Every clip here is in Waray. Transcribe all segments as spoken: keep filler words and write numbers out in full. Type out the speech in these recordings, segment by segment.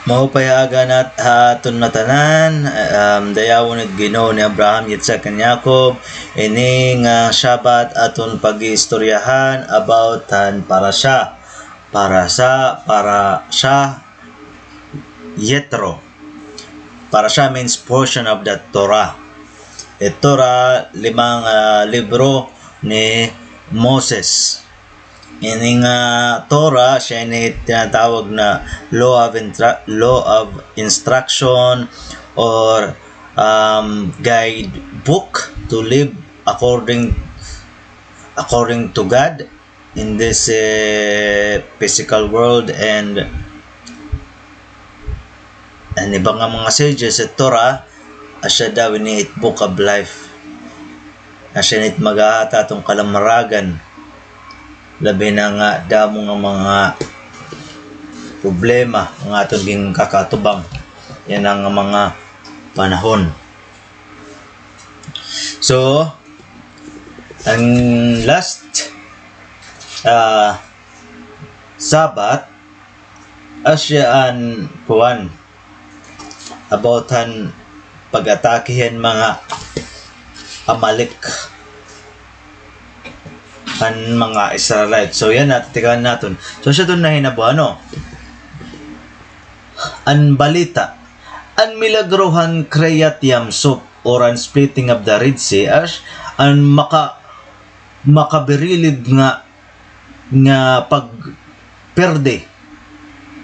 Maupay nga aga ha aton ngatanan, um, dayawon it Ginoo ni Abraham, Yitzhak, and Yaakov. Ini nga Shabbat aton pag-iistoryahan about han parasha. Parasha, parasha Yitro. Parasha means portion of the Torah. It Torah, limang, ah, libro ni Moses. Ini nga Torah, asya ini tinatawag na law of intra-, law of instruction or, um, guidebook to live according, according to God in this, eh, physical world and, and iba nga mga sages, it Torah, asya daw ini it book of life. Asya ini it maghahatag ha aton kalamragan. Labi na nga damo nga mga problema nga aton ginkakatubang yana nga mga panahon. So, an last, ah, Sabbath, asya an kuan, about han pag-atake han mga Amalek han mga Israelite. So, yana, titikan naton. So, asya iton nahinabo, ano? An balita, an milagro han Kriyat Yam Suf, or an splitting of the Red Sea, asya an maka-, makabirilib nga, nga pagperde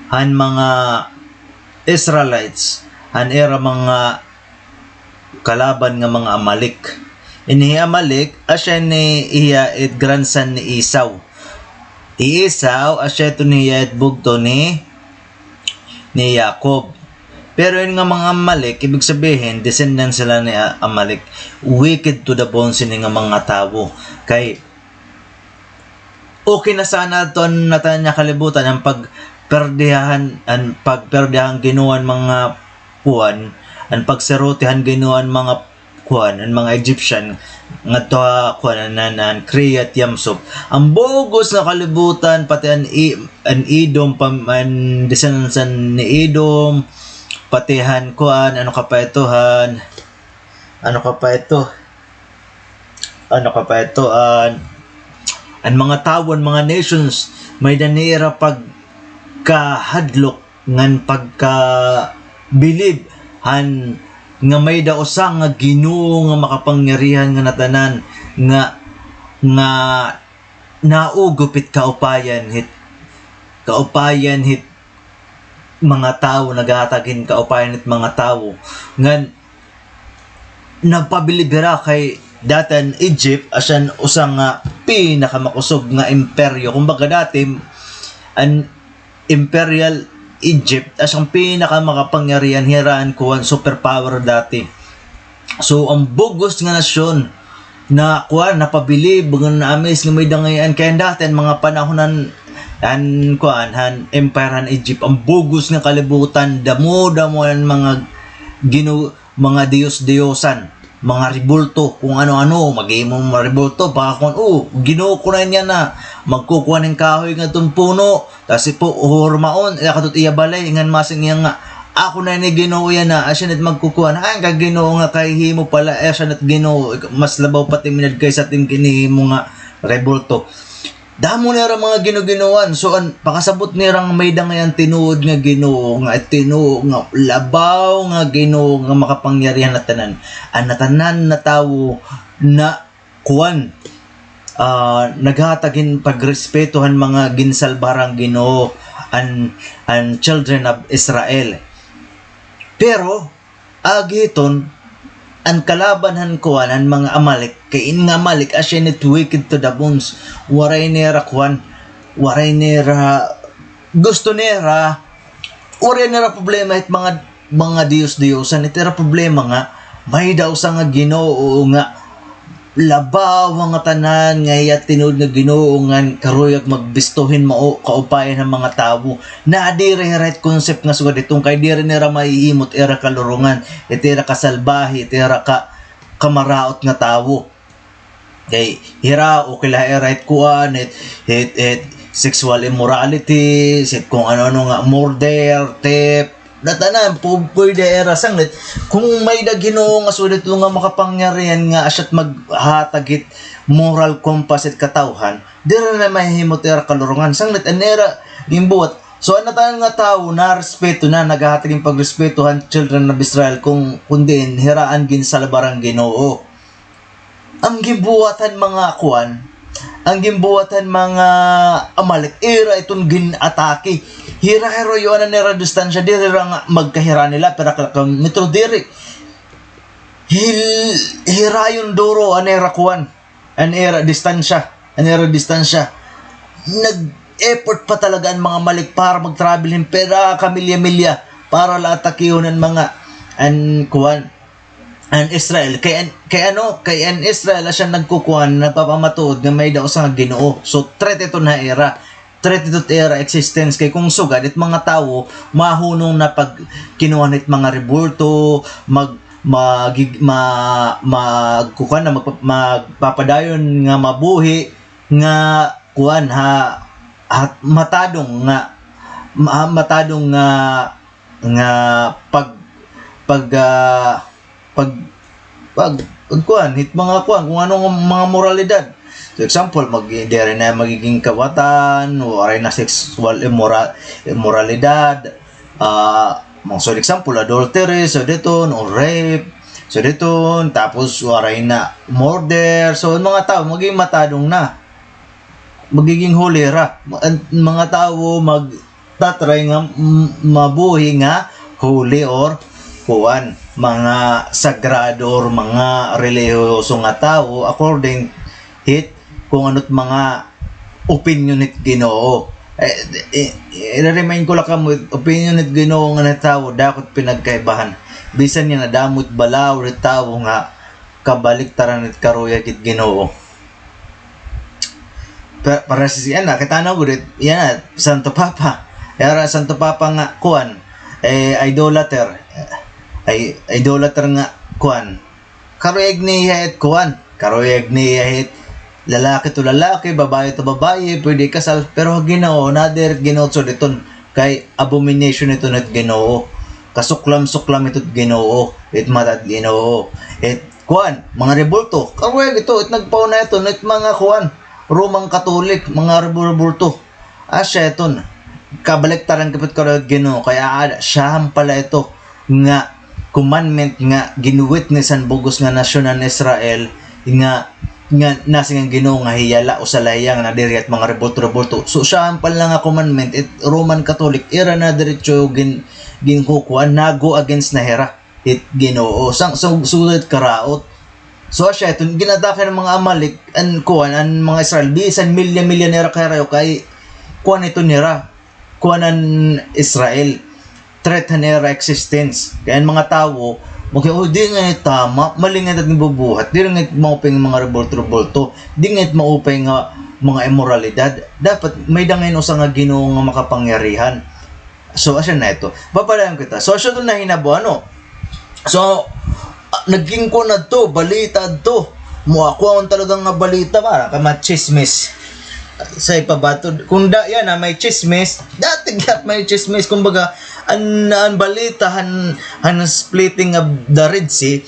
han mga Israelites, han ira mga kalaban nga mga Amalek. Ini hi Amalek, asya ini hiya it grandson ni Esau. Hi Esau, asya iton hiya it bugto ni, ni Yaakov. Pero ini nga mga Amalek, ibig sabihin, descendant sila ni A-, Amalek. Wicked to the bones ini nga mga tawo. Kay, okay na sana adto an ngatanan nga kalibutan, an pagperdihan, an pagperdihan Ginoo an mga kuan, an pagsirote han Ginoo an mga kuan, an mga Egyptian, ngadto ha kuan, an, an, an Kriyat Yam Suf. An bug-os nga kalibutan, pati an I-, an Edom, pam-, an descendants ni Edom, pati han kuan, ano ka pa ito, han, ano ka pa ito? Ano ka pa ito, an, an mga tawo, an mga nations, may-ada nira pagkahadlok ngan pagkabilib han nga may-ada usa nga Ginoo nga makapangyarihan nga ngatanan nga, nga naugop hit kaupayan hit, kaupayan hit mga tawo, naghatag hin kaupayan hit mga tawo. Ngan nagpabilib hira kay dati an Egypt, asya an usa nga pinakamakusog nga imperyo. Kumbaga dati, an Imperial Egypt, asya an pinakamakapangyarihan, hira an kuan, superpower dati. So, an bug-os nga nasyon, na kuan, napabilib, nga na-amaze nga may-ada ngay-an. Kay an dati, an mga panahon han, an kuan, han empire han Egypt, an bug-os nga kalibutan, damo-damo an mga ginu-, mga diyos-diyosan, mga rebulto, kung ano-ano, maghimo mga rebulto, pakakon, "Oh, ginoo ko na niyan na, magkukuha hin kahoy ngadton puno, tas ipo-, uhurmaon, iya kadto it iya balay, ngan masiring hiya nga, 'Ako na ini ginoo yana,' asya na it magkukuha. Ay, an ka ginoo nga kahihimo pala, asya na it ginoo, mas labaw pa it im-edad kaysa it im ginhihimo nga rebulto." Damo nira mga ginu-ginuoan. So, an pakasabot nira nga may-ada ngay-an tinuod nga Ginoo, nga tinuod nga labaw nga Ginoo nga makapangyarihan ha tanan. An ngatanan nga tawo na kuan, ah, naghatag hin pagrespeto han mga ginsalba hira han Ginoo, an, an children of Israel. Pero, agi hiton, an kalaban han kuan, han mga Amalek, kay ini nga Amalek, asya ini it wicked to the bones. Waray nira kuan, waray nira, gusto nira, waray nira problema hit mga, mga diyos-diyosan. It ira problema nga, may-ada usa nga Ginoo nga labaw han ngatanan nga iya tinuod nga Ginoo ngan karuyag magbisto hin mao, kaupayan han mga tawo. Nadiri hira hit concept nga sugad hiton kay diri nira mahihimo it ira kalurongan, it ira kasalbahe, it ira ka-, kamaraot nga tawo. Kay hira, okay la ha ira hit kuan, hit, hit, hit sexual immorality, hit kung ano-ano nga murder, theft, Natanan, pu-, pwede era sanglit. Kung may-ada Ginoo nga sugad hito nga makapangyarihan nga asya it maghatag hit moral compass hit katawhan, diri na mahimo it ira kalurungan. Sanglit, an ira ginbuhat. So, an natanan nga tawo, narespeto na, naghahatag hin pagrespeto han children of Israel, kung, kung diin, hira an ginsalbar han Ginoo. An ginbuhat han mga kuan, an ginbuhat han mga Amalek, ira iton gin-atake. Hira, hira, iyo an ira distansya, diri ra nga magkahira nila, pira ka kilometro, diri. Hil-, hirayon duro an ira kuan, an ira distansya, an ira distansya. Nag-effort pa talaga an mga Amalek para mag-travel hin pira ka milya-milya para la atakehon an mga, an kuan, an Israel. Kay an, kay ano, kay an Israel, asya nagkukuan, nagpapamatuod nga may-ada usa nga Ginoo. So, threat iton ha ira. Threat ito it ira existence. Kay kung sugad, it mga tawo, mahunong na pagkinuha hit mga rebulto, mag-, magig-, ma-, magkukuan na, magpa-, magpapadayon nga mabuhi, nga kuan ha, ha matadong nga, ma-, matadong nga, nga pag-, pag-, ah, pag-, pag-, pagkuan, hit mga kuan, kung ano nga mga moralidad. So, example, mag-, diri na magiging kawatan, waray na sexual immora-, immoralidad, ah, mga, so, example, adultery, so, diton, o rape, so, diton, tapos waray na murder, so, an mga tawo, magiging matadong na. Magiging holy ra. An mga tawo magta-try nga m-, mabuhi nga holy or kuan, mga sagrado or mga relihiyoso nga tawo according hit kung ano't mga opinyon hit Ginoo. Eh, eh, i-remind ko la kamo, opinyon hit Ginoo ngan hit tawo, dako it pinagkaibahan. Bisan nga nadamo it balaod hit tawo nga kabaliktaran hit karuyag hit Ginoo. Pa-, para sa siya na, kita na gud it, yana, Santo Papa. Yara, Santo Papa nga, kuan, eh, idolater. Ay, idolater nga, kuan. Karuyag niya it, kuan. Karuyag niya it, lalaki to lalaki, babaye to babaye, pwede kasal. Pero Ginoo, nadiri it Ginoo, so diton. Kay abomination iton hit Ginoo. Kasuklam-suklam ito hit Ginoo. It mata hit Ginoo. It kuan, mga rebulto. Karuyag ito, it nagpauna ito, it mga kuan, Roman Catholic, mga rebul-, rebulto. Asya iton, kabaliktaran gihap it karuyag hit Ginoo, kay aada, siyahan pala ito nga commandment nga gin-witness han bug-os nga nasyon han Israel, nga, nga nasiring an Ginoo nga hiya la, usa la hiya nga nadiri hit mga rebulto-rebulto. So, siyahan pala nga commandment, it Roman Catholic, ira na diretso gin-, ginkukuan, nago against na hira. It Ginoo. Sang, sang, sugad karaot. So, asya, iton, gin-atake han mga Amalek, an, kuan, an mga Israel, bisan milya-milya nira kahirayo, kay, kuan iton nira. Kuan an Israel. Threat han ira existence. Kay an mga tawo, mag-, "Oh, di ngay-an tama, mali ngay-an it ginbubuhat, di ngay-an maupay nga mga rebulto-rebulto, di ngay-an maupay nga mga imoralidad. Dapat, may-ada ngay-an usa nga Ginoo nga makapangyarihan." So, asya na ito. Papadayon kita. So, asya ito nahinabo, ano? So, ah, naging kuan adto, balita adto. Mo ako an talaga nga balita, para ka machismis. Sa ipabatod. Kung da, yana, may chismis. Dati gihap may chismis. Kumbaga, an, an balita, han, han splitting of the Red Sea,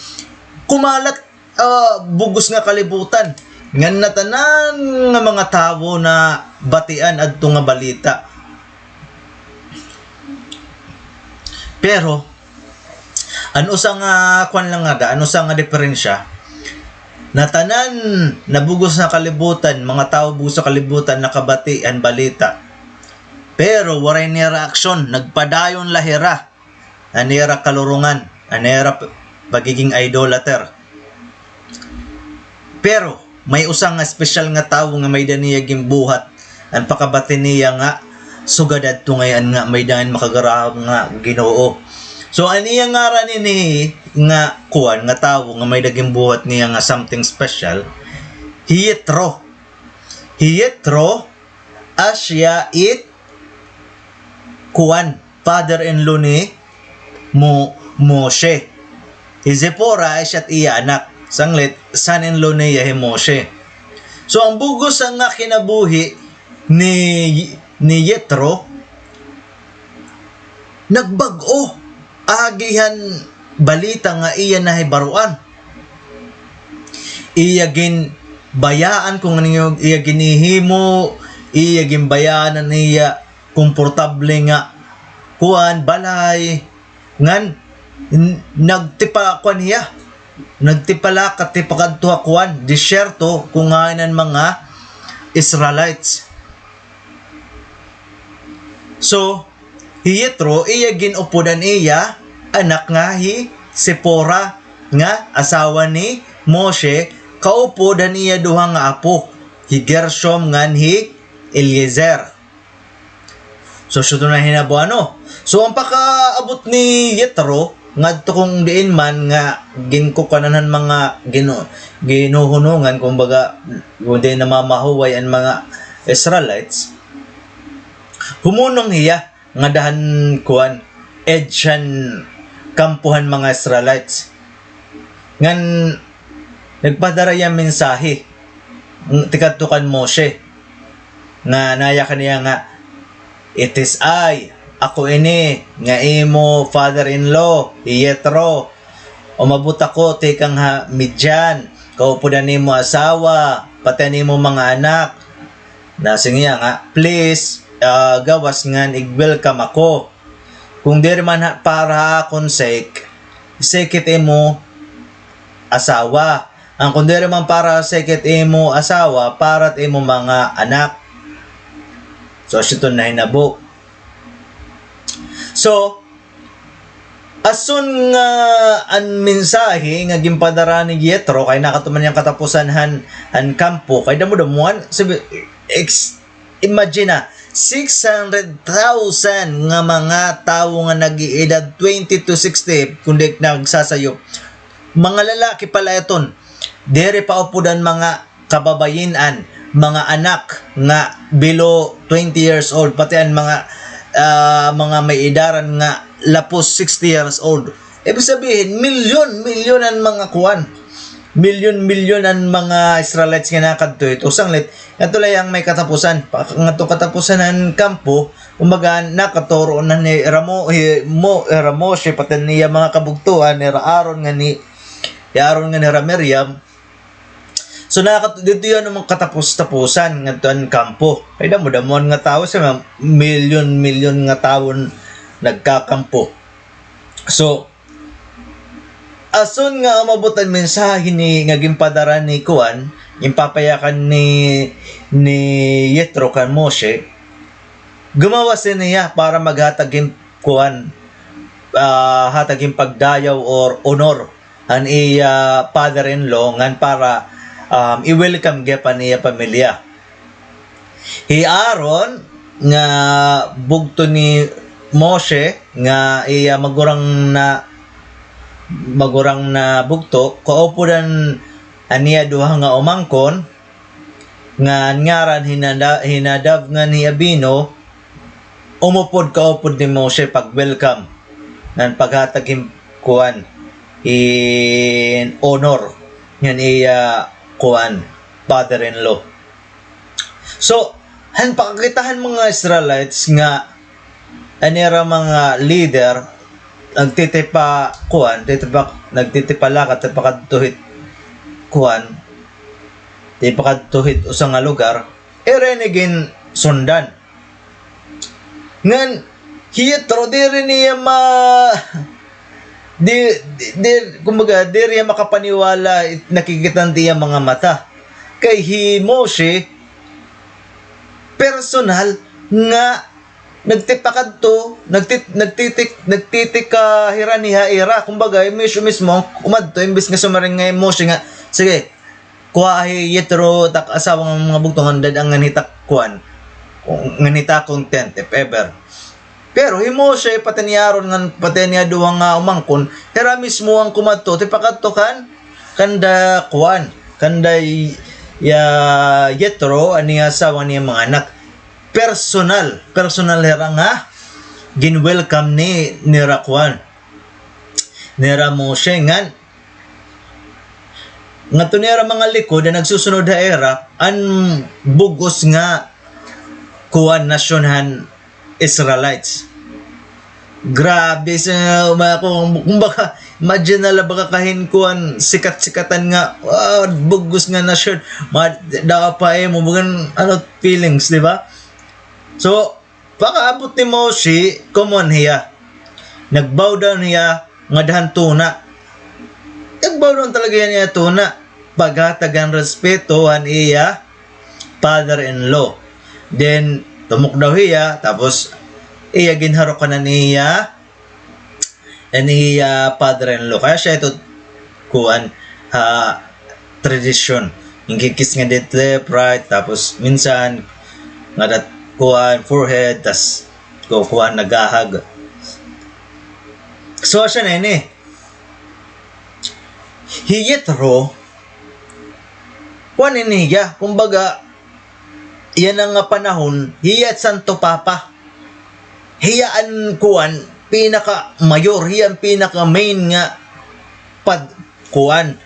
kumalat ah, bug-os nga kalibutan. Ngan natanan nga mga tawo nabatian adto nga balita. Pero, an usa nga, kuan lang nga da, an usa nga diperensya, natanan, nabug-os nga kalibutan, mga tawo bug-os nga kalibutan, nakabati an balita. Pero, waray nira aksyon, nagpadayon la hira. An ira kalurungan, an ira p-, pagiging idolater. Pero, may usa nga espesyal nga tawo nga may-ada niya ginbuhat, an pakabati niya nga sugad adto ngay-an nga may-ada ngay-an makagarahom nga Ginoo. So, an iya ngaran ini nga kuan, nga tawo nga may-ada ginbuhat niya nga something special, hi Yitro. Hi Yitro, asya it kuan, father-in-law ni Mo-, Moshe. Hi Zipporah, asya it iya anak. Sanglit, son-in-law niya hi Moshe. So, an bug-os nga kinabuhi ni, ni Yitro, nagbag-o. agi han balita nga iya nahibaroan. Iya ginbayaan kon ano iya ginhihimo, iya ginbayaan an iya komportable nga kuan, balay, ngan n-, nagtipa-, kuan hiya, nagtipalakat, tipakadto ha kuan, disyerto, kon hain an mga Israelites. So, hi Yitro, iya gin-upod an iya anak nga hi Sipora, nga asawa ni Moshe, kaupod an iya duha nga apo, hi Gershom ngan hi Eliezer. So, siya ito na hinabo, ano? So, an pakaabot ni Yitro, ngadto kon diin man nga ginkukuanan han mga ginu-, ginuhunungan, kumbaga, kon diin namamahuway an mga Israelites, humunong hiya ngada han kuan, edge han kampo han mga Israelites. Ngan nagpadara hiya mensahe, ng-, tikadto kan Moshe. Nga naya kaniya nga, "It is I, ako ini, nga imo father-in-law, hi Yitro. Umabot ako tikang ha Midian, kaupod an imo asawa, pati an imo mga anak." Nasiring hiya nga, "Please, ah, gawas ngan ig-welcome ako. Kon diri man ha, para ha akon sake, sake it imo asawa. Ngan kon diri man para sake it imo asawa, para it imo mga anak." So, asya ito nahinabo. So, ason nga an mensahe nga ginpadara ni Yitro, kay nakadto man hiya han katapusan han, han kampo, kay damo-damoan, sabi, ex-, imagine na, six hundred thousand nga mga tawo nga nag-iedad twenty to sixty, kon di nagsasayo, mga lalaki pala iton, diri pa upod an mga kababayin-an, mga anak nga below twenty years old, pati an mga, ah, mga may edaran nga lapos sixty years old. Ibig sabihin, milyon, milyon an mga kuan. Milyon, milyon an mga Israelites nga nakadto hit usa nga lit-, ngadto la hiya han may katapusan. Pa-, ngadto katapusan han kampo, kumbaga, nakaturo na ni Ramo-, hi Mo-, Ramoshe, pati an iya mga kabugtoan, nira Aaron ngan hi, hi Aaron ngan nira Miriam. So, nakat-, didto hiya han mga katapos-taposan ngadto han kampo. Kay damo-damoan nga tawo, sa mga milyon-milyon nga tawo an nagkakampo. So, ason nga umabot an mensahe ni, nga ginpadara ni kuan, ginpapayakan ni, ni Yitro kan Moshe, gumawas ini hiya para maghatag hin kuan, ah, hatag hin pagdayaw or honor an iya father-in-law ngan para, um, i-welcome gihap an iya pamilya. Hi Aaron nga bugto ni Moshe nga iya magurang na, magurang na bugto, kaupod an, an iya duha nga umangkon, nga ngaran hi Nada-, hi Nadab ngan hi Abihu, umupod kaupod ni Moshe pag-welcome ngan paghatag hin kuan, hin honor ngan iya kuan, father-in-law. So, han pakakita han mga Israelites nga an ira mga leader nagtitipa-, kuan, titipa-, nagtitipalakat, tipakadto hit kuan, tipakadto hit usa nga lugar, ira ini ginsundan. Ngan, hi Yitro, diri niya ma-, di, di, di, kumbaga, diri niya makapaniwala it nakikita han iya mga mata. Kay hi Moshe, personal nga nagtipakadto, nagtit-, nagtitik-, nagtitik-, ah, hirani ha ira. Kumbaga, mismo, mismo, umadto, imbis nga sumaring nga hi Moshe nga, "Sige, kuha hi Yitro, tak asawa nga mga bugto ngan dad-a ngan hit ak kuan, ngan hit akon tent, if ever." Pero hi Moshe, pati ni Aaron ngan, pati niya duha nga umangkon, hira mismo an kumadto, tipakadto kan, kanda kuan, kanda hi, ya, Yitro, an iya asawa, an iya mga anak. Personal, personal hira nga gin-welcome ni, nira kuan, nira Moshe ngan ngadto nira mga likod an nagsusunod ha ira, an bug-os nga kuan, nasyon han Israelites. Grabe sa mga, kung, kumbaga, imagine na la, baga kahin kuan, sikat-sikatan nga, ah, bug-os nga na-share. Mga dapat eh, mo, bagan, ano, feelings, di ba? So, pagkaabot ni Moshe, kumuan hiya. Nag-bow down hiya, ngada han tuna. Nag-bow down talaga hiya han tuna. Paghatag han respeto han iya father-in-law. Then, tumukdaw hiya, tapos iya ginharok han iya, han iya father-in-law. Kay asya ito, kuan, ha, tradisyon. Nagki-kiss ngada hit left, right, tapos minsan, ngada hit, kuan, forehead, tas, ku-, kuan, nag-a-hug. So, asya na ini. Hi Yitro, kuan ini hiya, kumbaga, yana nga panahon, hiya it Santo Papa. Hiya an kuan, pinaka-mayor, hiya an pinaka-main nga pad-, kuan.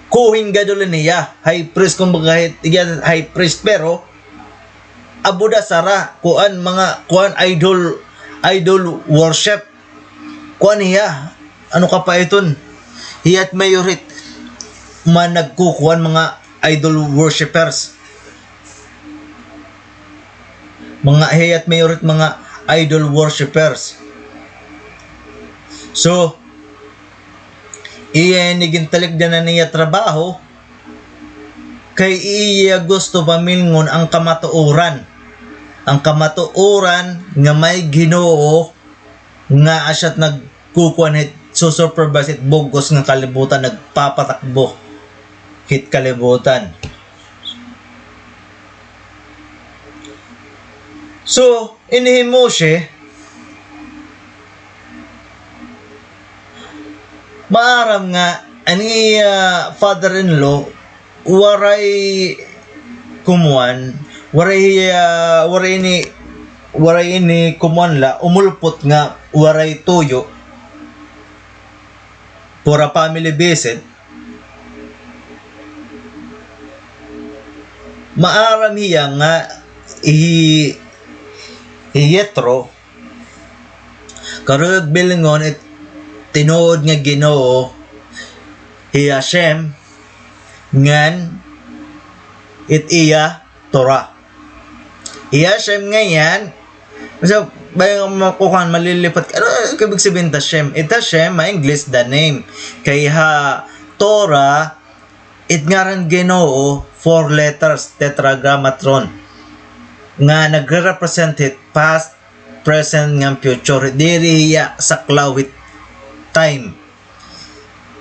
Kohen Gadol ini hiya, high priest, kumbaga, hiya high priest, pero Avodah Zarah, kuan, mga, kuan, idol, idol worship. Kuan hiya, ano ka pa iton? Hiya it mayor hit mga nagkukuan, mga idol worshippers. Mga, hiya it mayor hit mga idol worshippers. So, iya ini gintalikdan an iya trabaho, kay iya gusto pamilngon an kamatuoran. An kamatuoran nga may Ginoo nga asya it nagkukuan hit, susupervise hit bug-os nga kalibutan, nagpapatakbo hit kalibutan. So, ini hi Moshe, maaram nga an iya father-in-law, waray kumuan, waray, ah, waray ini, waray ini kumuan la, umulpot nga waray tuyo for a family visit. Maaram hiya nga hi, hi Yitro, karuyag bilngon it tinuod nga Ginoo, hi Hashem, ngan it iya Torah. Hi Hashem ngay-an, so, bayo nga makukuan, malilipat, ano ibig sabihin it Hashem? It Hashem, ha English, the name. Kay ha Torah, it ngaran Ginoo, four letters, tetragrammaton, nga nagre-represent hit past, present, ngan future. Diri hiya saklaw hit time.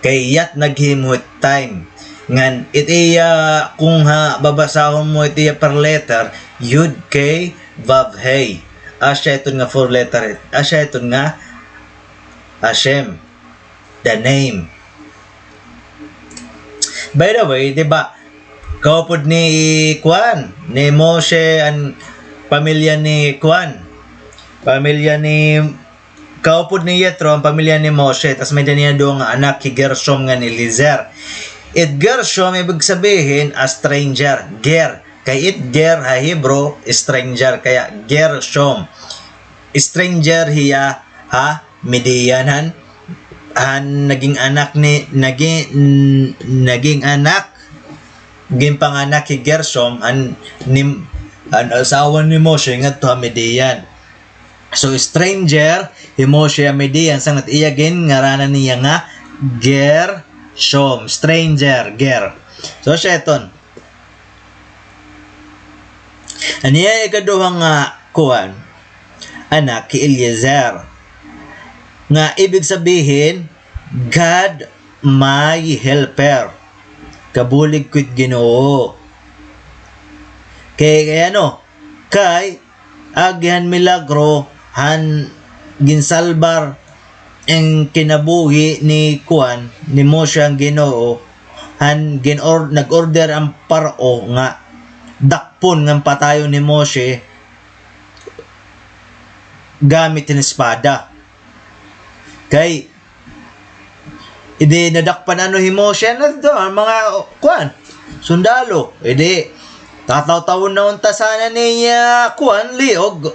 Kay hiya it naghimo hit time. Ngan it iya, kung ha, babasahon mo it iya per letter, Yud, Key, Vav, Hey. Asya iton nga four letter, asya iton nga Hashem. The name. By the way, di ba, kaupod ni kuan, ni Moshe an pamilya ni kuan, pamilya ni, kaupod ni Yitro an pamilya ni Moshe, tas may-ada niya duha nga anak, hi Gershom ngan Eliezer. It Gershom, ibig sabihin, a stranger, ger. Kay it ger ha Hebrew, stranger, kaya Gershom. Stranger hiya ha Midian han, han naging anak ni, naging, naging anak, ginpanganak hi Gershom han, ni, han asawa ni Moshe ngadto ha Midian. So, stranger hi Moshe ha Midian, sanglit iya ginngaranan niya nga Gershom, stranger, ger. So, asya iton. An iya ikaduha nga kuan, anak, hi Eliezer. Nga ibig sabihin, God my helper. Kabulig ko it Ginoo. Kay, kay ano, kay agi han milagro han ginsalbar an kinabuhi ni kuan, ni Moshe han Ginoo, han gin-or-, nag-order an Paro nga dakpon ngan patayon hi Moshe gamit hin espada. Kay, idi nadakpan ano hi Moshe, ano to, an mga, kuan, sundalo. Idi, tatawtawon na unta sana niya, kuan, liog.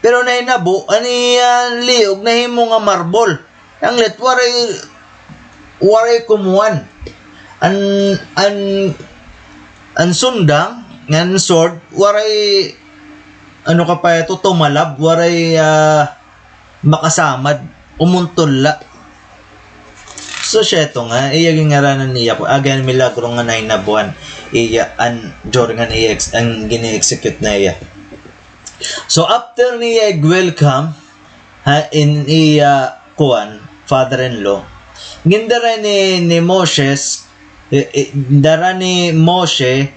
Pero nahinabo, an iya liog nahimo nga marbol. Sanglit, waray, waray kumuan. An, an, an sundang, ngan sword, waray, ano ka pa ito, tumalab, waray, ah, makasamad, umuntol la. So, siya ito nga, iya gingaranan niya, agi an milagro nga nahinabo han iya, an, during an iya, ex-, an gini-execute na iya. So, after niya ig-welcome, ha, in iya, kuan, father-in-law, gindara ni, ni Moses, i-, i-, dara ni Moshe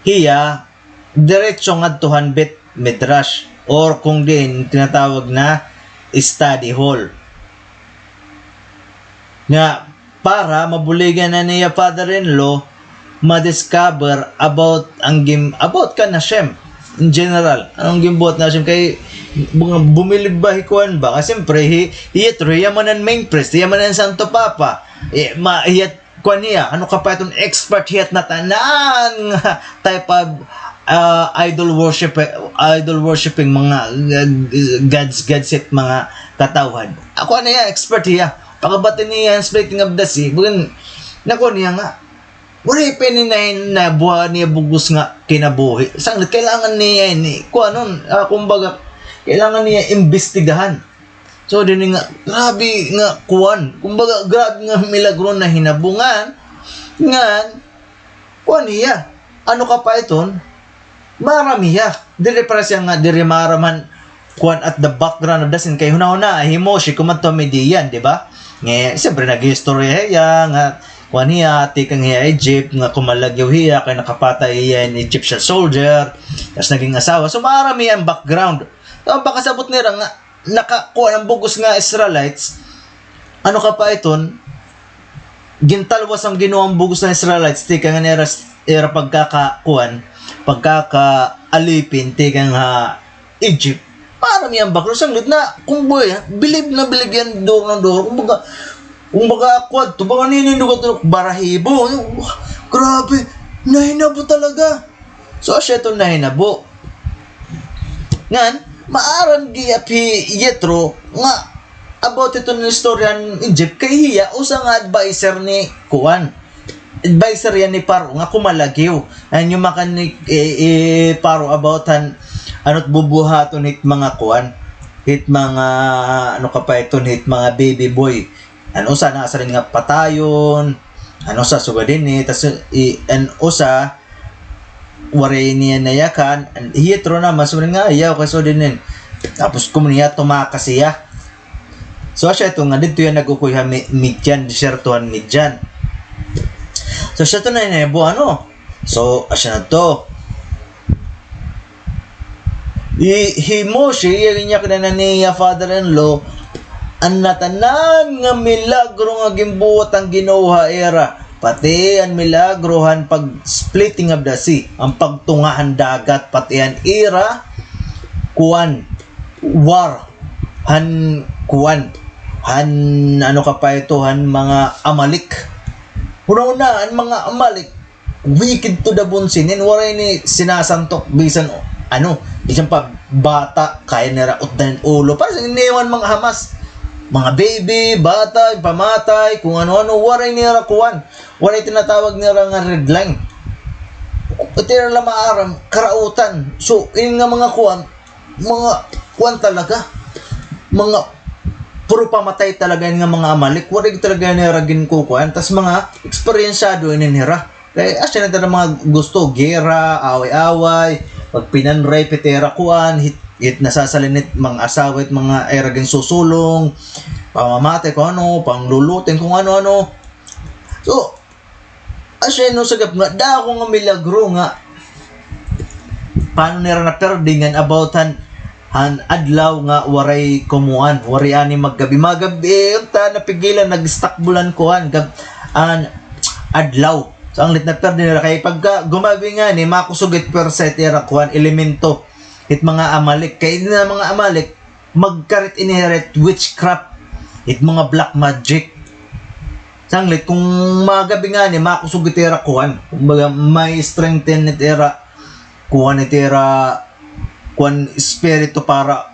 hiya diretso ngadto han Beit Midrash, or kung diin tinatawag na study hall. Nga, para mabuligan an iya father-in-law, ma-discover about an gin-, about kan Hashem in general. Ano an ginbuhat ni Hashem? Kay, bu-, bumilib ba hi kuan ba? Kasi siyempre, hi, hi Yitro, hiya man an main priest, hiya man an Santo Papa. Eh, ma-, hiya, kuan hiya, ano ka pa iton, expert hiya hit natanan nga type of, ah, idol worship, idol worshiping mga, uh, gods, gods hit mga katawhan. Ako, ano hiya, expert hiya. Pakabati niya an splitting of the sea, bugin, nakuha niya nga, waray pa ini na, nabuhat niya bug-os nga kinabuhi. Sanglit, kailangan niya ini, kuanon, ah, kumbaga, kailangan niya imbestigahan. So, dinhi nga, grabe nga kuan. Kumbaga, grabe nga milagro nahinabo ngan, ngan, kuan hiya. Ano ka pa iton? Maaram hiya. Diri para siya nga, diri maaram han kuan at the background of the scene. Kay hunahuna, hi Moshe, kumadto ha Midian, di ba? Nge, siyempre, nag-history hiya, nga, kuan hiya, tikang hiya Egypt, nga kumalagyo hiya, kay nakapatay hiya in Egyptian soldier, tas naging asawa. So, maaram hiya an background. So, an pakasabot nira nga, nakakuan an bug-os nga Israelites, ano ka pa iton, gintalwas an Ginoo an bug-os nga Israelites, tikang an ira, ira pagkakakuan, pagkakaalipin, tikang ha Egypt. Maaram hiya an background, sanglit na, kumbaga, bilib na bilib hiya duro nga duro. Kumbaga, kumbaga, kuan to, baga ninindog ato, barahibo. Grabe, nahinabo talaga. So, asya iton nahinabo. Ngan, maaram gihap hi Yitro nga about iton istorya han Egypt kay hiya usa nga adviser ni kuan. Adviser hiya ni Paro nga kumalagyo. An yumakan ni, eh, eh, Paro about han ano it bubuhaton hit mga kuan. Hit mga, ano ka pa iton, hit mga baby boy. An usa na siring nga patayon, an usa sugad ini, tas i-, an usa, waray niya nayakan, an hi Yitro naman, siring nga ayaw, kay sugad ini. Tapos, kung niya, tumakas siya. So, asya ito nga, didto hiya nag-ukoy ha Mi-, Midian, disyerto han Midian. So, asya ito na yun, eh, bu-, ano? So, asya na ito. Hi, hi Moshe, iya ginyakan na niya father-in-law, an natanan nga milagro nga ginbuhat han Ginoo ha ira, pati an milagro han pag-splitting of the sea, an pagtunga han dagat, pati an ira, kuan, war, han, kuan, han, ano ka pa ito, han mga Amalek. Hunahunaa, an mga Amalek, wicked to the bone, sinin, waray ini sinasantok, bisan, ano, bisan pa bata, kaya nira utdan ulo. Para sa iniwan mga Hamas, mga baby, bata, pamatay, kung ano-ano, waray nira kuan. Waray tinatawag nira nga red line. Ito nira la maaram, karautan. So, ini nga mga kuan, mga kuan talaga. Mga puro pamatay talaga ini nga mga Amalek. Waray talaga nira ginkukuan. Tas mga eksperyensyado ini nira. Kay asya na talaga mga gusto, gera, away-away, pagpinanray, pitera, kuan, hit, hit nasasalin it mga asawa, it mga ira ginsusulong, pamamatay, kung ano, pangluluting, kung ano-ano. So, asya no sagap nga, dako nga milagro nga, paano nira naperde ngan about han, han adlaw nga waray kumuan, waray ani maggabi. Maggabi, eh, unta napigilan, nag-stuck bulan kuan, gab-, an adlaw. So, sanglit naperde nira kay pagka gumabi ngani, makusog it pwersa it ira kuan, elemento. It mga Amalek. Kay ini nga mga Amalek, magkarit ini hira it witchcraft, it mga black magic. Sanglit, kung magabi ngani, makusog it ira kuan. Kumbaga, may strengthen it ira kuan, it ira kuan, espiritu para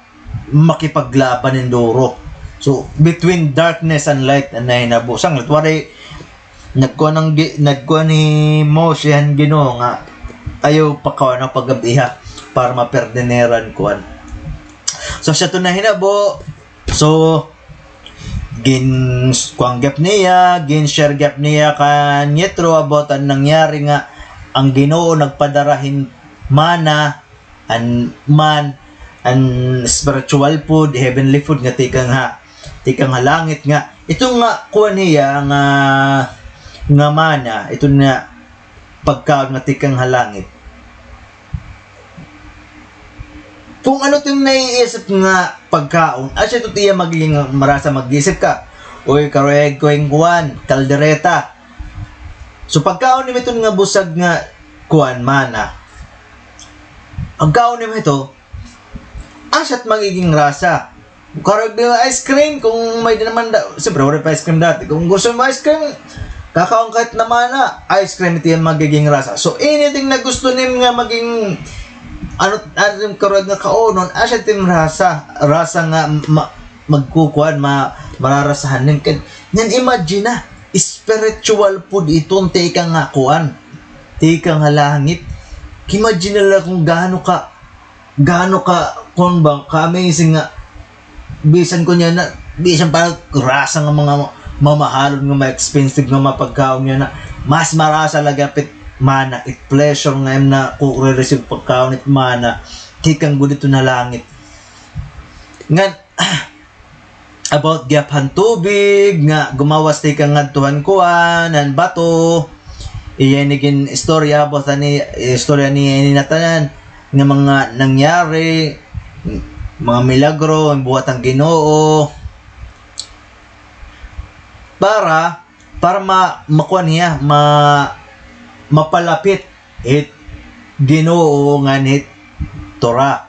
makipaglaban hin duro. So, between darkness and light an nahinabo. Sanglit, waray, nagkuan an Gi-, nagkuan hi Moshe han Ginoo nga ayaw pakaon an pag-ab-iha para maperde nira an kuan. So, asya ito nahinabo. So, gin-, kuan gihap niya, gin-share gihap niya kan Yitro about an nangyari nga an Ginoo nagpadara hin mana, an man, an spiritual food, heavenly food nga tikang ha, tikang ha langit nga, ito nga kuan niya nga, nga mana, ito nga pagkaon nga tikang ha langit. Kung ano it im naiisip nga pagkaon, asya ito it iya magiging marasa, mag-isip ka, "Uy, karuyag ko hin kuan, kaldereta." So, pagkaon nimo iton nga busag nga kuan, mana. Pagkaon nimo ito, asya it magiging rasa. Karuyag nimo ice cream, kung may-ada naman da-, siyempre, waray pa ice cream dati. Kung gusto mo ice cream, kakaon ka hit na mana, ice cream it iya magiging rasa. So, anything na gusto nim nga maging, ano, ano nim karuyag nga kaonon, asya it im rasa, rasa nga ma-, magkukuan, ma-, mararasahan nim. Kay, ngan imagine na, spiritual food iton tikang ha kuan, tikang ha langit. Imagine na la kung gaano ka gaano ka, kuan ba, ka-amazing nga, bisan kuan yana, bisan pa rasa nga mga mamahalon nga mga expensive nga mga pagkaon yana, mas marasa la gihap it mana, it pleasure nga im naku-, re-receive pagkaon it mana, tikang gud iton ha langit. Ngan, about gihap han tubig nga gumawas tikang ngadto han kuan, han bato. Iya ini gin-istorya about ani, istorya niya ini natanan nga mga nangyari, mga milagro, an buhat han Ginoo. Para para ma-, makuan hiya, ma-, mapalapit hit Ginoo ngan hit Torah.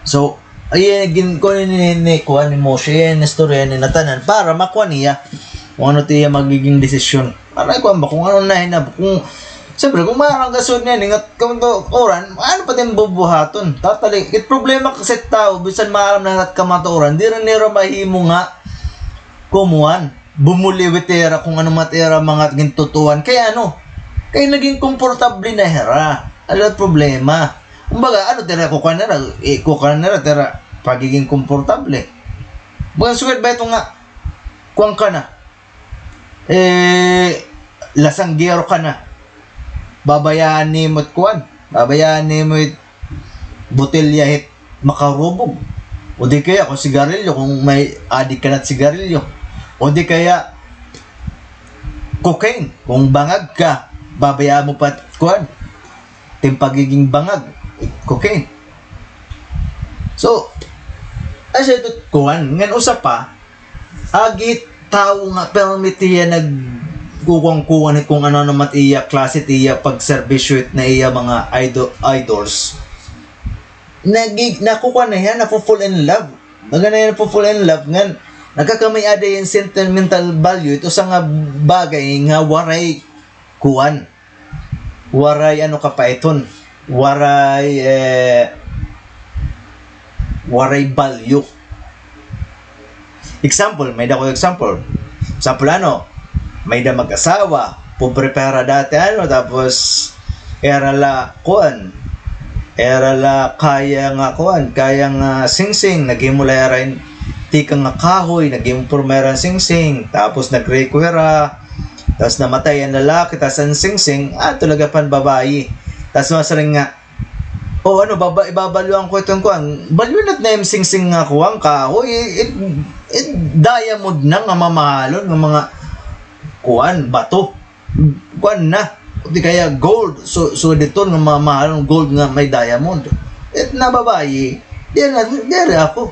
So, ay, gin-, kuan ni, ni, kuan ni Moshe, iya ini istorya ini natanan, para makuan hiya, kung ano it iya magiging desisyon. Para kuan ba, kung ano na hinab-, kung, siyempre, kung maaram ka sud niyan, ingat ka to, oran, ano pa din bubuhaton? Tatali, it problema kasi tawo, bisan maaram na hit kamatuoran, diri nira mahimo nga kumuan. Bumuliwit hira kung ano man it ira mga gintutuohan. Kay ano? Kay naging komportable na hira. Ano it problema? Kumbaga, ano it ira kukuan nira? Ikukuan nira it ira pagiging komportable. Mga sugad ba ito nga, kuan ka na? Eh, lasanggero ka na. Babayaan nimo it kuan. Babayaan nimo it botelya hit makarubog. O di kaya kung sigarilyo, kung may adik ka na sigarilyo. O di kaya cocaine, kung bangag ka, babayaan mo pa kuan, it im pagiging bangag, cocaine. So, asya ito kuan, ngan usa pa, agi tawo nga permi hiya nagkukuan-kuan kung ano-ano man iya klase it iya pagserbisyo hit na iya mga ido-, idols. Nagi-, nakukuan na hiya, nafu-fall in love. Baga na hiya nafu-fall in love, ngan nagkakamay-ada hin sentimental value. Ito usa nga bagay nga waray kuan. Waray ano kapaiton, waray, eh, waray value. Example, may-ada ko example. Example, ano, may-ada mag-asawa, pobre pa hira dati, ano, tapos, ira la, kuan, ira la kaya nga, kuan, kaya nga singsing, naghimo la hira hin tikang nga kahoy, naghimo pirmi hira hin singsing, tapos nagrequest hira, tas namatay an lalaki, tas an singsing, ah, talaga pan babayi. Tas masiring nga, "O, ano, baba-, ibabalyuan ko iton kuan." Balyuan na it na im singsing nga kuan, kahoy, it, it, it diamond na nga mamahalon nga mga kuan, bato. Kuan na. Di kaya gold. So, so, dito nga mamahalon gold nga may diamond. It na babayi, di na, di na ako.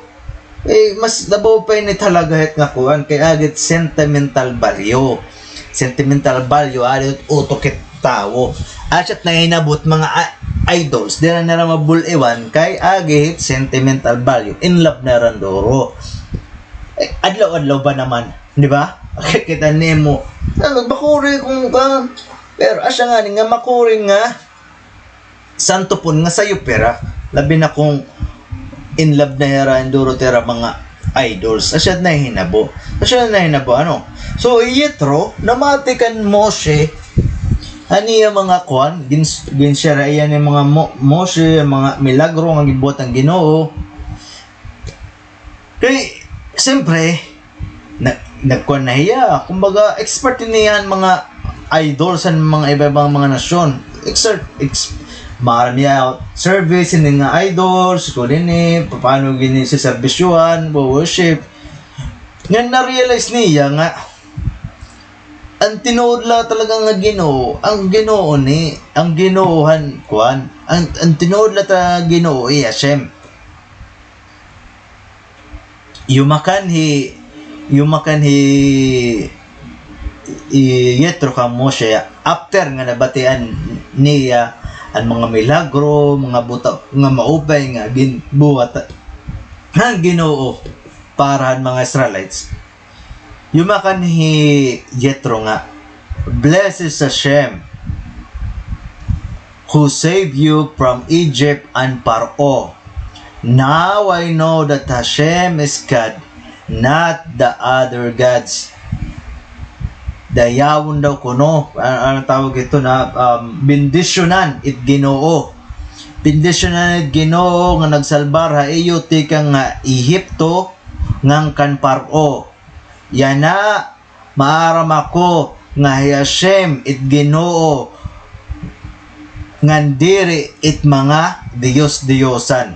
Eh, mas labaw pa ini talaga hit nga kuan, kay agi it sentimental value. Sentimental value, adi it utok hit tawo. Asya it nahinabo hit mga i-, idols, diri na nira mabul-iwan, kay agi hit sentimental value. In love na hira duro. Eh, adlaw-adlaw ba naman, di ba? Kita nimo. Ah, makuri kung ka, pero asya ngani nga makuri nga, santo pon nga sayop hira, labi na kung in love na hira, in duro it ira mga idols. Asya nahinabo. Asya nahinabo, ano? So, Yitro, namati kan Moshe, an iya mga kuan, gin-, gin-share iya ni mga Mo-, Moshe, mga milagro nga gibuhat han Ginoo. Kay, siyempre, na-, nagkuan na hiya. Kumbaga, expert niya han mga idols han mga iba-ibang mga nasyon. Exert, ex-, maaram niya service, ini nga idols, kun ini, paano gini siserbisyuhan, worship. Ngan na-realize niya nga, an tinuod la talaga nga Ginoo, an Ginoo ni, an Ginoo han, kuan, an, an tinuod la talaga nga Ginoo, iya Hashem. Yumakan hi, yumakan hi, hi Yitro kan Moshe, after nga nabatian niya an mga milagro, mga butang nga maupay nga ginbuhat han Ginoo para han mga Israelites. Yumakan hi Yitro nga, "Blessed is Hashem who saved you from Egypt and Pharaoh. Now I know that Hashem is God, not the other gods." Dayawon daw kuno, an-, ano tawag ito na, um, bendisyonan it Ginoo. Bendisyonan it Ginoo nga nagsalbar ha iyo tikang ha Ehipto ngan kan Pharaoh. Yana, maaram ako nga hi Hashem it Ginoo, ngan diri it mga diyos-diyosan.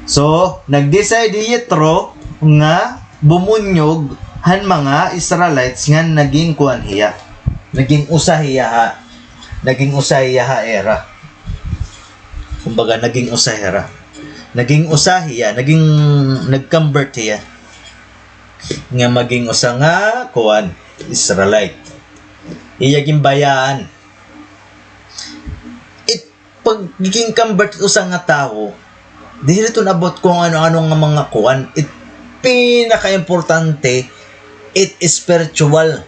So, nag-decide hi Yitro nga bumunyog han mga Israelites ngan naging kuan hiya. Naging usa hiya ha, naging usa hiya ha ira. Kumbaga, naging usa hira. Naging usa hiya, naging, nag-convert hiya. Nga maging usa nga, kuan, Israelite. Iya ginbayaan. It, pagiging convert usa nga tawo, diri iton about kung ano-ano nga mga kuan. It, pinaka-importante, it spiritual.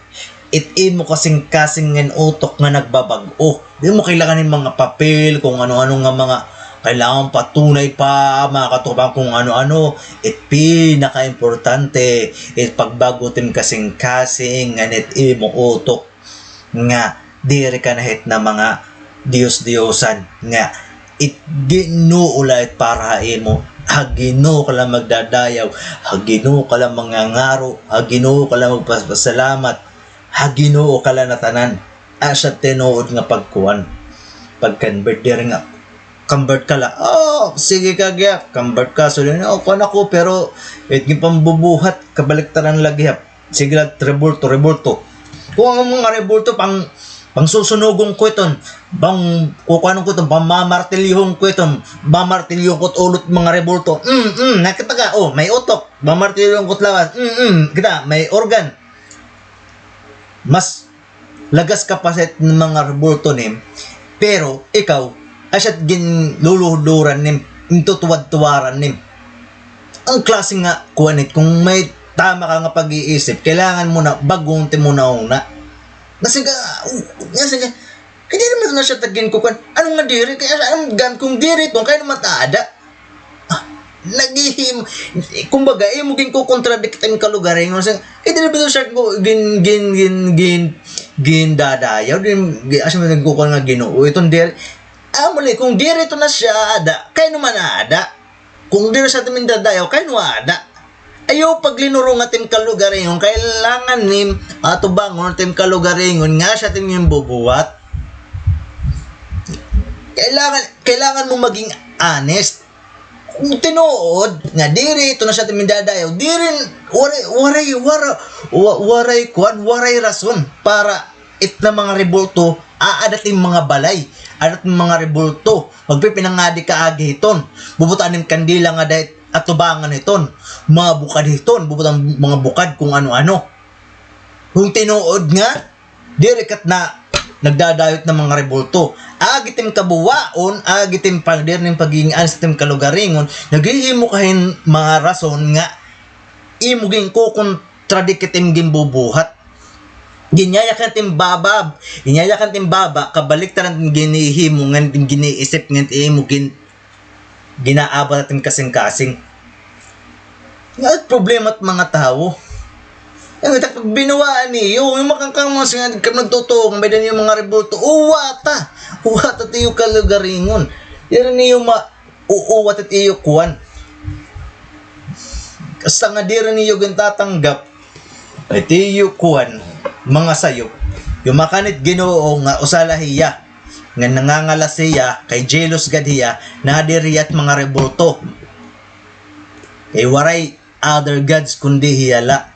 It imo kasingkasing ngan utok nga nagbabag-o. Di mo kailangan hin mga papel, kung ano-ano nga mga kailangan patunay pa, mga katubang kung ano-ano. It pinaka-importante, it pagbag-o it im kasingkasing, ngan it imo utok nga diri ka na hit na mga diyos-diyosan, nga it Ginoo la it para ha imo. Ha Ginoo ka la magdadayaw, ha Ginoo ka la mangangaro, ha Ginoo ka la magpasalamat. Ha Ginoo ka la natanan. Asya tinuod nga pagkuan. Pag-convert diri nga, convert ka la. Oh, sige ka gihap. Convert ka. So, din, oh, kuan ako, pero it ginpambubuhat, kabaliktaran la gihap. Sige la, rebulto, rebulto. Kung an mga rebulto, pang, pangsusunugon ko iton. Pang, kukuanon ko iton, pamamartilyuhon ko iton. Mamartilyuhon ko it ulo it mga rebulto. Mm, mm, nakita ka, oh, may utok. Mamartilyuhon ko it lawas. Mm, mm, kita, may organ. Mas lagas ka pa sa mga rebulto nim, pero ikaw, asya it ginluluhuduran nim, gintutuwad-tuwaran nim. An klase nga kuan it, kung may tama ka nga pag-iisip, kailangan mo na bag-on it imo hunahuna. Nga sige, nga sige, kay diri man na siya it ginkukuan. Ano nga diri? Kay ano, kung diri iton, kay ano man it aada? Ah, naghihimo, kumbaga, imo ginkokontradict it im kalugaringon. Sa, eh, diri ba ito siya ko, gin-, gin-, gin-, gin-, gindadayaw, gin-, gin-, asya man ginkukuan nga Ginoo, iton diri. Amo la, kung diri ito na siya aada, kay ano man aada? Kung diri siya it im gindadayaw, kay ano aada? Ayaw paglinurong it im kalugaringon, kailangan nim atubangon it im kalugaringon nga asya it im ginbubuhat. Kailangan, kailangan mo maging honest. Kung tinuod nga diri ito na siya it im gindadayaw, diri, waray, waray, wara-, wa-, waray kuan, waray rason para it na mga rebulto, aada it im mga balay, aada it im mga rebulto, magpipinangadi ka agi hiton, bubutaan nim kandila nga dahit atubangan hiton, mga bukad hiton, bubutaan mga bukad kung ano-ano. Kung tinuod nga, diri ka it na nagdadayaw it na mga rebulto. Agi it im kabuwaon, agi it im pag-, diri nim pagiging honest it im kalugaringon, naghihimo ka hin mga rason nga imo ginkokontradict it im ginbubuhat. Ginyayakan it im baba, ginyayakan it im baba, kabaliktaran it im ginhihimo, ngan it im giniisip, ngan it imo gin-, ginaabat it im kasingkasing. Nga it problema it mga tawo. Nga it pagbinuwaan niyo, yung makangkang mga singa, di ka nagtutuo, nga may daan yung mga rebulto. Uwa ta! Uwa ta it iyo kalugaringon. Diri niyo ma-, uwa ta it iyo kuwan. Basta nga diri niyo gintatanggap, it iyo kuwan, mga sayop. Yumakan it Ginoo nga usa la hiya. Nga nangangalas hiya, kay jealous gad hiya, na diri hiya it mga rebulto. Kay waray other gods kundi hiya la.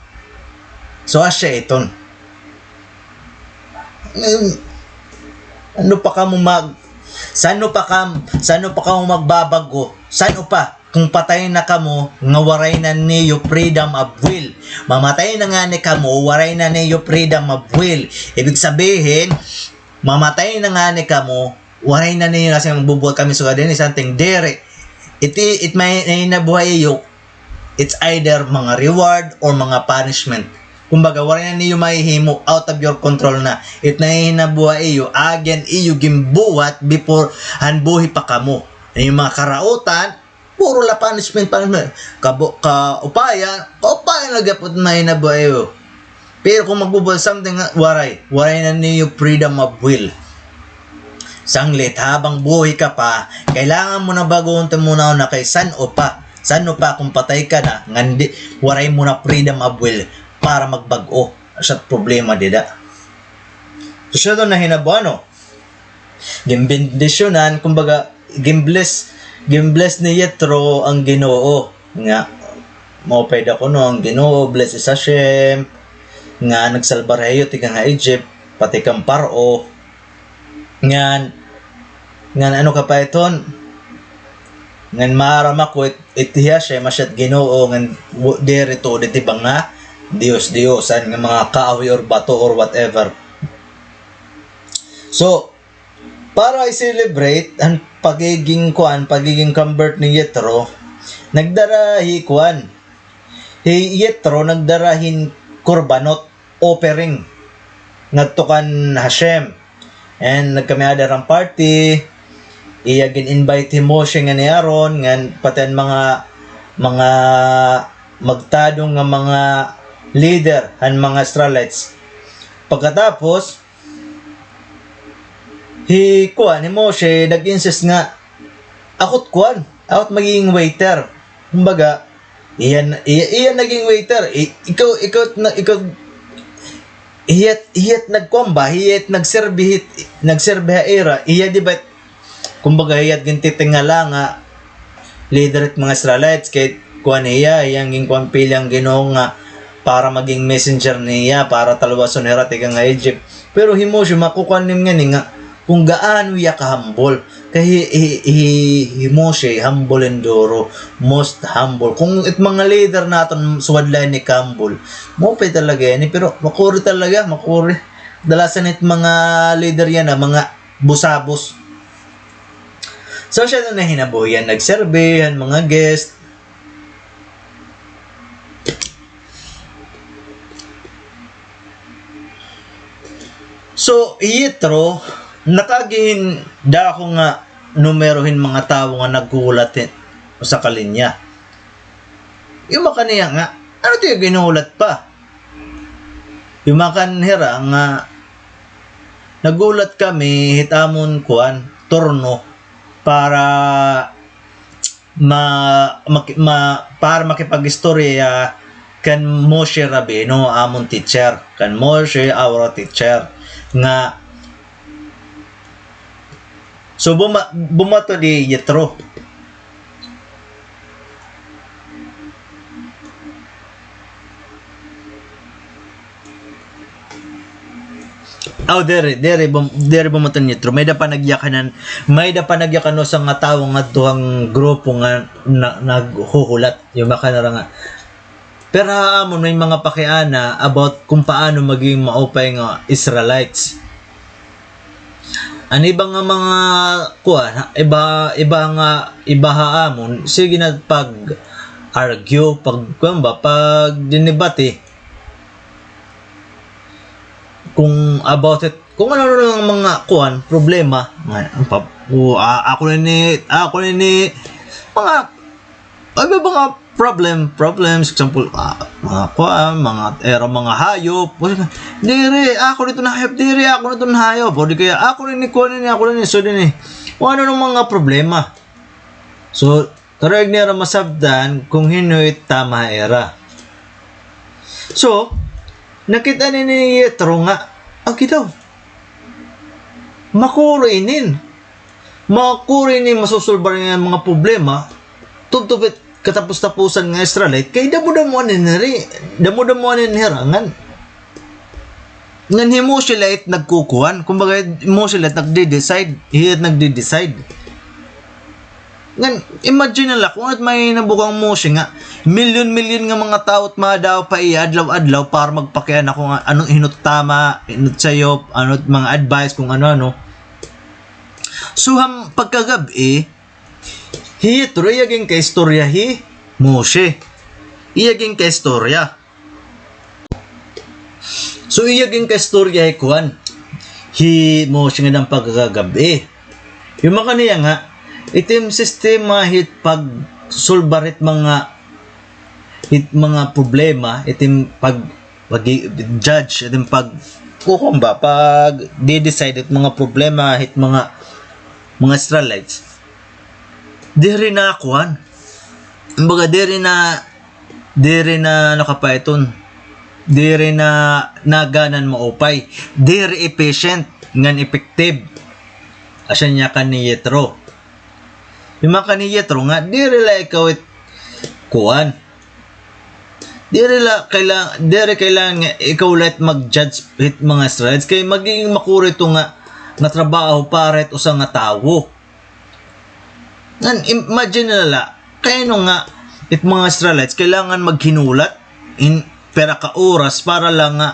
So, asya iton. Ngayon, ano pa kamo mag-, saan pa kam-, saan pa kamo magbabag-o? Saan pa? Kung patay na kamo, nga waray na niyo freedom of will. Mamatay na ngani kamo, waray na niyo freedom of will. Ibig sabihin, mamatay na ngani kamo, waray na niyo na siya magbubuhat kami sugad ini, something diri. It, it may, may nabuhay iyo, it's either mga reward or mga punishment. Kumbaga, waray na niyo mahihimo, out of your control na. It nahihinabuhay iyo, again, iyo gimbuhat before han buhi pa kamo. An iyo mga karautan, puro la punishment, punishment. Kabo-, kaupayan, kaupayan na gyapon mahinabuhay iyo. Pero kung magbubuhat something, waray. Waray na niyo freedom of will. Sanglit, habang buhi ka pa, kailangan mo na bag-ohon it im hunahuna kay san-o pa. San-o pa kung patay ka na, nga di, waray mo na freedom of will para magbag-o. Asya it problema dida. So, siya to nahinabuan, no? Ginbendisyonan, kumbaga, ginbless, ginbless ni Yitro an Ginoo. Nga, maupay da kuno an Ginoo, blessed is Hashem, nga nagsalbar ha iyo tikang ha Egypt, pati kan Paro. Ngan, ngan ano ka pa iton? Ngan maaram ako it, it hi Hashem, asya it Ginoo, ngan w-, diri tuod it iba nga dios-diosan nga mga kahoy or bato or whatever. So, para i-celebrate an pagiging kuan, pagiging convert ni Yitro, nagdara hi kuan. Hi Yitro nagdara hin korbanot, offering, ngadto kan Hashem. And nagkami-ada han party, iya gin-invite hi Moshe ngan hi Aaron, ngan pati an mga, mga magtadong nga mga leader han mga Israelites. Pagkatapos, hi kuan, hi Moshe, nag-insist nga, ako it kuan, ako it magiging waiter. Kumbaga, iya, iya, iya naging waiter. I-, ikaw, ikaw, na, ikaw, hiya it, hiya it nagkuan ba, hiya it nagserbi, hit-, nagserbi ha ira, iya di ba, kumbaga, hiya it gintitingala nga, leader it mga Israelites, kay kuan hiya, hiya an ginkuan, pili han Ginoo nga para maging messenger niya, para talwason hira tikang ha Egypt. Pero hi Moshe, makukuan nim ngani nga kung gaano hiya ka-humble. Kay hi, hi, hi, hi Moshe, humble and duro, most humble. Kung it mga leader naton, sugad la ini ka-humble, maupay talaga ini, pero makuri talaga, makuri. Kadalasan it mga leader yana, mga busabos. So, siya na nahinabuhian, nagserbi han mga guest. So, Yitro, nakaagi hin dako nga numero hin mga tawo nga naghuhulat hin usa ka linya. Yumakan niya nga, ano it iyo ginhuhulat pa? Yumakan hira nga naghulat kami hit amon kuan, turno para ma-, maki-, ma-, para makipag-istorya kan Moshe Rabbeinu, amon teacher, kan Moshe, our teacher, nga, so, buma-, bumato di Yitro. Aw, diri, diri, bum-, diri bumaton Yitro. May-ada pa nagyakanan, may-ada pa nagyakan usa nga tawo ngadto han grupo nga na-, naghuhulat. Yumakan hira nga. Pero ha amon, may mga pakiana about kung paano maging maupay nga Israelites. An iba nga mga, kuan, iba, iba nga, iba ha amon, sige na pag-argue, pag, kuan ba, pagdinebate. Kung about it, kung ano-ano nga mga, kuan, problema, nga, ang pap-, o, a-, ako na ni, ako na ni, mga, ano ba, mga problem, problems, example, ah, mga kuan, mga, ira mga hayop, diri, ako didto nga hayop, diri, ako didto nga hayop, o di kaya, ako dinhi kuan dinhi, ako dinhi, so dinhi. O ano nga mga problema. So, karuyag nira masabtan kon hin-o it tama ha ira. So, nakit-an ini ni Yitro nga, agi daw. Makuri inin. Makuri inin masusulbar nga mga problema. Tubtob it katapos-tapusan nga Israelite, kay damo-damo inin hira, damo-damo inin hira, ngan, ngan hi Moshe la it nagkukuan, kumbaga, hi Moshe la it nagde-decide, hiya it nagde-decide. Ngan, imagine na la, kon ano it mahinabo kan Moshe nga, milyon-milyon nga mga tawo it madayaw pa iya adlaw-adlaw para magpakiana kon ano it hin-o it tama, hin-o it sayop, ano it mga advice, kon ano-ano. So, han pagkagab-i, hi Yitro, iya ginkaistorya hi Moshe. Iya ginkaistorya. So, iya ginkaistorya hi kuan, hi Moshe ngada han pagkagab-i. Yumakan niya nga, it im sistema hit pagsulbar hit mga, hit mga problema, it im pag, pag-judge, it im pag, kukumba, pagde-decide hit mga problema hit mga, mga Israelites. Diri na kuan. Kumbaga, diri na, diri na nakapaiton. Diri na naganan maupay. Diri efficient ngan effective. Asya niya kan ni Yitro. Yumakan ni Yitro nga, diri la ikaw it kuan. Diri la kaila-, diri kailangan nga ikaw la it mag-judge hit mga Israelites. Kay magiging makuri ito nga, nga trabaho para hit usa nga tawo. Ngan, im-, imagine na la, kay ano nga, it mga Israelites, kailangan maghinulat in pira ka oras para la nga,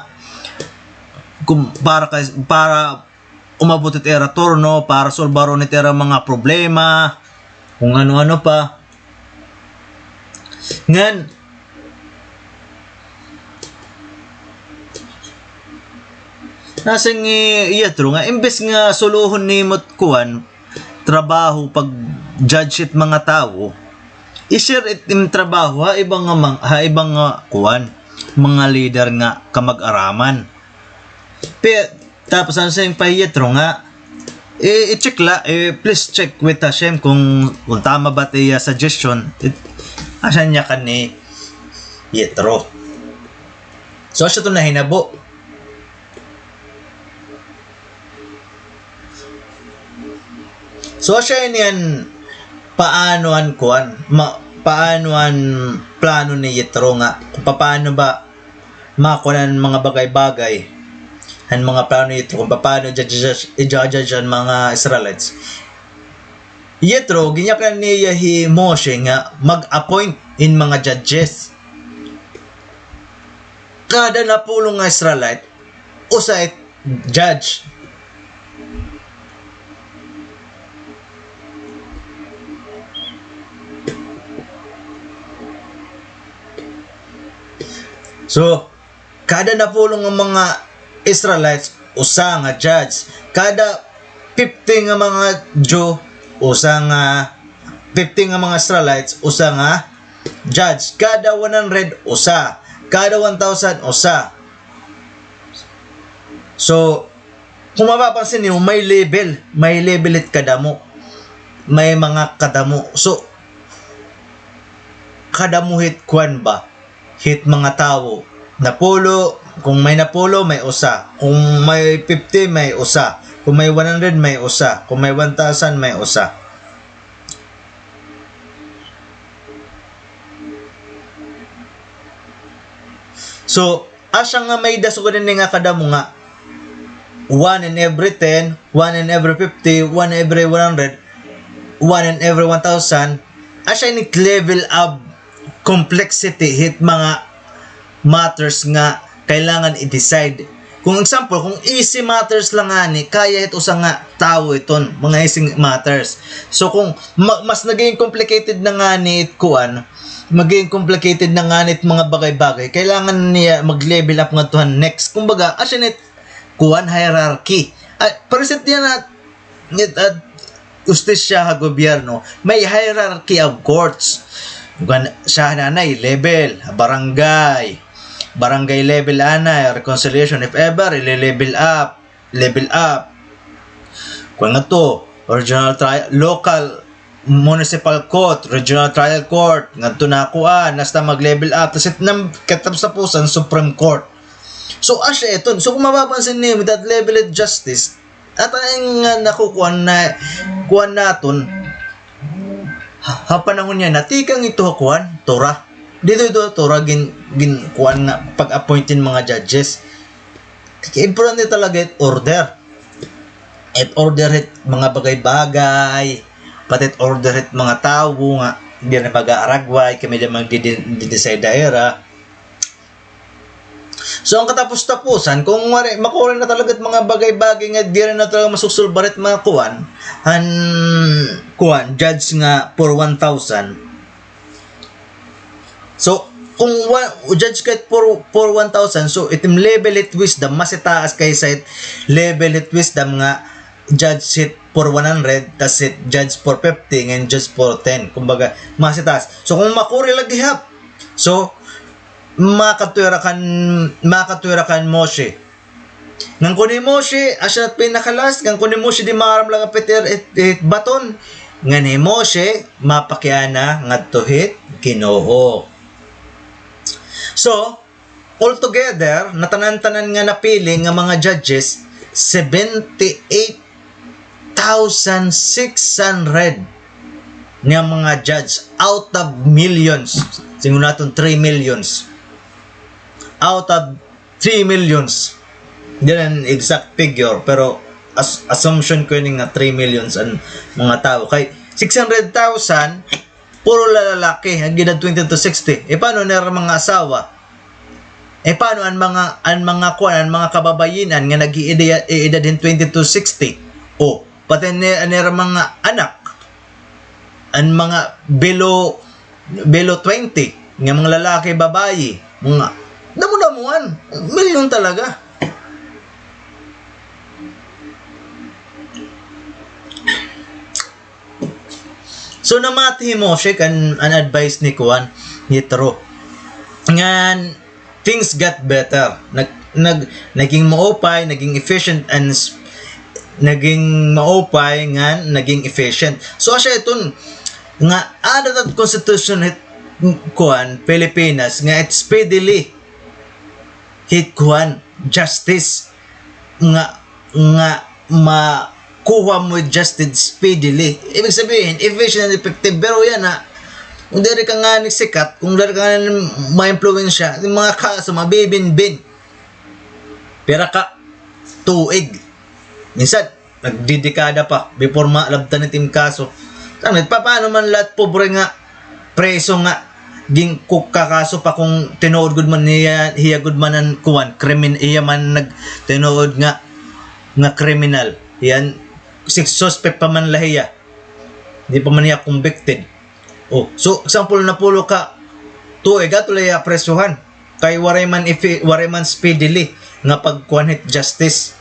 kum-, para ka, para umabot it ira turno, para sulbaron it ira mga problema, kon ano-ano pa. Ngan, nasiring hi Yitro nga, imbes nga sulohon nimo it kuan, trabaho pag-judge it mga tawo, i-share it im trabaho ha iba nga mang-, ha iba nga kuan, mga leader nga kamag-araman. Pi-, tapos ano siring pa hi Yitro nga, i-, i-check la, i-, please check with Hashem kon, kon tama ba it iya suggestion, it, asya niya kan ni Yitro. So, asya ito nahinabo. So, asya ini an paano an kuan, ma-, paano an plano ni Yitro nga, kon papaano ba makuan an mga bagay-bagay, an mga plano ni Yitro, kon papaano i-judge, i-judge an mga Israelites. Yitro, ginyakan niya hi Moshe nga mag-appoint hin mga judges. Kada napulong nga Israelite, usa it judge. So, kada napulong nga mga Israelites, usa nga judge. Kada fifty nga mga Jew, usa nga, fifty nga mga Israelites, usa nga judge. Kada one hundred, usa. Kada one thousand, usa. So, kon mapapansin niyo, may level. May level it kadamo. May mga kadamo. So, kadamo hit kuan ba? Hit mga tawo. Napulo, kon may napulo, may usa. Kon may fifty, may usa. Kon may one hundred, may usa. Kon may one thousand, may usa. So, asya nga may-ada sugad ini nga kadamo nga one in every ten, one in every fifty, one in every one hundred, one in every one thousand. Asya ini level of complexity hit mga matters nga kailangan i-decide. Kon example, kon easy matters la ngani, kaya hit usa nga tawo iton, mga easy matters. So, kon ma-, mas nagiging complicated na ngani it kuan, magiging complicated na ngani it mga bagay-bagay, kailangan niya mag-level up ngadto han next. Kumbaga, asya ini it kuan, hierarchy. Ah, present niya na, it, ah, hustisya ha gobyerno, may hierarchy of courts. Kuan, siya nanay level, barangay. Barangay level anay, reconciliation, if ever, ile-level up, level up. Kuan ngadto, regional trial, local municipal court, regional trial court, ngadto na kuan, hasta mag-level up. Tas it nam-, katapos-tapusan, Supreme Court. So, asya iton. So, kung mapapansin niyo, that level of justice, at ang, ah, nakukuan na, kuan naton, ha, ha panahon niya na, tikang ito ha kuan, Torah. Dito ito, Torah, gin, gin, kuan nga, pag-appoint hin mga judges. Importante talaga it order. It order it mga bagay-bagay, pati it order it mga tawo nga, diri na mag-aaragway, kami lang magdidi-, dideside ha ira. So, ang katapos-tapusan, kung wari, makuri na talaga it mga bagay-bagay nga diri na talaga masusulbar it mga kuan, han kuan, judge nga for one thousand. So, kung wa-, judge ka it for, for one thousand, so, it im level it wisdom, mas itaas kaysa it level it wisdom nga judge it for one hundred, tas it judge for fifty, ngan judge for ten. Kumbaga, mas itaas. So, kung makuri la gihap, so, makadto hira kan, makadto hira kan Moshe. Ngan kun hi Moshe, asya it pinaka-last, ngan kun hi Moshe di maaram la nga Peter it, it baton. Ngan hi Moshe, mapakiana ngadto hit Ginoo. So, altogether, natanan-tanan nga napili nga mga judges, seventy-eight thousand six hundred nga mga judge out of millions. Siring naton three millions. Out of three millions. Diri an exact figure, pero as-, assumption ko ini nga three millions an mga tawo. Kay six hundred thousand, puro la-, lalaki, an edad twenty to sixty. E, paano an ira mga asawa? E, paano an mga, an mga kuan, an mga kababayin-an nga nag-iedad, edad hin twenty to sixty? O, pati an, an ira mga anak, an mga below, below twenty, nga mga lalaki, babayi, mga damo-damoan, milyon talaga. So, namati hi Moshe kan an advice ni kuan, Yitro. Ngan, things got better. Nag-, nag-, naging maupay, naging efficient, and s-, naging maupay ngan naging efficient. So, asya iton nga aada it constitution hit, kuan, Pilipinas nga it speedily hit kuan, justice nga, nga makuha mo justice speedily. Ibig sabihin, efficient and effective. Pero yana, kung diri ka ngani sikat, kung diri ka ngani maimpluwensya, it mga kaso mabibinbin. Pira ka tuig. Minsan, nagdedekada pa before malabtan it im kaso. Tangit, pa-, paano man la it pobre nga preso nga ginkukakaso pa kung tinuod gud man hiya, hiya gud man an kuan, krimen-, hiya man nagtinuod nga, nga kriminal. Hiya, si-, suspect pa man la hiya. Di pa man hiya convicted. O, so, example, napulo ka tuig, ato la hiya presohan. Kay waray man ifi-, waray man speedily nga pagkuan hit justice.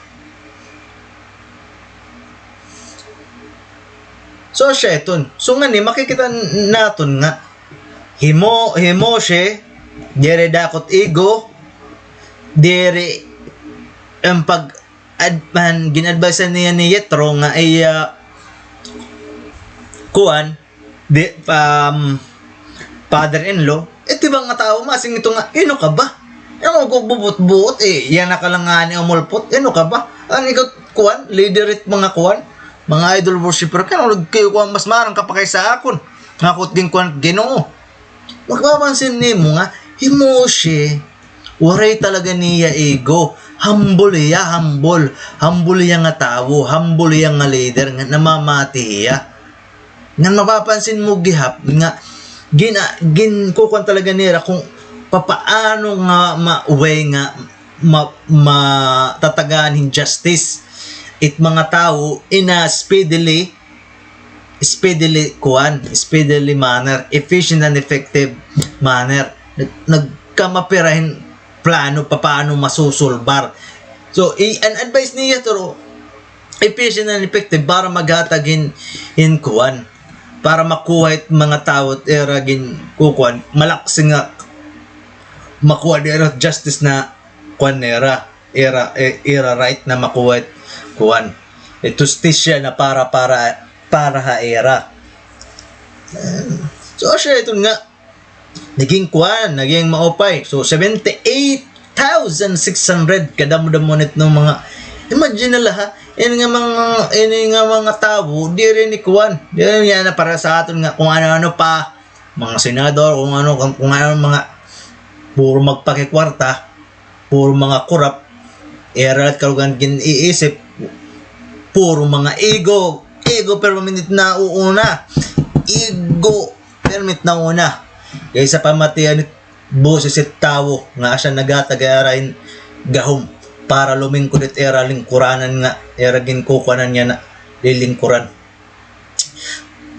So, asya iton. So, ngani, makikita n-, naton nga hi Mo-, hi Moshe, diri dako it ego, diri an pag-, ad-, an gin-advise niya ni Yitro nga iya, kuan, di, um, father-in-law, it iba nga tawo, masing ito nga, "Hin-o ka ba? Hin-o ka ba, bubot-buot, e, yana ka la ngani umulpot, hin-o ka ba? An ikaw, kuan, leader it mga kuan, mga idol worshipper ka, hin-o kayo kuan, mas maaram ka pa kaysa akon. Nga ako it ginkuan, Ginoo." Mapapansin nimo nga, hi Moshe, waray talaga niya ego. Humble hiya, humble. Humble hiya nga tawo, humble hiya nga leader, nga namamati hiya. Ngan mapapansin mo gihap nga gina-, ginkukuan talaga nira kung papaano nga ma-, way nga ma-, matatagaan hin justice it mga tawo in a speedily, speedily kuan, speedily manner, efficient and effective manner. Nag-, nagkamapira hin plano papaano masusulbar. So, i-, an advice niya, pero efficient and effective para maghatag hin, hin kuan, para makuha it mga tawo it ira ginkukuan, malaksi nga makuha it ira justice na kuan nira, ira, i-, ira right na makuha it kuan, it hustisya na para, para, para ha ira. So, asya iton nga, naging kuan, naging maupay. So, seventy-eight thousand six hundred kadamo-damo nit nga mga, imagine na la ha, ini nga mga, ini nga mga tawo, diri ni kuan, diri niya na para sa aton nga kung ano-ano pa, mga senador, kung ano, kung, kung ano mga, puro magpakikwarta, puro mga korap, ira la it kalugan gin-iisip, puro mga ego, ego permanent na uuna, ego permanent na una. Kaysa pamatian it boses it tawo nga asya naghatag ha ira hin gahom para lumingkod it ira lingkuranan nga ira ginkukuanan niya na lilingkuran.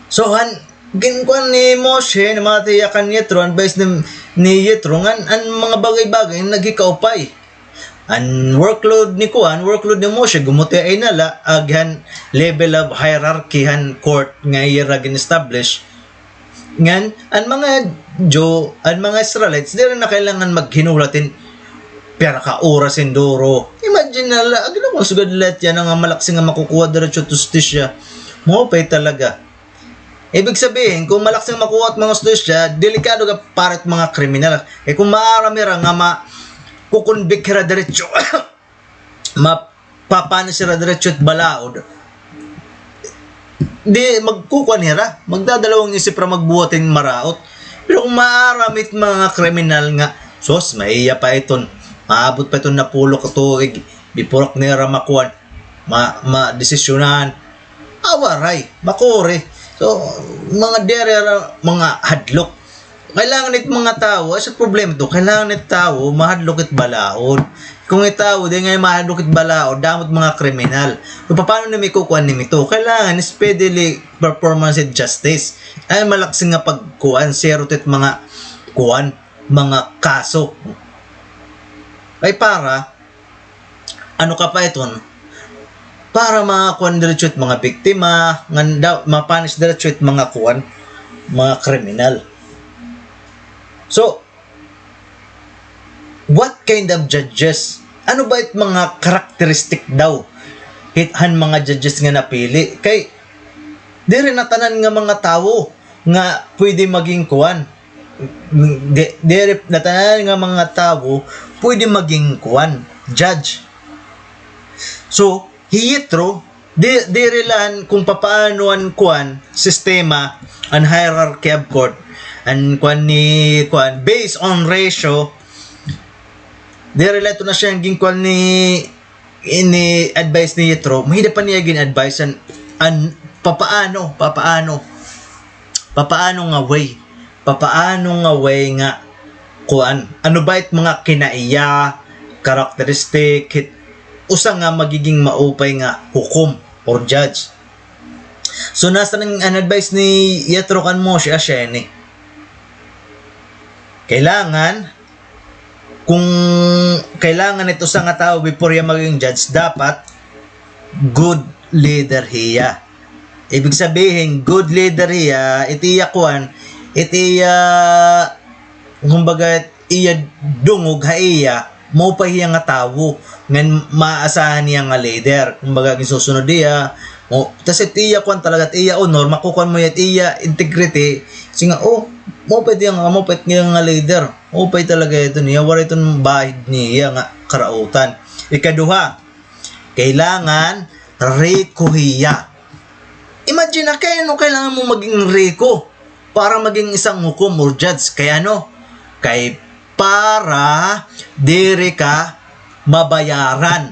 So, han, ginkuan ni Moshe, namati hiya kan Yitro, advice ni, ni Yitro, ngan an mga bagay-bagay naghikaupay. An workload ni kuan, workload ni Moshe, gumuti ay na la, agi han level of hierarchy han court nga ira gin-establish. Ngan, an mga Jew, an mga Israelites, diri na kailangan maghinulat hin pira ka oras hin duro. Imagine na la, agi na kon sugad la it yana nga malaksi nga makukuha diretso it hustisya. Maupay talaga. Ibig sabihin, kung malaksi nga makuha it mga hustisya, delikado ka para it mga kriminal. Eh, kung maaram hira nga ma-, kukonvict hira diretso, ma-, papunish hira diretso it balaod, di magkukuan hira, magdadalawang isip hira magbuhat hin maraot. Pero kung maaram it mga kriminal nga, sus, maiya pa iton, maabot pa iton napulo ka tuig, before nira makuan, ma-, madesisyonan. Awaray, makuri. So, mga diri ra, mga hadlok. Kailangan it mga tawo, asya it problema ito, kailangan it tawo, mahadlok it balaod. Kung it tawo, di ngay mahadlok it balaod, damo it mga kriminal. So, paano nimi kukuan nimi ito? Kailangan speedily performance and justice. Ay, malaksi nga pagkuan, zero it mga kuan, mga kaso. Ay, para, ano ka pa iton? Para makuan diretso it mga biktima, ngan daw, mapunish diretso it mga kuan, mga kriminal. So, what kind of judges? Ano ba it mga characteristic daw hit han mga judges nga napili? Kay, diri na tanan nga mga tawo nga pwede maging kuan. Di-, diri na tanan nga mga tawo pwede maging kuan, judge. So, hi Yitro, di-, diri la han kung papaano an kuan, sistema, an hierarchy of court, an kuan ni kuan, based on ratio, diri la ito na siya ginkuan ni ini advice ni Yitro, mahida pa niya gin-advice an, an papaano, papaano, papaano nga way, papaano nga way nga kuan, ano ba it mga kinaiya, characteristic, hit, usa nga magiging maupay nga hukom or judge. So, nasa an advice ni Yitro kan Moshe, asya ini. Kailangan kung kailangan it usa nga tawo before hiya maging judge, dapat good leader hiya. Ibig sabihin, good leader hiya, it iya kuan, it iya, kumbaga, it iya dungog ha iya, maupay hiya nga tawo, ngan maaasahan niya nga leader. Kumbaga, ginsusunod hiya, mo, tas it iya kuan talaga, it iya honor, makukuan mo hiya, it iya integrity, kasi nga, oh, maupay hiya nga, maupay hiya nga leader. Maupay talaga iton, ya, waray iton bahid niya nga karautan. Ikaduha, kailangan riko hiya. Imagine na, kay ano kailangan mo maging riko para maging isang hukom or judge? Kay ano? Kay para diri ka mabayaran.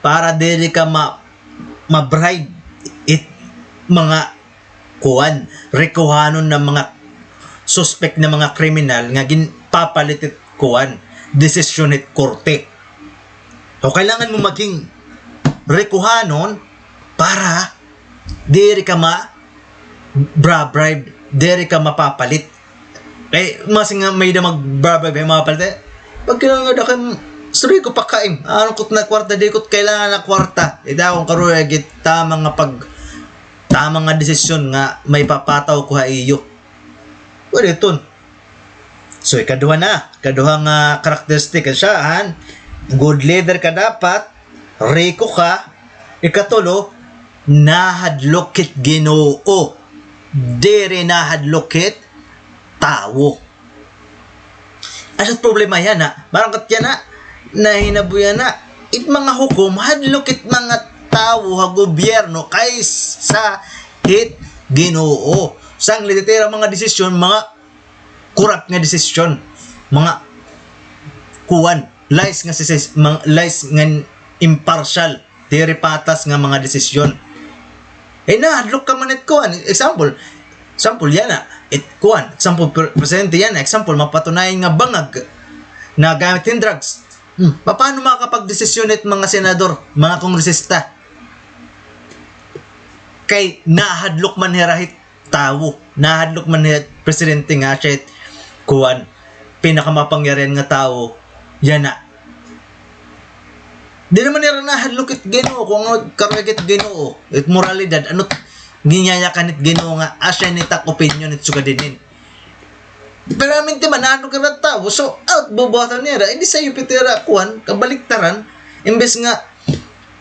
Para diri ka ma-, ma-bribe it mga kuan, rikuhanon na mga suspek na mga kriminal nga ginpapalit it kuan, desisyon hit korte. So, kailangan mo maging rikuhanon para diri ka ma-, bra-, bribe, diri ka mapapalit. Kay, mas nga may da mag-, bra-, bribe, mapapalit, eh. Pag kailangan nga da kay, Suroy ko pa kain. Ano ko it na kwarta, di ko it kailangan na kwarta. Ida akon karuyag it tama nga pag-, tama nga desisyon nga maipapataw ko ha iyo. Pwede iton. So, ikaduha na. Ikaduha nga characteristic, siya, han, good leader ka dapat, riko ka, ikatulo, nahadlok it Ginoo. Diri nahadlok it tawo. Asya it problema yana. Marangkat yana, nahinabo yana. It mga hukom, hadlok it mga tawo ha gobyerno kaysa hit Ginoo. Sanglit it ira mga desisyon, mga corrupt nga desisyon. Mga kuan, lies nga sisis-, mga lies nga impartial. Diri patas nga mga desisyon. Eh, nahadlok ka man it kuan. Example, example yana, it kuan, example, pre-, presidente yana, example, mapatunayan nga bangag, nagamit hin drugs. Hmm, paano makakapagdesisyon it mga senador, mga kongresista? Kay nahadlok man hira hit tawo. Nahadlok man hit presidente nga siya it, kuan, pinakamapangyarihan nga tawo. Yana. Diri man nira nahadlok it Ginoo, kon ano karuyag it Ginoo, it moralidad, ano it ginyayakan hit Ginoo nga asya ini it ak opinyon it sugad hinin. Pero permanente man, nahadlok it tawo, so, out, bubuhaton nira, eh, di sayo pa it ira, kuan, kabaliktaran, imbes nga,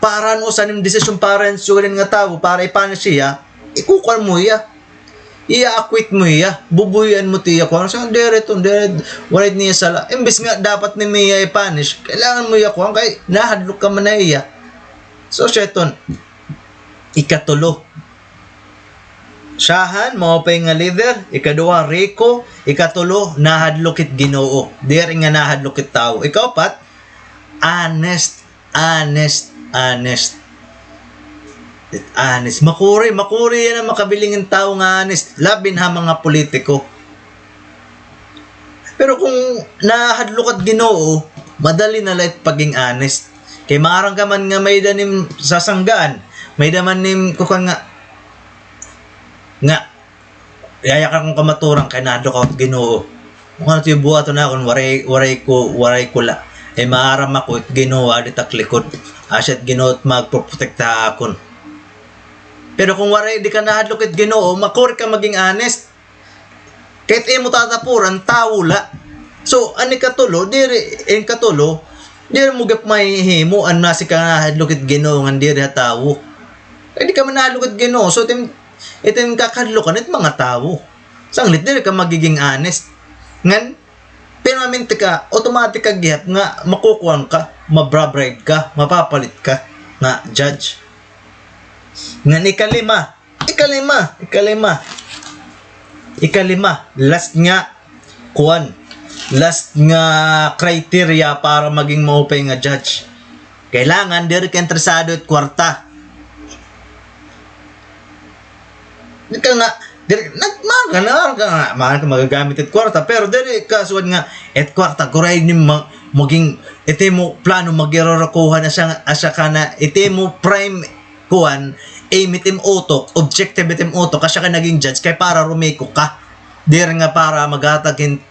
para han usa nim desisyon para han sugad hin nga tawo, para i-punish hiya, ikukuan mo hiya. I-acquit mo hiya, bubuy-an mo it iya kuan. So, diri iton, diri, waray it niya sala. Imbes nga dapat nimo hiya i-punish, kailangan mo hiya kuan, kay nahadlok ka man ha iya. So, siya iton. Ikatulo. Siya han, maupay nga leader. Ikaduha, riko. Ikatulo, nahadlok it Ginoo. Diri nga nahadlok it tawo. Ikaupat, honest. Honest, honest. Honest. Makuri, makuri yana makabiling hin tawo nga honest. Labi na ha mga politiko. Pero kon nahadlok it Ginoo, madali na la it paging honest. Kay maaram ka man nga may-ada nim sasanggaan, may-ada man nim kuan nga, nga, yayakan ko kamatuoran kay nahadlok ako hit Ginoo. Kon ano it iyo buhaton ha akon, waray, waray ko, waray ko la. Kay maaram ako it Ginoo adi it ak likod. Asya it Ginoo it magpoprotekta ha akon. Pero kon waray, di ka nahadlok hit Ginoo, makuri ka maging honest. Kay it imo tatapuran, tawo la. So, an ikatulo, diri, an ikatulo, diri mo gihap mahihimo an nasiring ka nga nahadlok it Ginoo ngan diri ha tawo. Kay di ka man nahadlok it Ginoo. So, it im-, it im kakahadlokan it mga tawo. Sanglit, diri ka magiging honest. Ngan, permanente ka, automatic ka gihap nga makukuan ka, mabra-bribe ka, mapapalit ka nga judge. Ngan ikalima, ikalima, ikalima, ikalima, last nga, kuan, last nga criteria para maging maupay nga judge. Kailangan diri ka interesado it kwarta. Di ka nga, diri, nag-, mahal ka, mahal ka nga, mahal ka magagamit it kwarta, pero diri ka sugad nga, it kwarta, kuray ni ma-, maging, it imo plano, magirarakuhan na siya, asya ka na, it imo prime, kuan, aim it im utok, objective it im utok, asya ka naging judge, kay para rumiko ka. Diri nga para maghatag hin,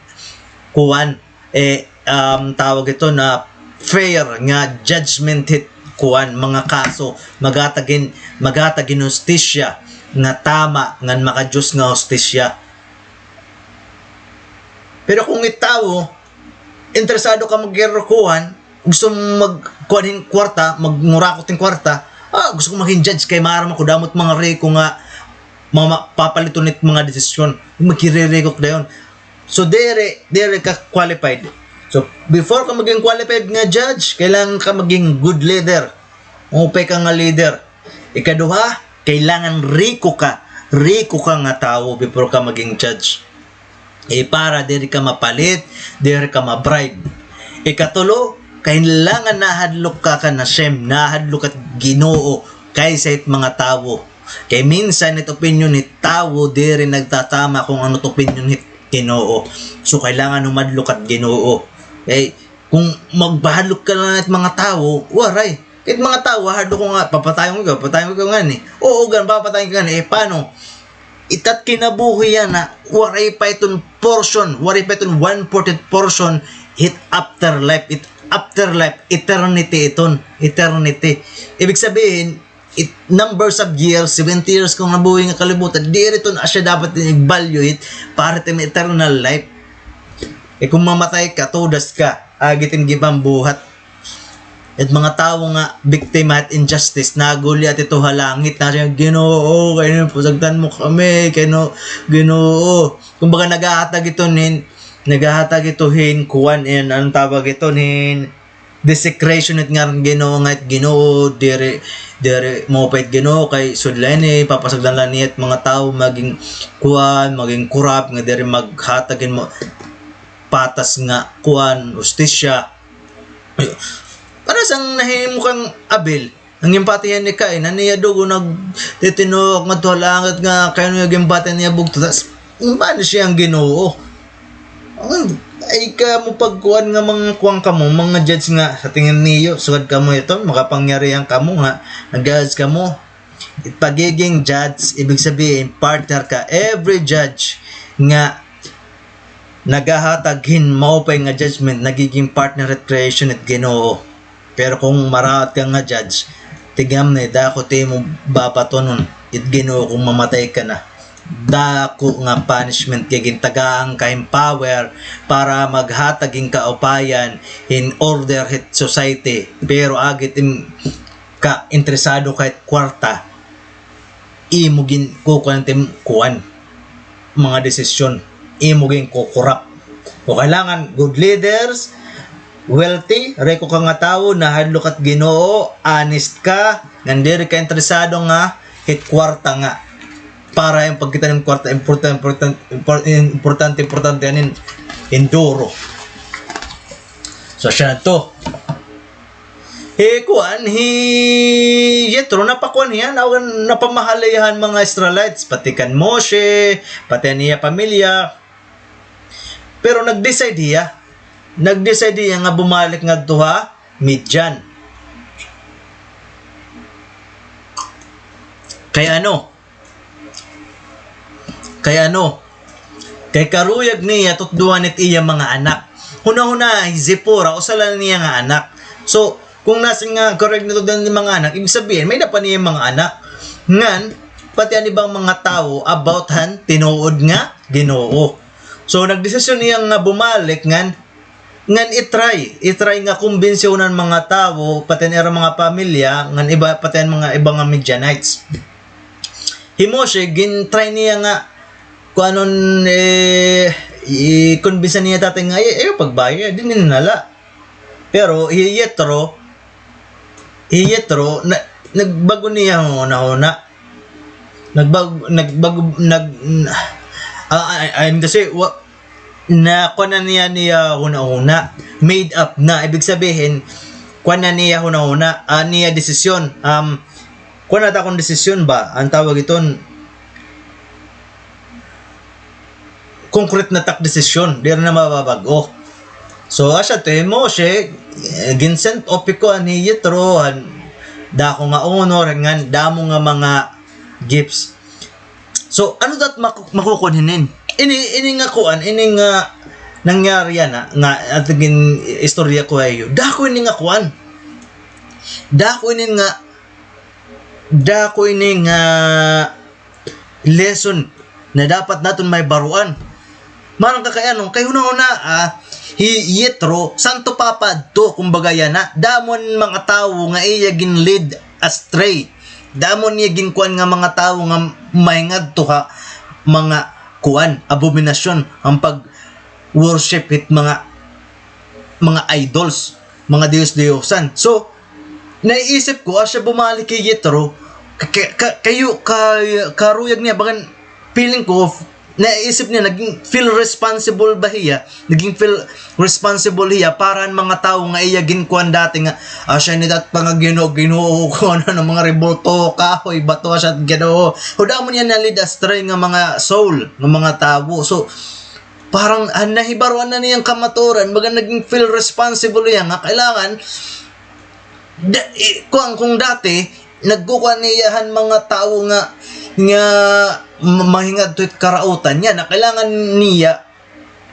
kuan, eh, um, tawag ito na fair nga judgment hit kuan, mga kaso, maghatag hin, maghatag hin hustisya nga tama, ngan makajust nga hustisya. Pero kon it tawo, interesado ka magkirikuan, gusto mo magkuan hin kwarta, magngurakot hin kwarta, ah, gusto ko maging judge kay maaram ako damo it mga riko nga mga ma-, papaliton it mga desisyon, magkiririkok dayon. So, diri, diri ka qualified. So, before ka maging qualified nga judge, kailangan ka maging good leader. Maupay ka nga leader. Ikaduha, kailangan riko ka. Riko ka nga tawo before ka maging judge. Eh, para diri ka mapalit, diri ka ma-bribe. Ikatulo, kailangan nahadlok ka kan Hashem, nahadlok ka Ginoo, kaysa it mga tawo. Kay minsan it opinyon hit tawo diri nagtatama kon ano it opinyon hit Ginoo. So, kailangan humadlok ka Ginoo. Kay kon maghadlok ka la hit mga tawo, waray. Kay it mga tawo, hadlok ko nga, papatayon ko ikaw, papatayon ko ikaw ngani. Oo, gan, papatayon ko ngani. Eh, paano? It at kinabuhi yana, waray pa iton portion, waray pa iton one-fourth portion, hit afterlife, it afterlife, eternity iton, eternity. Ibig sabihin, it, numbers of years, seventy years kung nabuhi nga kalibutan, diri iton asya dapat in-evaluate para iton eternal life. E kung mamatay ka, tudas ka, agi iton gipambuhat. It mga tawo nga biktima hit injustice, naguli-at ito ha langit, nasiring, "Ginoo, kay ano, pasagdan mo kami, kay ano, Ginoo." Kumbaga, naghahatag ito hin, naghahatag ito hin, kuan, in, anong tawag ito, hin, desecration it ngaran Ginoo, nga it Ginoo, diri, diri maupay it Ginoo, kay sudlay ini, papasagdan la niya it mga tawo maging kuan, maging corrupt, nga diri maghatag hin mo, patas nga kuan, hustisya. Para sang nahimo kan Abel, an ginpatay niya hi Cain, an iya dugo nagtitinuok ngadto ha langit nga kay ano iya ginpatay an iya bugto. Tas, ginpatay niya an Ginoo. Ay, ay kamo pagkuan nga mga kuan kamo, mga judge nga sa tingin niyo, sugad kamo iton, makapangyarihan kamo nga nag-judge kamo. Pagiging judge, ibig sabihin, partner ka. Every judge nga naghahatag hin maupay nga judgment, nagiging partner hit creation hit Ginoo. Pero kung maraot ka nga judge, tigam na, dako it imo babatonon it Ginoo kung mamatay ka na. Dako nga punishment kay gintagaan ka hin power para maghatag hin kaupayan, hin order hit society. Pero agi it im-, ka interesado ka hit kwarta, imo gin-, kukuan tim-, kuan, mga desisyon, imo ginkukurap. So, kailangan good leaders, wealthy, reko ka nga tawo, nahadlok ka hit Ginoo, honest ka, ngan diri ka interesado nga hit kwarta nga. Para an pagkita hin kwarta, important, important, impor-, importante, importante anin, enduro. So, siya na to. Hi kuan, hi Yitro, napakuan hiya, na, napamahal hiya han mga Israelites, pati kan Moshe, pati an iya pamilya. Pero nag-decide hiya. Nag-decide hiya nga bumalik ngadto ha Midian. Kay ano? Kay ano? Kay karuyag niya tutdoan it iya mga anak. Hunahuna, hi Zipporah, usa la niya nga anak. So, kung nasiring nga karuyag niya tutdoan it mga anak, ibig sabihin, may-ada pa niya mga anak. Ngan, pati an ibang mga tawo about han tinuod nga Ginoo. So, nagdesisyon niya nga bumalik ngan, ngan i-try, i-try nga kumbinsihonan an mga tawo, pati an ira mga pamilya, ngan iba, pati an mga iba nga Midianites. Hi Moshe, gin-try niya nga, kuanon, eh, i-convince niya tatay nga, "Ay, ayaw pagbayad, dinhi na la." Pero hi Yitro, hi Yitro, na, nagbago niya hunahuna. Nagbag-, nagbago, nag-, ah, I, I mean to say, wa-, na, kuan na niya, niya hunahuna. Made up na. Ibig sabihin, kuan na niya hunahuna, ah, niya desisyon. Um, kuan na ta akon desisyon ba? An tawag iton, concrete na tak desisyon, diri na mababag-o. So, asya to, hi Moshe, eh, gin-sent off hi kuan, hi Yitro, an dako nga honor, ngan damo nga mga gifts. So, ano dat maku-, makukuan hinin? Ini, ini nga kuan, ini nga nangyari yana, nga, aton gin-istorya ko ha iyo. Dako ini nga kuan. Dako ini nga, dako ini nga lesson na dapat naton mahibaroan. Maaram ka kay ano, kay hunahuna, ah, hi Yitro, Santo Papa adto, kumbaga yana, damo an mga tawo nga iya gin-lead astray. Damo niya ginkuan nga mga tawo nga mahingadto ha mga kuan, abominasyon, an pag-worship hit mga, mga idols, mga diyos-diyosan. So, naiisip ko, asya bumalik hi Yitro, ka-, ka-, kayo, ka-, karuyag niya, bagan, feeling ko, naisip niya, naging feel responsible ba hiya? Naging feel responsible hiya para an mga tawo nga iya ginkuan dati nga, ah, asya ini dat pa nga Ginoo, Ginoo, kuan, ano, mga rebulto, kahoy, bato, asya Ginoo. Huda mo niya na-lead astray nga mga soul, nga mga tawo. So, parang, ah, nahibaroan na niya an kamatuoran, baga naging feel responsible hiya nga kailangan, da-, i-, kuan, kung dati, nagkukuan niya han mga tawo nga, nga ma-, mahingadto hit karautan niya, na kailangan niya,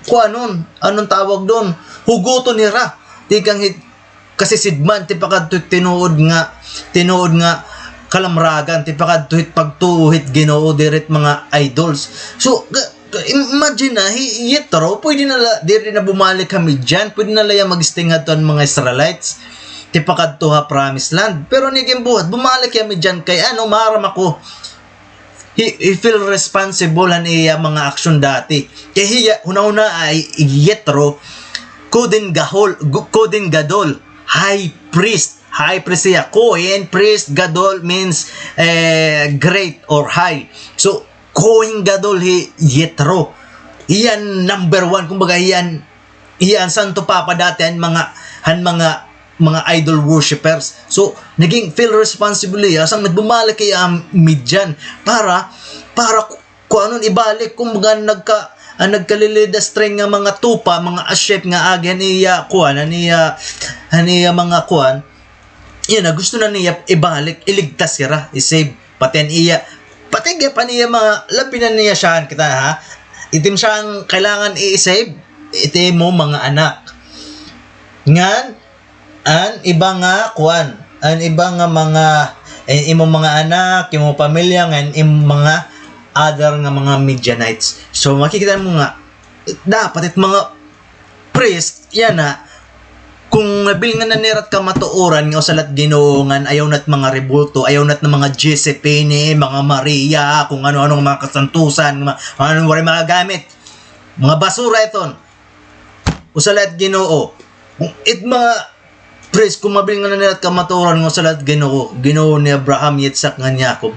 kuanon, anong tawag doon? Huguton hira. tikang hit kasisidman, tipakadto hit tinuod nga, tinuod nga kalamragan, tipakadto hit pagtuo hit Ginoo, diri hit mga idols. So, ka-, ka-, im-, imagine na, hi Yitro, pwede na la, diri na bumalik ha Midian, pwede na la hiya mag-stay ngadto han mga Israelites, tipakadto ha Promised Land. Pero an iya ginbuhat, bumalik hiya Midian kay ano, maaram ako, he, he feel responsible han iya mga aksyon dati. Kay hiya, hunahunaa hi Yitro, Kohen Gadol, gu-, Kohen Gadol, high priest. High priest hiya. Kohen, priest, Gadol means, eh, great or high. So, Kohen Gadol hi Yitro. Hiya an number one, kumbaga, hiya an, hiya an Santo Papa dati han mga, han mga, mga idol worshippers. So, naging feel responsible hiya, sang nagbumalik hiya ha Midian para, para ku-, kuanon, ibalik, kumbaga, nagka-, an nagka-lead astray nga mga tupa, mga Ashep nga agi han iya, kuan, han iya, han iya mga kuan, yana, gusto na niya ibalik, iligtas hira, i-save. Pati an iya, pati gihap an iya mga, labi na niya siya, kita, ha? It im siya an kailangan i-save, it imo mga anak. Ngan, an iba nga, kuan, an iba nga mga, eh, imo mga anak, imo pamilya, ngan imo mga other nga mga Midianites. So, makikita mo nga, dapat it mga priest, yana, kung nabilingan na nira it kamatuoran nga usa la it Ginoo, ngan ayaw na it mga rebulto, ayaw na it mga Jezebel, mga Maria, kung ano-ano nga mga kasantusan, mga, ano, waray magagamit. Mga basura iton. Usa la it Ginoo. Kung it mga priest, kung mabilingan na nira it kamatuoran nga usa la it Ginoo, Ginoo ni Abraham, Yitzhak, ngan Yaakov,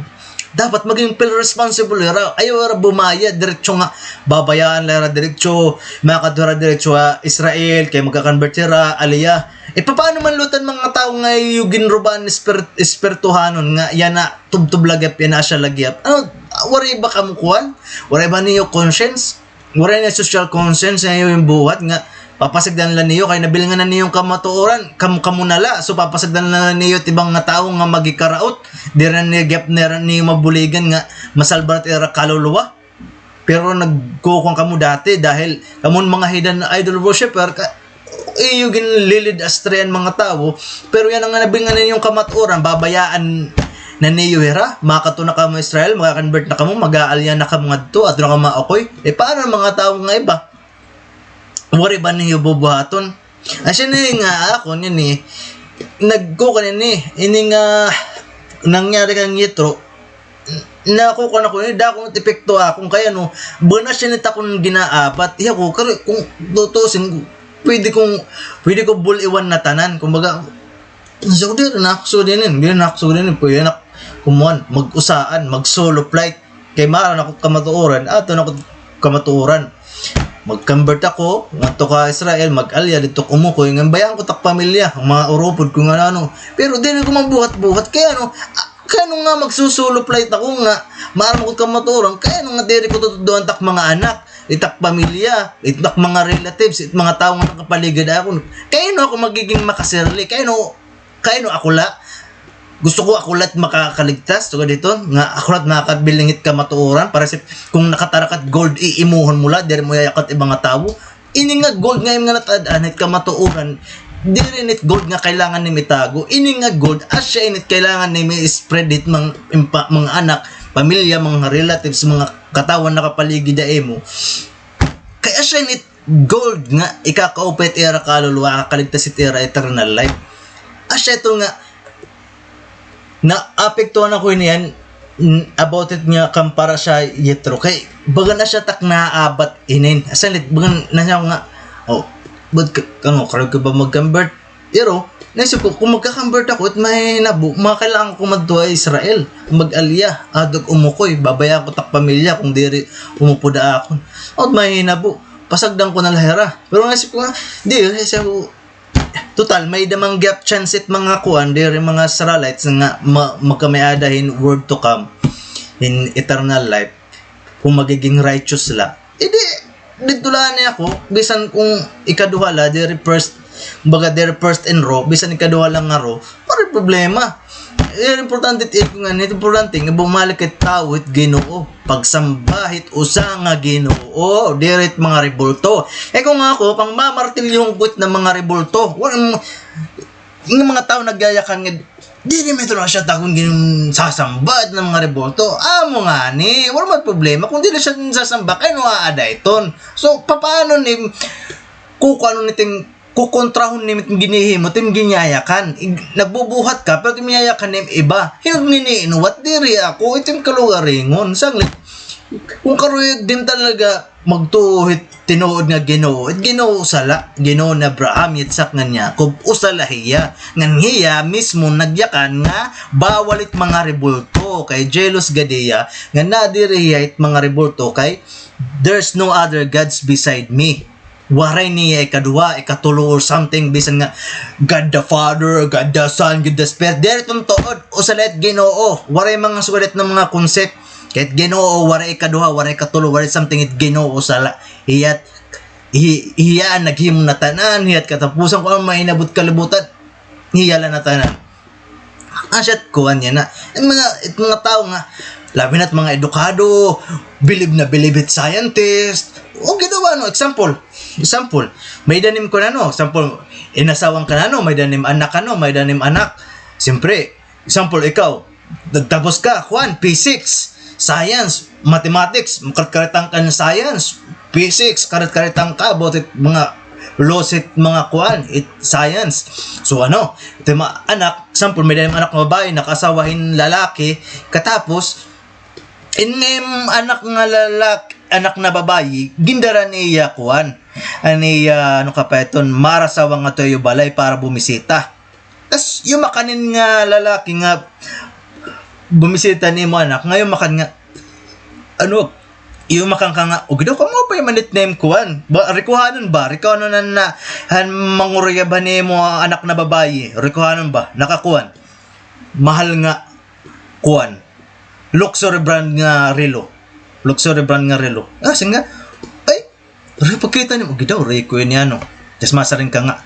dapat maging feel responsible hira. Ayaw hira bumaya, diretso nga babayaan la hira diretso, makadto hira diretso ha Israel, kay magka-convert hira, Aliyah. E, papaano man liwat an mga tawo nga iyo ginrubaan espir-, espirituhanon nga yana tubtob la gihap, yana asya la gihap? Ano, waray ba kamo kuan? Waray ba niyo conscience? Waray na social conscience nga iyo ginbuhat nga papasagdan la niyo kay nabilingan na niyo an kamatuoran, kamo, kamo na la. So, papasagdan na la niyo it iba nga tawo nga magikaraot. Diri na niyo gihap, diri na niyo mabuligan nga masalbar it ira kaluluwa. Pero nagkukuan kamo dati dahil kamo an mga heathen idol worshipper, ka-, iyo ginli-lead astray an mga tawo, pero yana nga nabilingan na niyo an kamatuoran, babayaan na niyo hira, makadto na kamo Israel, maka-convert na kamo, mag-aaliyah na kamo ngadto, adto na kamo maukoy. E, paano an mga tawo nga iba? Waray ba niyo bubuhaton? Asya ini nga akon ini, nagkukuan ini, ini nga nangyari kan Yitro, nakukuan ako ini, dako it epekto ha akon, kay ano, bana siya nit akon ginaabat. Iya ko, kay kung tutusin, pwede kong, pwede ko bul-iwan na tanan. Kumbaga, so, diri na ako, so, diri, diri na ako, so, diri, pwede na kumuan, mag-usaan, mag-solo flight. Kay maaram na ako kamatuoran, ato na ako kamatuoran. Mag-convert ako, ngadto ka Israel, mag-aliyah, didto ko umukoy, ngan bayaan ko tak pamilya, an mga urupod ko nga ano. Pero diri ko mabuhat-buhat, kay ano, a-, kay ano nga magsusulop la it ako nga, maaram ko kamatuoran, kay ano nga diri ko tutudloan tak mga anak, it ak pamilya, it ak mga relatives, it mga tawo nga nakapaligid akon. Kay ano ako magiging makasirli, kay ano Kay ano ako la, gusto ko ako la it makakaligtas, tungod hito, nga ako la it makakabilin hit kamatuoran, para sa, kung nakatarakat gold, iimuhon mo la, diri mo yayakat iba nga tawo. Ini nga gold nga im nga natad-an hit kamatuoran, diri ini it gold nga kailangan nimo itago. Ini nga gold, asya ini it kailangan nimo i-spread hit mga, impa-, mga anak, pamilya, mga relatives, mga katawhan nakapaligid ha imo. Kay asya ini it gold nga ikakaupay it ira kaluluwa, kakaligtas it ira eternal life. Asya ito nga, naapektuhan ako ini, n-, about it nga kan parasha Yitro. Kay, baga na siya tak naabat inin. Asya lit, baga na siya nga, oh, ba't ka, ano, karag ka ba mag-convert? Pero, naisip ko, kung magka-convert ako, it mahinabo, makakailangan ko madto ha Israel. Mag-aliyah, adto ak umukoy, babayaan ko tak pamilya, kung diri umupod ha akon. At mahinabo, pasagdan ko na la hira. Pero naisip ko nga, di, kasi ako, total, may-ada man gihap chance it mga kuan, diri mga Israelites nga ma-, magkamay-ada hin world to come, hin eternal life, kung magiging righteous la. E di, didto la ni ako, bisan kung ikaduha la, diri first, baga diri first in row, bisan ikaduha la nga row, waray problema. Eh, importante it, it nga, it importante nga bumalik it tawo hit Ginoo. Pagsamba hit usa nga Ginoo, diri it mga rebulto. Eh, kung ako, pangmamartilyuhan ko it nga mga rebulto. Wala, nga mga tawo nagyayakan nga, diri man ito na siya takon ginsasamba it nga mga rebulto. Amo ngani, wala man problema. Kung diri siya sasamba, kay ano aada iton? So, papaano ni, kukuanon ni it im, kukontrahon nimo it im ginhihimo, it im ginyayakan. Ig-, nagbubuhat ka, pero it im ginyayakan nimo iba. Hin-o it nininuwat, diri ako, it im kalugaringon. Sanglit, kung karuyag din talaga magtuo hit tinuod nga Ginoo, it Ginoo usa la, Ginoo ni Abraham, Yitzhak, ngan Yakob, usa la hiya. Ngan hiya mismo nagyakan nga bawal it mga rebulto, kay jealous gad hiya, ngan nadiri hiya it mga rebulto, kay there's no other gods beside me. Waray niya ikaduha, ikatulo or something, bisan nga God the Father, God the Son, God the Spirit. Diri tuod, usa la it Ginoo. Waray mga sugad nga mga concept. Kay it Ginoo, waray ikaduha, waray ikatulo, waray something, it Ginoo usa la. Hiya, hi-, hiya an naghimo na tanan, hiya it katapusan, kung ano mahinabo hit kalibutan, hiya la na tanan. Asya it kuan niya na. It mga, it mga tawo nga, labi na it mga edukado, bilib na bilib hit scientist. O ginawa, no, example. Example. May-ada nim kuan, ano, example, inasawa ka na, no, may-ada nim anak, ano, may-ada nim anak. Siyempre, example, ikaw, nagtapos ka, kuan, physics, science, mathematics, karit-karitan ka hin science, physics, karit-karitan ka about it, mga laws it, mga kuan, it science. So, ano, it mga anak, example, may-ada nim anak nga babaye, nakaasawa hin lalaki, katapos, in nga im anak nga lalaki, anak na babaye, gindara niya kuan, an iya, ano ka pa iton, marasawa ngadto ha iyo balay para bumisita. Tas, yumakan in nga lalaki nga bumisita nimo anak, nga yumakan nga, ano, yumakan ka nga, "Ugdaw ka, maupay man it nga im kuan." Ba, rikuhanon ba? Rikuhanon an na, han manguruyab han imo anak na babaye. Rikuhanon ba? Nakakuan. Mahal nga kuan. Luxury brand nga relo. Luxury brand nga relo. Ah, sige nga. Ay, Re, pagkita nimo, "Gidaw, Re ko ini, ano." Tas masiring ka nga,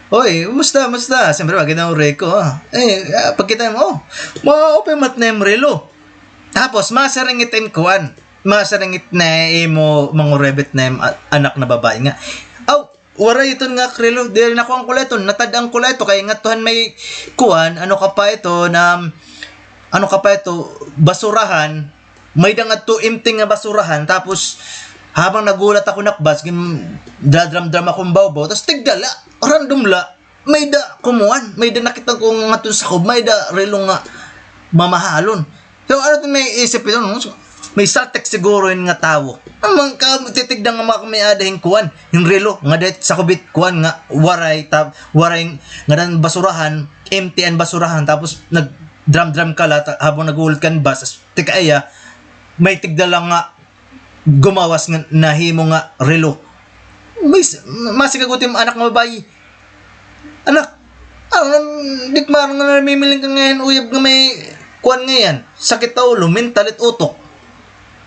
"Oy, musta, musta?" Siyempre, "Gidaw, Re ko, ah." Eh, ah, pagkita nimo, "Oh, maupay man it nga im relo." Tapos, masiring it im kuan. Masiring it nga imo manguruyab it nga im a-, anak na babaye nga, "Aw, waray iton nga ak relo, diri, nakuan ko la iton, natad-an ko la ito, kay ngadto han may kuan, ano ka pa ito, na, ano ka pa ito, basurahan." May-ada ngadto empty nga basurahan, tapos habang naghuhulat ako hin akbas, gin-, dadram-dram ako hin bawbaw, tas tigda la, random la, may-ada kumuan, may-ada nakita ko ngadto sakob, may-ada relo nga mamahalon. So, ano it may isip ito, no? So, may saltik siguro ini nga tawo. An mga ka-, titigda nga mga may-ada hin kuan, hin relo, nga dahil sakob it kuan nga waray, ta-, waray, nga daan basurahan, empty an basurahan, tapos nagdram-dram ka la, ta-, habang naghuhulat ka hin bus, tas tikaiya, may tigda la nga gumawas nga nahimo nga relo. May s-, masigag it im anak nga babaye, "Anak, ano, di ka man nga namimiling ka ngay-an uyab nga may kuan ngay-an, sakit ha ulo, mental it utok."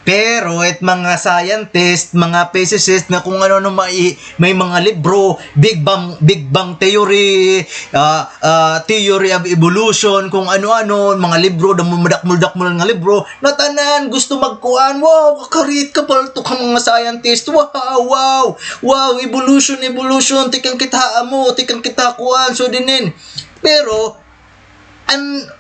Pero it mga scientist, mga physicist nga kung ano-ano may, may mga libro, Big Bang, Big Bang Theory, ah, ah, Theory of Evolution, kung ano-ano, mga libro, damo-, madakmol-dakmol nga libro, natanan gusto magkuan, "Wow, kakarit, kapaltok ha mga scientist, wow, wow, wow, evolution, evolution, tikang kita amo, tikang kita kuan, so dinin." Pero, an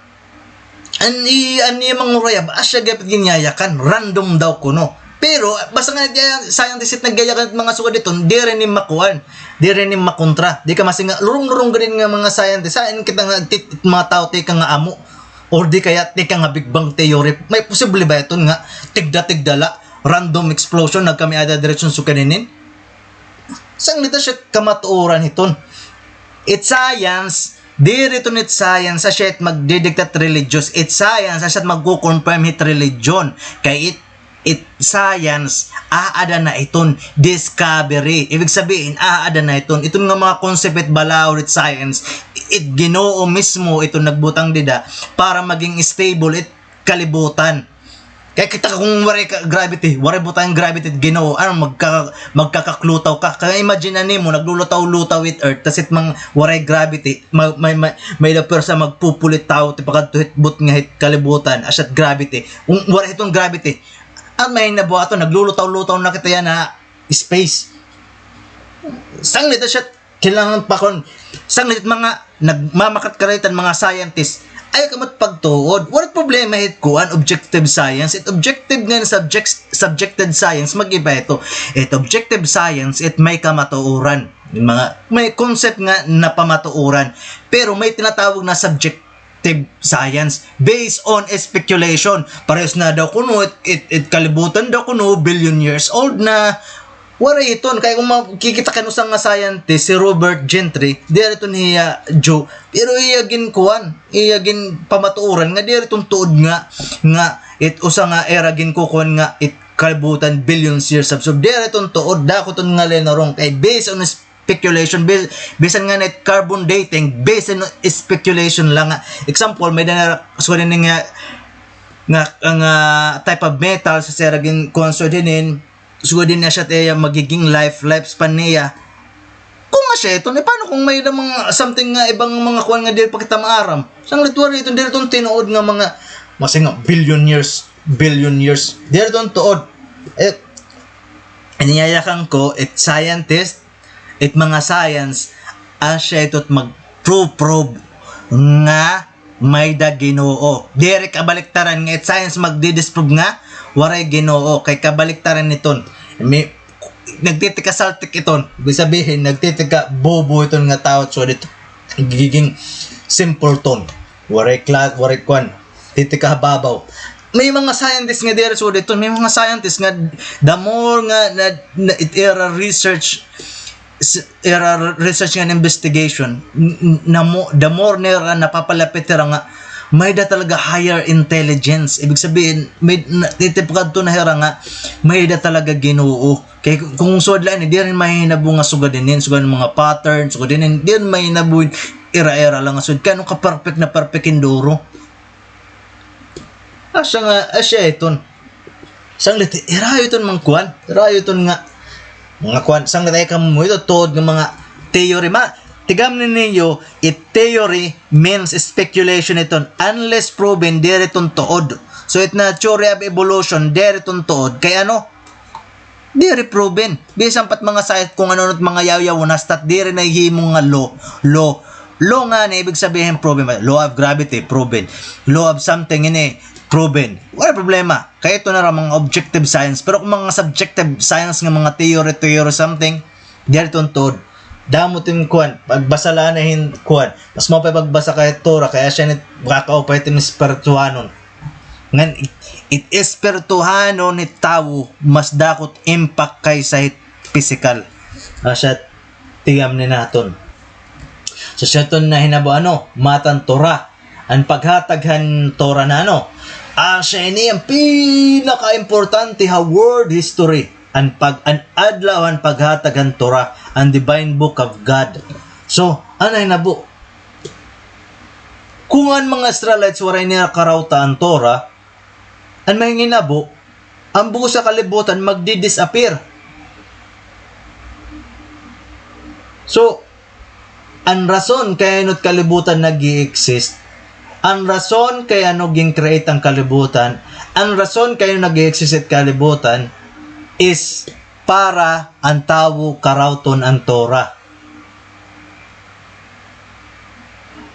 An i-, an iya manguruyab, asya gihap it ginyayakan, random daw kuno. Pero, basta nga nagyaya-, scientist it nagyayakan it mga sugad iton, diri ni makuan, diri ni makontra. Di ka masinga, lurong-lurong gani nga mga scientist, hain kita nga tit-, mga tawo tikang nga amo, or di kaya tikang nga Big Bang Theory. May posible ba iton nga tigda-tigda la, random explosion, nagkami-ada direksyon sugad hinin? Sanglit asya kamatuoran hiton. It science, diri iton it science asya it magdidikta hit religious. It science asya it magko-confirm hit religion. Kay it, it science, aada na iton discovery. Ibig sabihin, aada na iton. Iton nga mga concept it balaod it science, it Ginoo mismo iton nagbutang dida para maging stable it kalibutan. Kay kita kon waray ka gravity, waray butang gravity, Ginoo, ano, magka-, magkakaklutaw ka. Kay imagine na nimo, naglulutaw-lutaw it earth, tas it mga waray gravity, ma-, may, may, may-ada pwersa magpupulit tawo, tipakadto hit but nga hit kalibutan, asya it gravity. Kung waray hiton gravity, an mahinabo ato, naglulutaw-lutaw na kita yana space. Sanglit asya, kailangan pa kon, sanglit mga nagmamakat-karaytan mga scientist, ayaw kamo pagtuod. Waray problema hit kuan, objective science. It objective ngan subject-, subjected science, mag-iba ito. It objective science, it may kamatuoran. Mga, may concept nga napamatuoran. Pero may tinatawag na subject-, objective science based on speculation. Parehas na daw kuno, it, it, it kalibutan daw kuno, billion years old na. Waray iton, kay kon makikita ka hin usa nga scientist, si Robert Gentry, diri iton hiya Jew, pero iya ginkuan, iya ginpamatuoran nga diri iton tuod nga, nga it usa nga era ginkukuan nga it kalibutan billions years have. So diri iton tuod, dako iton nga linurong, kay based on speculation, bi-, bisan nga na carbon dating, based on speculation lang nga. Example, may-ada na, sugad ini nga, nga, nga type of metal, sa sira ginkuan sugad hinin, sugad ini asya it iya magiging life, lifespan niya. Kon asya iton, eh, paano kon may-ada mga something nga ibang mga kuan nga diri pa kita maaram? Sanglit waray iton, diri iton tinuod nga mga, masi nga billion years, billion years. Diri iton tuod. Eh, iniyayakan ko, it scientist, it mga science, asya ito it mag-prove-prove nga may-ada Ginoo. Diri kabaliktaran nga it science magdi-disprove nga waray Ginoo. Kay kabaliktaran iton. May, nagtitikasaltik iton. Ibig sabihin, nagtitikabobo iton nga tawo. So, dito, giging simpleton. Waray kla-, waray kuan. Titikahababaw. May mga scientist nga diri sugad iton. May mga scientist nga the more nga na, na, it ira research, s-, ira research nga investigation, n-, n-, na mo, the more nira napapalapit hira nga may-ada talaga higher intelligence. Ibig sabihin, may, na, titipakadto na hira nga may-ada talaga Ginoo. Kay kung, kung sugad la ini, diri mahinabo nga sugad inin, sugad mga pattern, sugad inin, diri mahinabo, ira-ira lang nga sugad. Kay ano ka perfect na perfect hinduro. Asya nga, asya iton. Sanglit, irayo iton mga kuan, irayo iton nga, mga kuan, sanglit ay kamo ito, tuod nga mga theory. Ma, tigam ni niyo, it theory means speculation iton. Unless proven, diri iton tuod. So, it na theory of evolution, diri iton tuod. Kay ano? Diri proven. Bisan pa it mga science, kung ano-ano it mga yaw-yaw, hasta it diri nahihimo nga law. Law. Law ngani, ibig sabihin, proven ba? Law of gravity, proven. Law of something, ini, proven. Wala problema. Kay ito na ra mga objective science. Pero kung mga subjective science nga mga theory, theory something, diri iton tuod. Damo iton kuan, pagbasa la na hin kuan. Mas maupay pagbasa kay Torah, kay asya ini, makakaupay iton espirituhanon. Ngan it, it espirituhanon hit tawo mas dako it impact kaysa hit pisikal. Asya, tigam ni naton. So, asya iton nahinabo, ano, matan Torah. An paghatag han Torah na, ano, asya ini an pinakaimportante ha world history. An pag-, an adlaw han paghatag han Torah, an divine book of God. So, ano nahinabo? Kung an mga Israelites waray nira karawta an Torah, an mahinginabo, an bug-os nga kalibutan magdi-disappear. So, an rason kay ano it kalibutan nag-i-exist, an rason kay ano gin-create an kalibutan, an rason kay ano nag-i-exist it kalibutan is para an tawo karawton an Torah.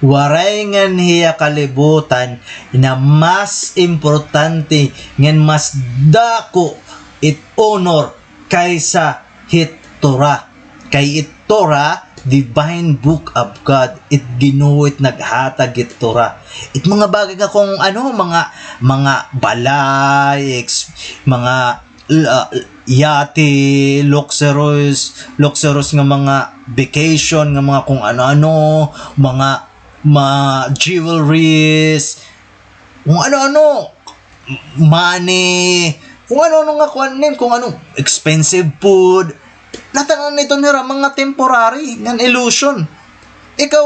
Waray ngan hiya kalibutan na mas importante ngan mas dako it honor kaysa hit Torah. Kay it Torah, divine book of God, it Ginoo it naghatag it Torah. It mga bagay nga kung ano, mga, mga balay, ex-, mga la-, yate, luxurious, luxurious nga mga vacation, nga mga kung ano-ano, mga, mga jewelries, kung ano-ano, money, kung ano-ano nga kuan nin, kung ano, expensive food. Natanan ito nira, mga temporary, ngan illusion. Ikaw,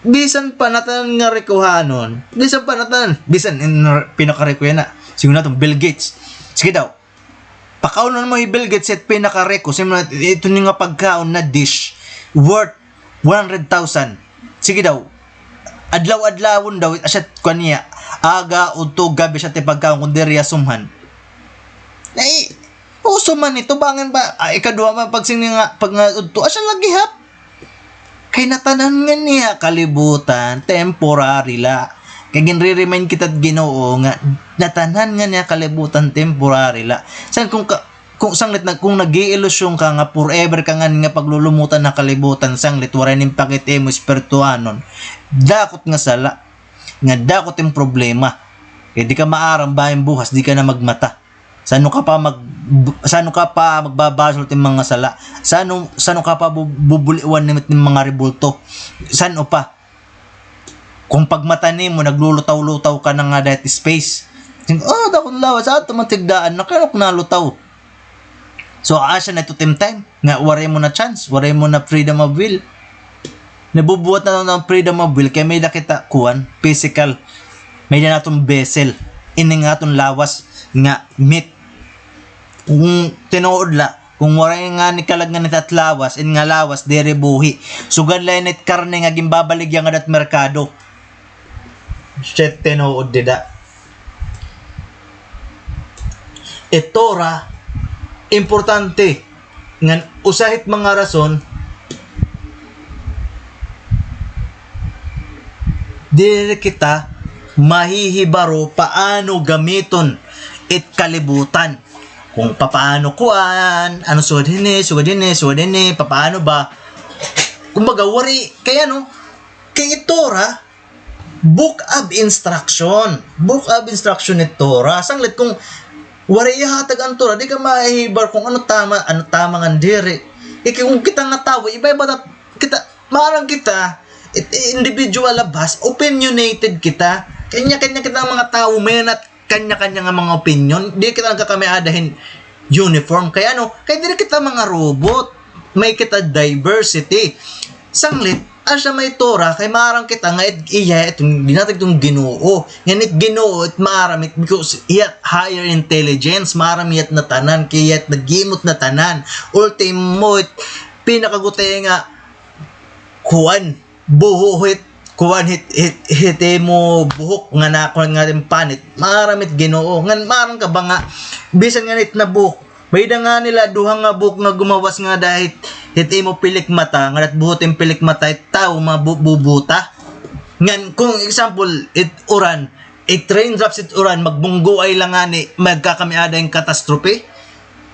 bisan pa natanan nga rikuhanon, bisan pa natanan, bisan in, pinakariko yana. Sige na itong Bill Gates. Sige daw. Pakaunon mo hi Bill Gates, it pinaka-reko. Sige na, ito ni nga pagkaon na dish worth one hundred thousand. Sige daw. Adlaw-adlawon daw, asya kuan niya. Aga, udto, gabi asya it pagkaon, kun diri asya sumhan. Ay, uso man ito, bangin ba? Ah, ikaduha man, pag sini nga, pag nga udto, asya lagi hap. Kay natanan nga niya kalibutan, temporary la. Kay ginre-remind kita Ginoo nga, natanan nga niya kalibutan, temporary la. San kung ka, kung sanglit na, kung nag-iilusyon ka nga forever ka nga, nga paglulumutan ha kalibutan, sanglit, waray nim pakit imo espirituhanon, dakot nga sala, nga dakot im problema. Kay di ka maaram, bangin buhas, di ka na magmata. Sano ka pa mag-, sano ka pa magbabasol it im mga sala? Sano, sano ka pa bu-, bubuliwan nimo it im mga rebulto? Sano pa? Kung pagmata nimo, naglulutaw-lutaw ka na nga dahit space. Think, "Oh, dakon lawas, ato man tigdaan, nakanok nalutaw." So, asya na ito it im time nga waray mo na chance, waray mo na freedom of will. Nabubuhat na ang freedom of will kay may-ada kita kuan, physical. May-ada naton vessel. Ini nga aton lawas nga meat. Kung tinuod la, kung waray ngani kalag ngani it lawas, ini nga lawas, diri buhi. Sugad la ini it karne nga ginbabaligya ngada ha merkado. Asya it tinuod dida. It Torah, importante. Ngan usa hit mga rason, diri kita mahihibaro paano gamiton it kalibutan. Kung papaano kuan, ano sugad hini, sugad hini, sugad hini, papaano ba? Kumbaga, waray, kay ano, kay it Torah, Book of Instruction. Book of Instruction ni Torah. Sanglit kung waray ihatag an Torah, di ka mahihibar kung ano tama, ano tama ngan diri. Iki kung kita nga tawo, iba-iba ta, kita, maaram kita, it, individual labas, opinionated kita. Kanya-kanya kita nga mga tawo, may-ada kanya-kanya nga mga opinion. Di kita nagkakamiada hin uniform. Kay ano, kay diri kita mga robot. May kita diversity. Sanglit, asya may Torah, kay maaram kita nga it, iya, iton, ginhatag iton Ginoo. Ngan it Ginoo, it maaram it, because iya higher intelligence, maaram iya it natanan, kay iya it naghimo hit natanan. Ultimo, it pinakagutay nga, kuan, buho hit, kuan hit, hit, hit imo buhok nga nakuan nga rin panit. Maaram it Ginoo. Ngan maaram ka ba nga, bisan nga nit na buhok, may-ada ngani la duha nga buhok nga gumawas ngada hit, hit imo pilikmata, ngada it buho hit im pilikmata, it tawo mabu-, bubuta. Ngan kung example, it uran, it raindrops it uran, magbunggoay la ngani, magkakamiada hin catastrophe.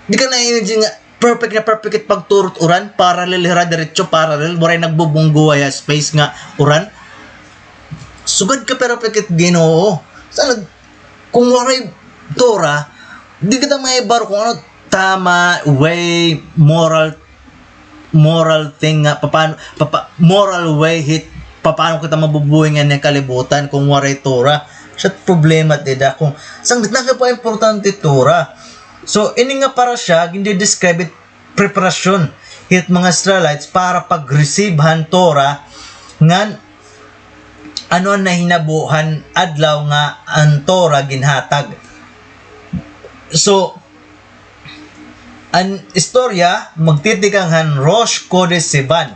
Di ka na-imagine nga, perfect na perfect it pagturo hit uran, parallel hira, diretso parallel, waray nagbubunggoay ha space nga uran. Sugad ka perfect it Ginoo. Sanglit, kung waray Torah, di kita mahibaro kung ano tama, way, moral, moral thing nga, papaano, papa-, moral way hit, papaano kita mabubuhay ngani ha kalibutan kung waray Torah. Asya it problema dida, kung sanglit na ka pa importante Torah. So, ini nga parasha, gindi-describe it preparasyon hit mga Israelites para pag-receive han Torah, ngan ano an nahinabo han adlaw nga an Torah ginhatag. So, an istorya magtitikang han Rosh Chodesh Sivan.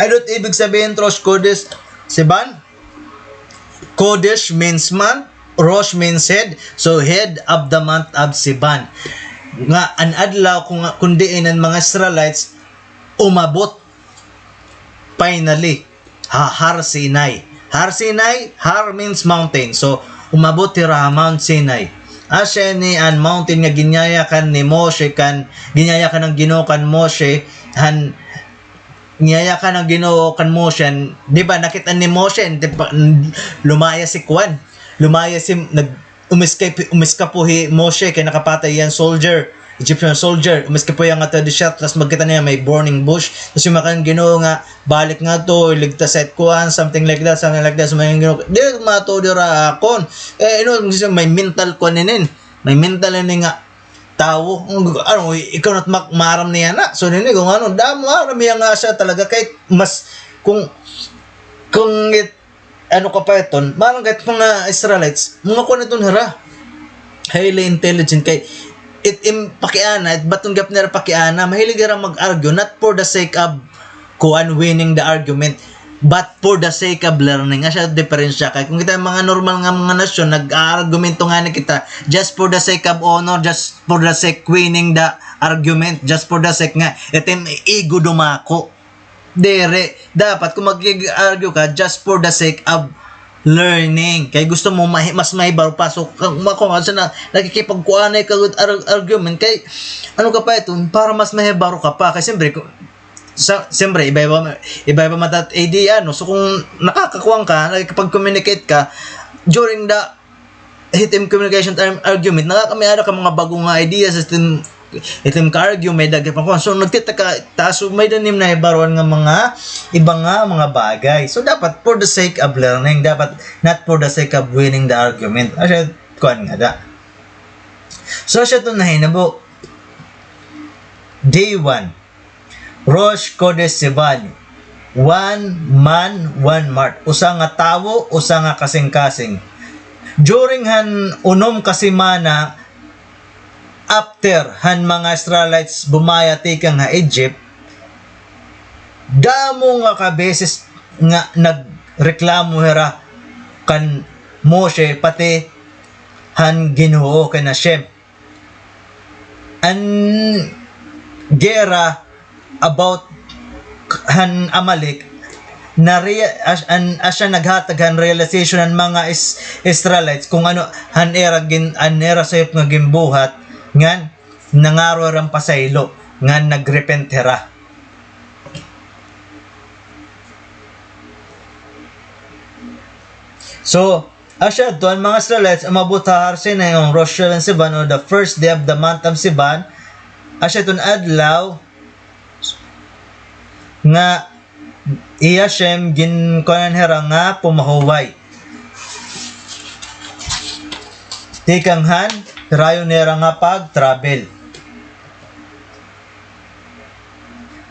Ano it ibig sabihin Rosh Chodesh Sivan? Chodesh means month, Rosh means head, so head of the month of Sivan. Nga an adlaw kung, kun diin an mga Israelites umabot finally ha Har Sinai. Har Sinai, Har means mountain. So umabot hira ha Mount Sinai. Asya ini an mountain nga ginyayakan ni Moshe kan, ginyayakan han Ginoo kan Moshe, han Niyayakan han Ginoo kan Moshe, di ba, nakit-an ni Moshe, di ba, lumayas hi kuan. Lumayas hi, nag-, umiskap, umiskapo hi Moshe kay nakapatay iya soldier, Egyptian soldier. Umiskapo hiya ngadto ha desierto, tas magkita niya may burning bush. Tas yumakan han Ginoo nga, balik ngadto, iligtas it kuan, something like that, something like that. So, may Ginoo, di matuod hira ha akon. Eh, you know, may mental kuan inin. May mental ini nga, tawo. Ano, ikaw na't mak-, maaram niya na. So, nini, kung ano, damo, ah, maaram niya nga siya talaga. Kahit mas, kung, kung it, ano ka pa iton, maaram kahit mga Israelites, mga kuan iton hira. highly intelligent kay it im pakiana, it baton gihap nira pakiana, mahilig hira mag-argue, not for the sake of kuan, winning the argument, but for the sake of learning. Asya diferensya kay kung kita mga normal nga mga nasyon, nag-aargumento ngani kita just for the sake of honor, just for the sake winning the argument, just for the sake nga it im ego dumako. Diri. Dapat kung mag-argue ka, just for the sake of learning. Kay gusto mo mahi-, mas mahibaro pa. So, kung ako nga, sa na, nakikipagkuanay ka with ar-, argument, kay, ano ka pa ito, para mas mahibaro ka pa. Kay siyempre, kung, sa, siyempre, iba-iba, iba-iba man it idea, no? So, kung nakakakuan ka, nakikipag-communicate ka, during the it im communication time argument, nakakamiara ka mga bag-o nga ideas, it im, it im ka-argue, may daghan pa kuan. So, nagtitaka, taas, so, may-ada nim nahibaruan nga mga iba nga mga bagay. So, dapat for the sake of learning, dapat not for the sake of winning the argument. Asya, kuan ngada. So, asya iton nahinabo. Day one. Rosh Chodesh Sivan, one man, one mart. Usa nga tawo, usa nga kasingkasing. During han unom ka semana after han mga Israelites bumaya tikang ha Egypt, damo nga ka beses nga nagreklamo hira kan Moshe, pati han Ginoo, kan Hashem. An gera about han Amalek, na rea-, as-, an, asya naghatag han realization han mga Is-, Israelites kung ano han ira gin-, an ira sayop nga ginbuhat, ngan nangaro hira hin pasaylo, ngan nagrepent hira. So, asya adto an mga Israelites umabot ha Har Sinai on Rosh Hashanah Sivan, on the first day of the month of Sivan. Asya iton adlaw nga hi Hashem ginkuanan hira nga pumahuway tikang han hirayon nira nga pag-travel.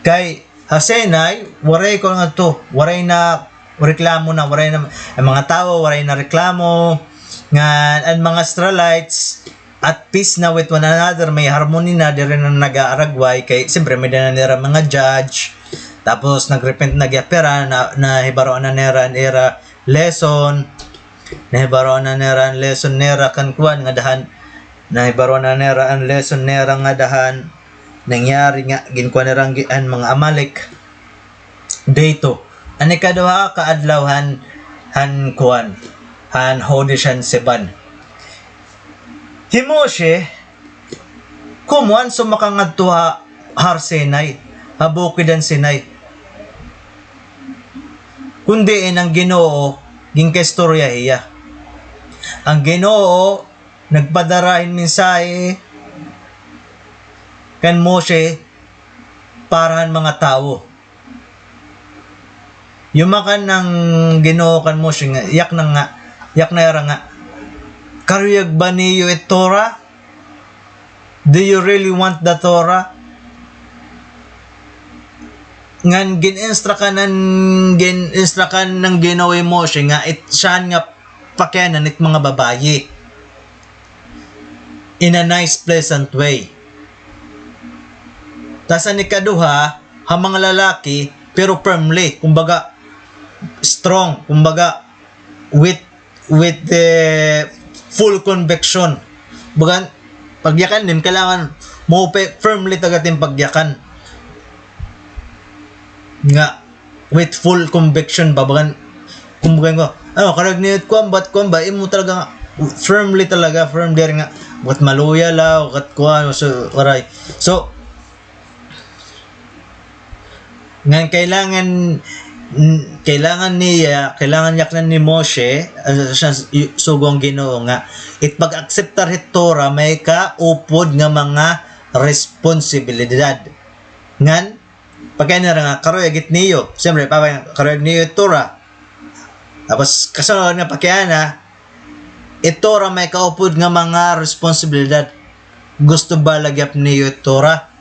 Kay ha Sinai, waray kuan ngadto, waray na reklamo na, waray na, an mga tawo, waray na reklamo, ngan an mga Israelites, at peace na with one another, may harmony na, diri na nag-aaragway, kay, siyempre, may-ada na nira mga judge, tapos nagrepent na gihap hira, na, nahibaroan na nira an ira lesson, nahibaroan na nira an lesson nira kan kuan ngada han, nahibaroan na nira an lesson nira ngada han, nangyari nga ginkuan nira an gi-, an mga Amalek. Day two. An ikaduha ka adlaw han, han kuan, han Chodesh han Sivan. Hi Moshe, kumon, sumaka ngadto ha Har Sinai, ha bukid han Sinai. Kun diin an Ginoo, ginkaistorya hiya. An Ginoo nagpadara hin mensahe kan Moshe para han mga tawo. Yumakan an Ginoo kan Moshe nga, yakna nga, yakna hira nga, "Karuyag ba niyo it Torah? Do you really want the Torah?" Ngan gin-instructan, gin-instructan han Ginoo hi Moshe nga it, siyahan nga pakianan it mga babayi in a nice, pleasant way. Tas an ikaduha, ha mga lalaki, pero firmly, kumbaga, strong, kumbaga, with, with the full conviction. Bagan, pagyakan nim, kailangan mo pe-, firmly talaga it im pagyakan. Nga, with full conviction ba, bagan, kumbaga ko, ano, karuyag niyo it kuan ba, kuan ba, imo talaga nga, firmly talaga, firm diri nga, bagat maluya la, bagat kuan, so, waray. So, ngan kailangan, kailangan niya, kailangan yaknan ni Moshe, ah, siya, sugo han Ginoo nga, it pag-akseptar hit Torah, may kaupod nga mga responsibilidad. Ngan, pagkain nira nga, karuyag it niyo. Siyempre, papa, karuyag niyo it Torah. Tapos, kasunod nga pakiana, it Torah may kaupod nga mga responsibilidad. Gusto ba la gihap niyo it Torah?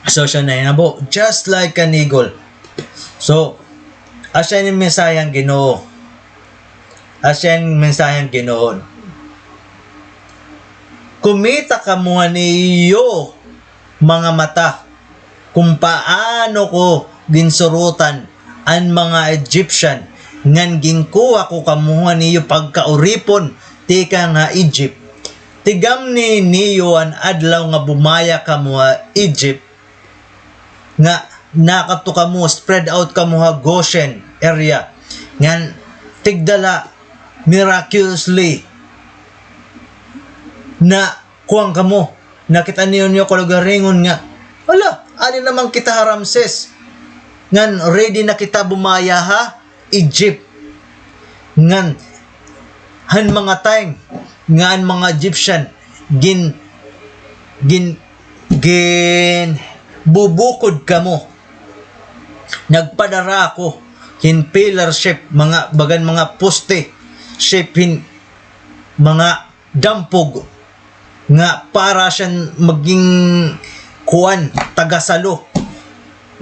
So, siya na hinabo. Just like an eagle. So, asya ini mensahe han Ginoo. Asya ini mensahe han Ginoo. Kumita kamo han iyo mga mata kon paano ko ginsurutan an mga Egyptian, ngan ginkuha ko kamo han iyo pagkauripon tikang ha Egypt. Tigamni niyo an adlaw nga bumaya kamo ha Egypt, nga nakadto kamo, spread out kamo ha Goshen area. Ngan tigdala, miraculously, nakuan kamo, nakit-an niyo niyo kalugaringon nga, "Hala, adi naman kita ha Ramses. Ngan ready na kita bumaya ha Egypt." Ngan han mga time nga an mga Egyptian gin-, gin-, ginbubukod kamo, nagpadara ako hin pillar shape, mga bagan, mga poste shape hin mga dampog nga para siya maging kuan, tagasalo,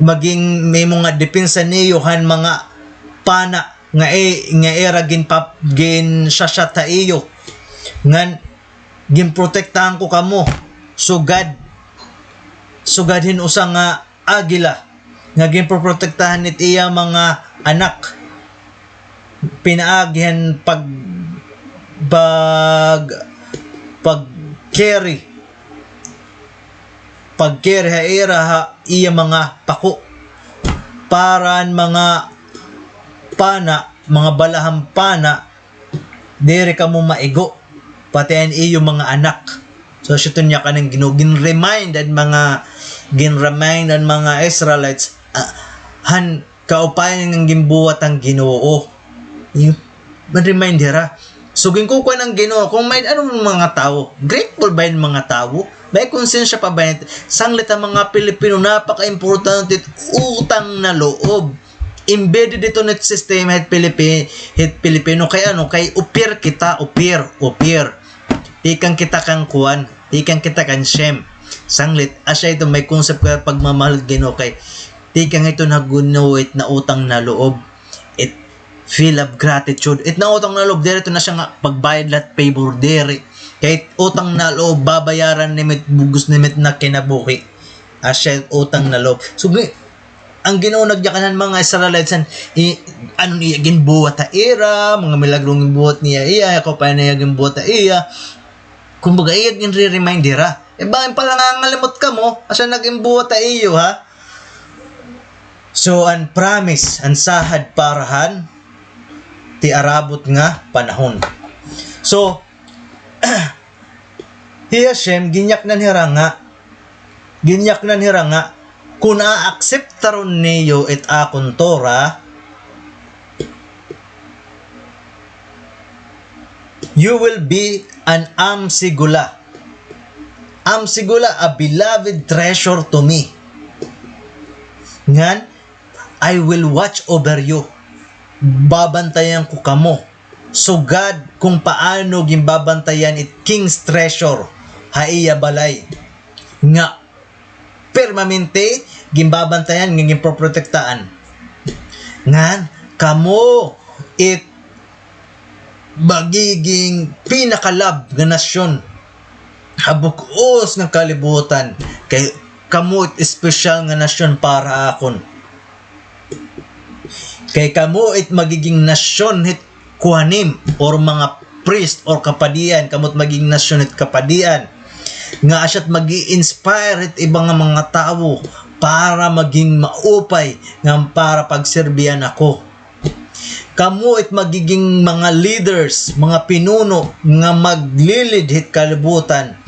maging may mga depensa niyo han mga pana nga i-, nga ira ginpap-, ginsasyat ha iyo. Ngan ginprotektahan ko kamo sugad, sugad hin usa nga agila nga ginpoprotektahan it iya mga anak pinaagi han pag-, pag-, pag-carry, pag-carry ha ira ha iya mga pako, para an mga pana, mga balahan pana, diri kamo maigo, pati an iyo mga anak. So, asya iton yakan han Ginoo, gin-remind an mga, gin-remind an mga Israelites, ah, han kaupayan nga ginbuhat han Ginoo. Yung, ma-remind hira. So, ginkukuan han Ginoo, kung may ano mga tawo, grateful ba an mga tawo? May konsensya pa ba an, sanglit an mga Pilipino, napaka-importante it utang na loob. Embedded iton hit sistema hit Pilipi-, hit Pilipino. Kay ano, kay upir kita, upir, upir. Tikang kita kan kuan, tikang kita kan Shem. Sanglit, asya iton may concept ka pagmamahal Ginoo kay tikang iton ha Ginoo it nautang na loob. It feel of gratitude. It nautang na loob, diri iton asya nga pagbayad la hit favor, diri. Kay utang na loob, babayaran nimo it bug-os nimo it na kinabuhi. Asya it utang na loob. So, gi-, an Ginoo nagyakan han mga Israelites han, i-, ano niya ginbuhat ha ira, mga milagro ginbuhat niya iya, kaupayan niya ginbuhat ha iya. Kumbaga, iya ginre-remind hira. E, bangin pala nangangalimot kamo, asya na ginbuhat ha iyo, ha? So, an promise, an sahad para han tiarabot nga panahon. So, hi Hashem, ginyaknan hira nga, ginyaknan hira nga, kun aakseptaron niyo it akon Torah, you will be an Am Segula. Am Segula, a beloved treasure to me. Ngan, I will watch over you. Babantayan ko kamo. Sugad kung paano ginbabantayan it king's treasure ha iya balay. Nga permanente ginbabantayan, nga ginpoprotektahan. Ngan, kamo it magiging pinaka-love nga nasyon ha bug-os nga kalibutan. Kay kamo it espesyal nga nasyon para akon. Kay kamo it magiging nasyon hit Kohanim, or mga priest, or kapadian, kamo it magiging nasyon hit kapadian. Nga asya it mag-i-inspire hit iba nga mga tawo para maging maupay, nga para pagserbihan ako. Kamo it magiging mga leaders, mga pinuno nga maglilid hit kalibutan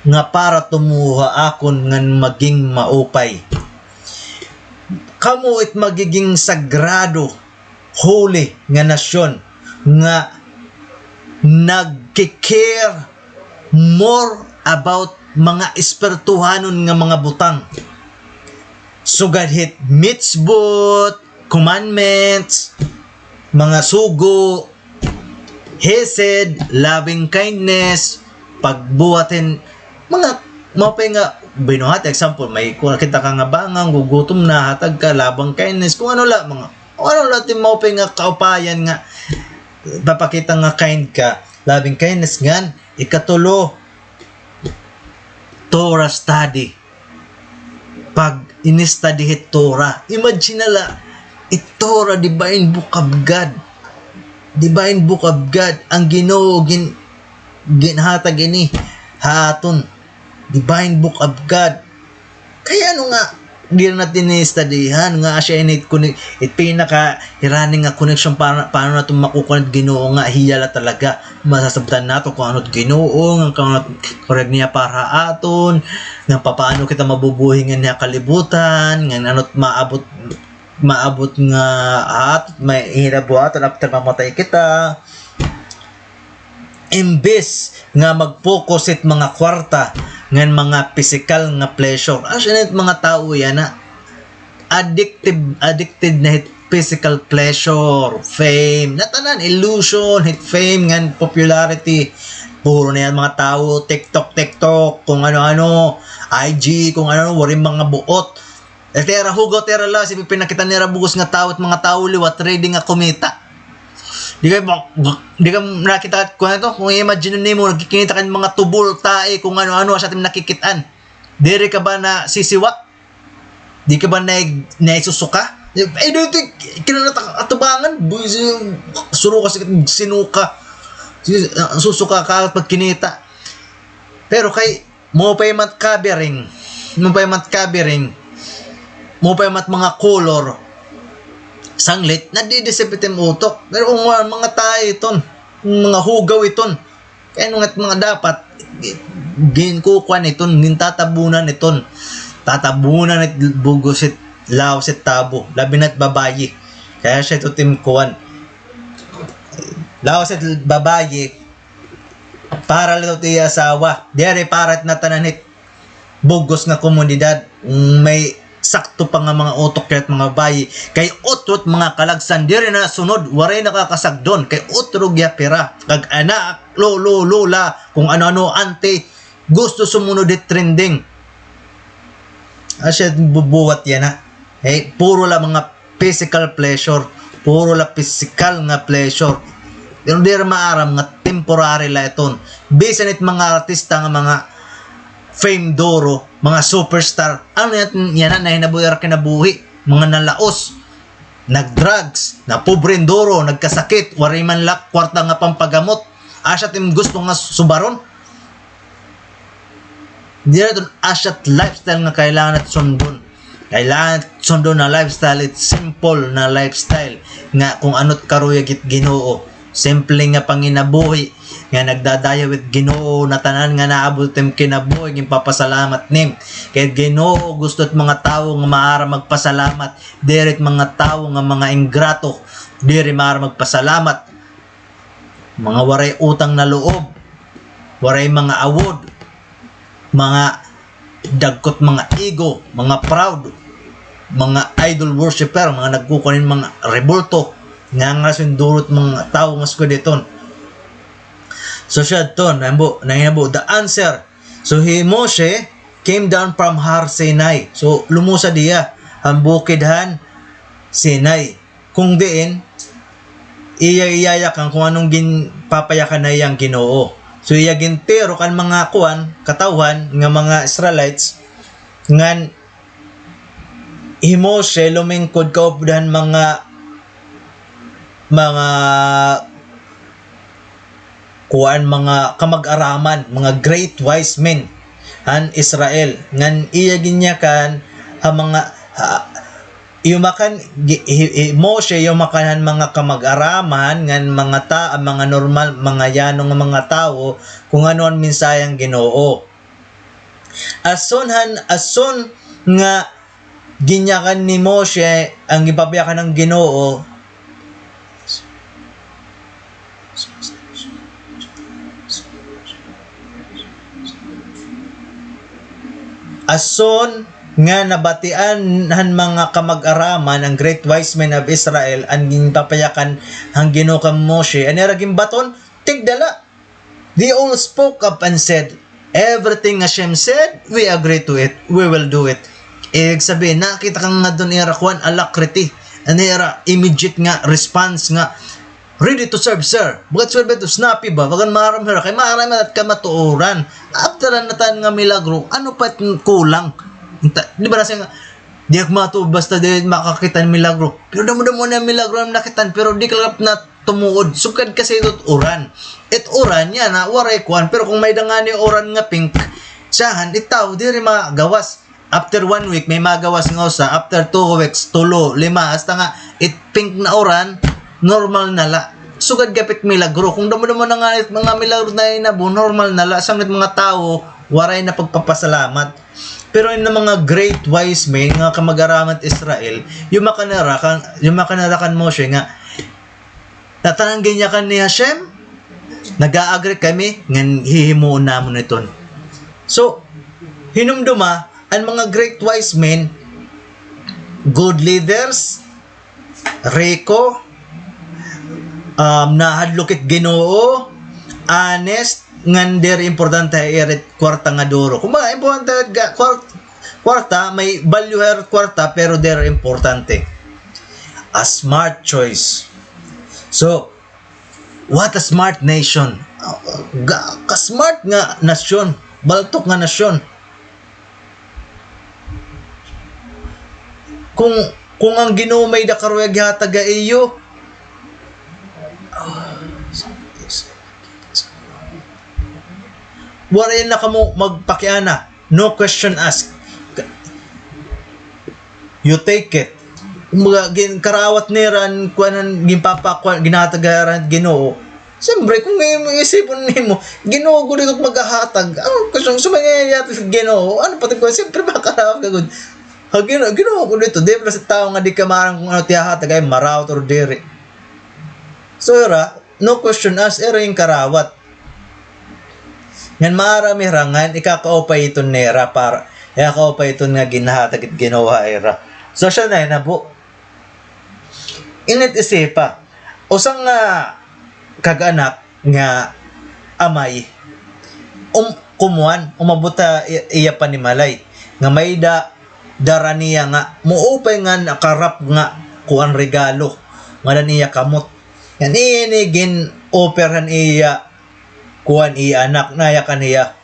nga para tumuo ha akon ngan maging maupay. Kamo it magiging sagrado, holy nga nasyon nga nagki-care more about mga espirituhanon nga mga butang. Sugad hit mitzvot, commandments, mga sugo, hesed, loving kindness, pagbuhat hin mga maupay nga binuhat. Example, may kuan kita ka nga bangang, gugutom na, hatag ka, loving kindness, kung ano la, mga, kung ano la it maupay nga kaupayan nga papakita nga kind ka, loving kindness. Ngan ikatulo, Torah study. Pag-ini-study hit Torah. Imagine na la, it Torah, divine book of God. Divine book of God. An Ginoo gin-, ginhatag ini ha aton. Divine book of God. Kay ano nga, diri naton ini-studyhan nga asya ini it connect-, it pinakahirani nga connection para, paano naton makukuan it Ginoo nga hiya la talaga. Masasabtan naton kung ano it Ginoo, nga kung ano it kurog niya para ha aton, nga papaano kita mabubuhi nganhi ha kalibutan, nga ano it maabot, maabot nga at may hinabo aton after mamatay kita. Imbes nga mag-focus hit mga kwarta ngan mga pisikal nga pleasure. Asya na it mga tawo yana. Addictive, addicted na hit physical pleasure, fame, natanan, illusion, hit fame ngan popularity. Puro na yana mga tawo, TikTok, TikTok, kung ano-ano, I G, kung ano-ano, waray mga buot. It ira hugaw, it ira lawas, ipinakita nira bug-os nga tawo, it mga tawo liwat, ready nga kumita. Di kay ba, di ka nakita, kung ano to, kung imagine nimo, nagkikinita ka hin mga tubol, tae, kung ano-ano, asya it im nakikit-an. Diri ka ba nasisiwa? Di ka ba nai-, naisusuka? Eh, di, di, kinahanglan ta atubangan, bu-, si-, suruka, si-, sinuka. Si-, ah, susuka ka pagkinita. Pero kay, maupay man it covering, maupay man it covering, maupay man it mga color, sanglit, nadidisip it im utok. Pero kung mga, mga tae iton, mga hugaw iton, kay ano nga it mga dapat, ginkukuan iton, gintatabunan iton, tatabunan it bug-os it lawas it tawo, labi na it babaye. Kay asya ito it im kuan. Lawas it babaye, para la ito it iya asawa. Diri para it natanan hit bug-os nga komunidad. May sakto pa nga mga utok hira it mga babaye. Kay utro it mga kalagsan, diri na sunod, waray nakakasagdon. Kay utro gihap hira. Kag anak, lolo, lola, kung ano-ano, auntie, gusto sumunod hit trending. Asya it bubuhat yana. Eh, puro la mga physical pleasure. Puro la pisikal nga pleasure. Pero diri maaram nga temporary la iton. Bisan it mga artista nga mga fame duro, mga superstar, ano yana, yana nahinabo ira kinabuhi, mga nalaos, nag-drugs, napobre hin duro, nagkasakit, waray man la kwarta nga pampagamot. Asya it im gusto nga subaron. Diri iton asya it lifestyle nga kailangan nat sundon. Kailangan sundon nga lifestyle, it simple nga lifestyle nga kung ano it karuyag it Ginoo. Simple nga panginabuhi nga nagdadayaw it Ginoo, natanan nga naabot it im kinabuhi, ginpapasalamat nim. Kay it Ginoo gusto it mga tawo nga maaram magpasalamat, diri it mga tawo nga mga ingrato, diri maaram magpasalamat. Mga waray utang na loob, waray mga awod, mga dagko it mga ego, mga proud, mga idol worshiper, mga nagkukuan hin mga rebulto, nga nga sundurot mga tawo nga sugad iton. So, siya to, nahinabo, nahinabo, the answer. So, he, Moshe came down from Har Sinai. So, lumusad hiya han bukid han Sinai. Kung diin, iya iyayakan kung ano an ginpapayakan ha iya han Ginoo. So, iya gintirok an mga kuan, katawhan nga mga Israelites, ngan hi Moshe lumingkod kaupod han mga, mga kuan, mga kamag-araman, mga great wise men han Israel, ngan iya ginyakan ha mga, ha, yumakan, gi-, hi, hi Moshe yumakan han mga kamag-araman ngan mga ta-, mga normal, mga yano nga mga tawo, kung ano an mensahe han Ginoo. As soon han, as soon nga ginyakan ni Moshe an ginpapayakan han Ginoo, as soon nga nabatian han mga kamag-araman, an great wise men of Israel, an ginpapayakan han Ginoo kan Moshe, an ira ginbaton, tigda la. They all spoke up and said, "Everything Hashem said, we agree to it. We will do it." Ibig sabihin, nakita ka nga dun ira kuan, alacrity. An ira immediate nga response nga, Ready to serve, sir. Bagat serve to snappy ba? Bagan maaram hira kay maaram na it kamatuoran. After an natan nga milagro, ano pa it kulang? Inta, di ba nasiring nga, di ak matuod basta di makakita hin milagro. Pero damo-damo na milagro an nakitan, pero di ka la tumuod. Sugad kasi ito uran. It uran yana, waray kuan. Pero kung may-ada ngani uran nga pink, siyahan, it tawo diri magawas. After one week, may magawas nga usa. After two weeks, tulo, lima. Hasta nga, it pink na uran, normal na la. Sugad gihap it milagro. Kung damo-damo na nga it mga milagro nga nahinabo, normal na la. Sanglit mga tawo, waray na pagpapasalamat. Pero in mga great wise men, nga kamag-aram han Israel, yumakan nira kan, yumakan nira kan Moshe nga, natanan ginyakan ni Hashem, nag-a-agree kami ngan hihimuon namon iton. So, hinumdoma, an mga great wise men, good leaders, riko, um, nahadlok it Ginoo, honest, ngan diri importante ha ira it kwarta nga duro. Kumbaga, importante it ga-, kwar-, kwarta, may value ha ira it kwarta, pero diri importante. A smart choice. So, what a smart nation. Ga-, ka-smart nga nasyon. Baltok nga nasyon. Kung, kung an Ginoo may-ada karuyag ihatag ha iyo, waray na kamo magpakiana. No question asked. You take it. Kumbaga, gin-, karawat nira an kuan, an ginpapakuan, ginhatag ha ira han Ginoo. Siyempre, kung imo isipon nimo, Ginoo gud ito it maghahatag. Ano, kung sumangayat it Ginoo, ano pa it kuan, siyempre, makarawat ka gud. Ha, Ginoo, Ginoo gud ito. Di ba sa tawo nga di ka maaram kung ano it ihahatag, ay marawat or diri. So, ira, no question asked, ira ginkarawat. Ngan maaram hira ngan ikakaupay iton nira para, ikakaupay iton nga ginhatag it Ginoo ha ira. So, siya na, nabo. Init isipa. Usa nga kag-anak nga amay, um, kumuan, umabot ha i-, iya panimalay. Nga may-ada dara niya nga muupay nga nakarap nga kuan, regalo. Nga dara niya kamot. Ngan iya ini gin-offer han iya kuan, iya anak, nayakan hiya.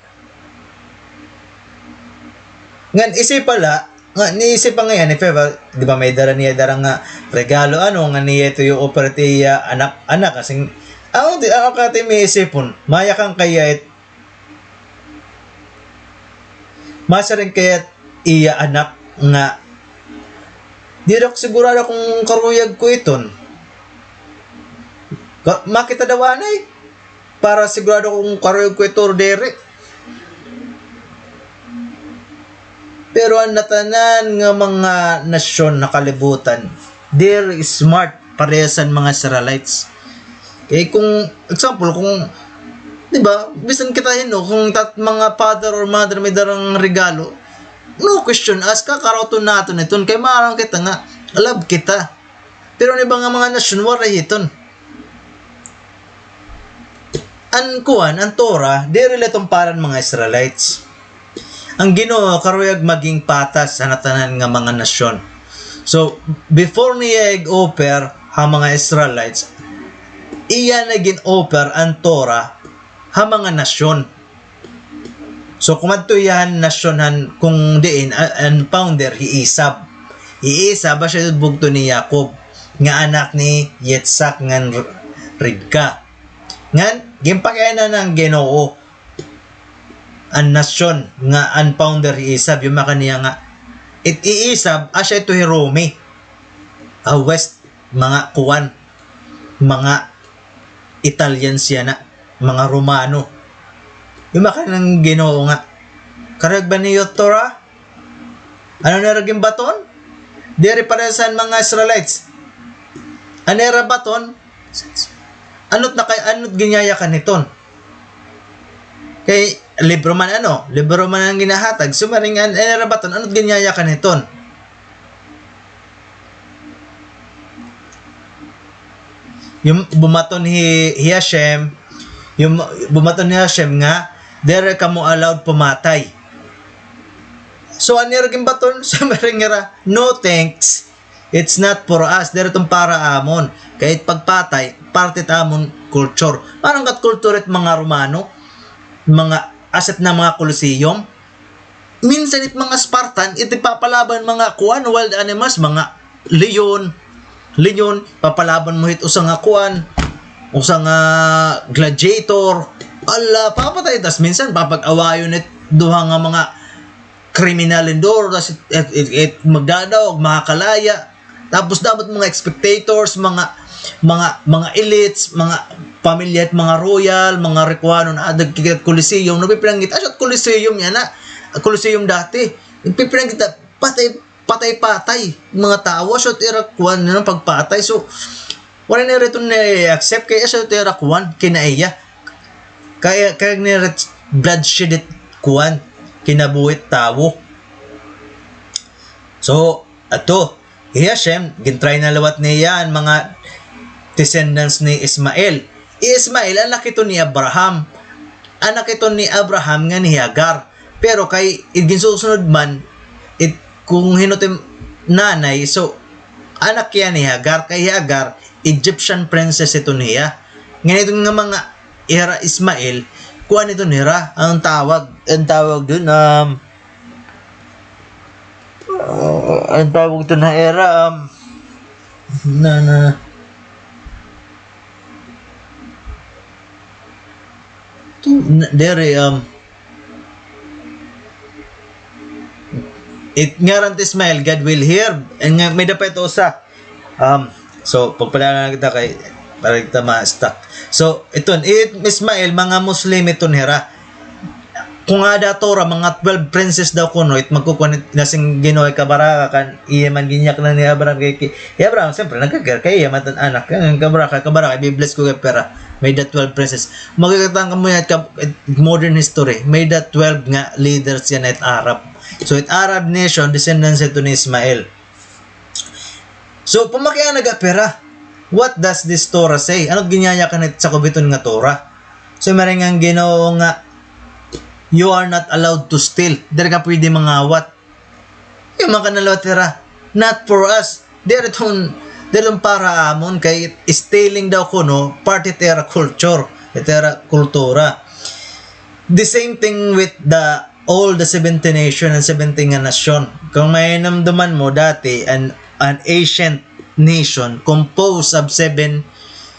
Ngan isipa la, nga niisip pa nga yana, di ba, may dara niya dara nga regalo, ano, nga niya ito i-offer it iya anak, anak, asing, ako, di, ako kati may isipon, mayakan kaya it, masiring kaya it iya anak nga, diri ako sigurado kung karuyag ko iton. Ka-, makita daw anay. Para sigurado kung karuyag ko ito or diri. Pero an natanan nga mga nasyon ha kalibutan, diri smart parehas han mga Israelites. Kay kung, example, kung, di ba, bisan kita hin-o, kung it mga father or mother may darang regalo, no question asked, kakarawton naton iton, kay maaram kita nga love kita. Pero an iba nga mga nasyon, waray hiton. An kuan, an Torah, diri la iton para han mga Israelites. An Ginoo karuyag maging patas ha natanan nga mga nasyon. So, before niya ig-offer ha mga Israelites, iya na gin-offer an Torah ha mga nasyon. So, kumadto hiya han nasyon han kung diin, a-, an founder, hi Esab. Hi Esab, asya it bugto ni Jacob, nga anak ni Yitzhak ngan R-, Ribka. Ngan, ginpakiana han Ginoo an nasyon nga an founder hi Esab, yumakan niya nga, it hi Esab, asya ito hi Rome. Ah, West, mga kuan, mga Italian siya na, mga Romano. Yumakan an Ginoo nga, karuyag ba niyo Torah? Ano nira ginbaton? Diri parehas han mga Israelites. An ira baton, ano it nakay-, ano it ginyayakan hiton? Kay libro man ano, libro man an ginahatag, sumaring an, an ira baton, ano it ginyayakan hiton? Yung bumaton hi, hi Hashem, yung bumaton hi Hashem nga, diri kamo allowed pumatay. So, an ira ginbaton, sumaring ira, "No thanks, it's not for us, diri iton para amon." Kay it pagpatay, parte it amon culture. Ano nga culture it mga Romano, mga asset na mga Colosseum. Minsan it mga Spartan, it ipapalaban mga kuan, wild animals, mga leon, leon, papalaban mo hit usa nga kuan, usa nga gladiator. Ala, papatay, tas minsan papag-awayon it duha nga mga kriminal in duro, tas it, it, it, it magdadaog, makakalaya. Tapos dapat mga spectators, mga, mga, mga elites, mga pamilya, mga royal, mga rekuano na adag kay Coliseum, nagpipinanggit, asya Coliseum yana, Coliseum dati. Nagpipinanggit, patay, patay, patay, mga tawo, asya it ira kuan, ano, pagpatay. So, wala na ira iton na-accept, kay asya it ira kuan, kinaiya. Kaya, kaya nira bloodshed it kuan, kinabuhi it tawo. So, ato, hi Hashem, gin-try na liwat niya an mga descendants ni Ismael. Hi Ismael, anak ito ni Abraham. Anak ito ni Abraham ngan hi Hagar. Pero kay, it ginsusunod man, it, kung hin-o it nanay, so, anak hiya ni Hagar, kay hi Hagar, Egyptian princess ito niya. Ngan iton nga mga ira Ismael, kuan ito nira, an tawag, an tawag dun, um, uh, an tawag dun ha ira, um, na, na, tu-, na, diri, um, it ngaran it Ismael, God will hear. And nga, may-ada pa ito usa. Um, so, pagpadala na kita kay, para kita ma-stuck. So, iton, it Ismael, mga Muslim iton hira. Kung ada Torah, mga twelve princes daw kuno, it magkukuan it nasing Ginoo, it kabaraka kan iya man ginyaknan ni Abraham kay, kay, hi Abraham, siyempre, nagkakir kay iya man it an anak, kay kabaraka, kabaraka, i-bless ko kay pera, may-ada twelve princes. Makikita kamo yana it ka-, it modern history, may-ada twelve nga leaders yana it Arab. So, it Arab nation, descendants ito ni Ismael. So, pamakiana gad pira. What does this Torah say? Ano it ginyayakan hit sakob hiton nga Torah? So, may-ada nga Ginoo nga, "You are not allowed to steal." Diri ka pwede mangawat. Iyo man kana liwat hira. Not for us. Diri iton, diri iton para ha amon kay stealing daw kuno, parte hit ira culture, hit ira kultura. The same thing with the all the seventy nation and seventy nga nasyon. Kung mahinumduman mo dati, an, an ancient nation composed of seven,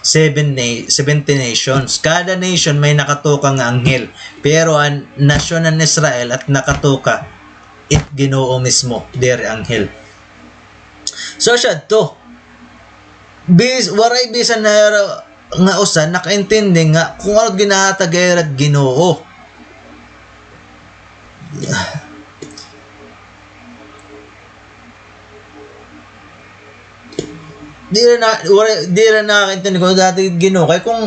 seven na-, seventy nations. Kada nation may nakatuka nga anghel. Pero an nasyon han Israel it nakatuka, it Ginoo mismo, diri anghel. So, asya adto. Bis-, waray bisan na nga usa nakaintindi nga kung ano it ginahatag ha ira hit Ginoo. Diri na, waray, diri na nakaintindi kung ano it Ginoo. Kay kung,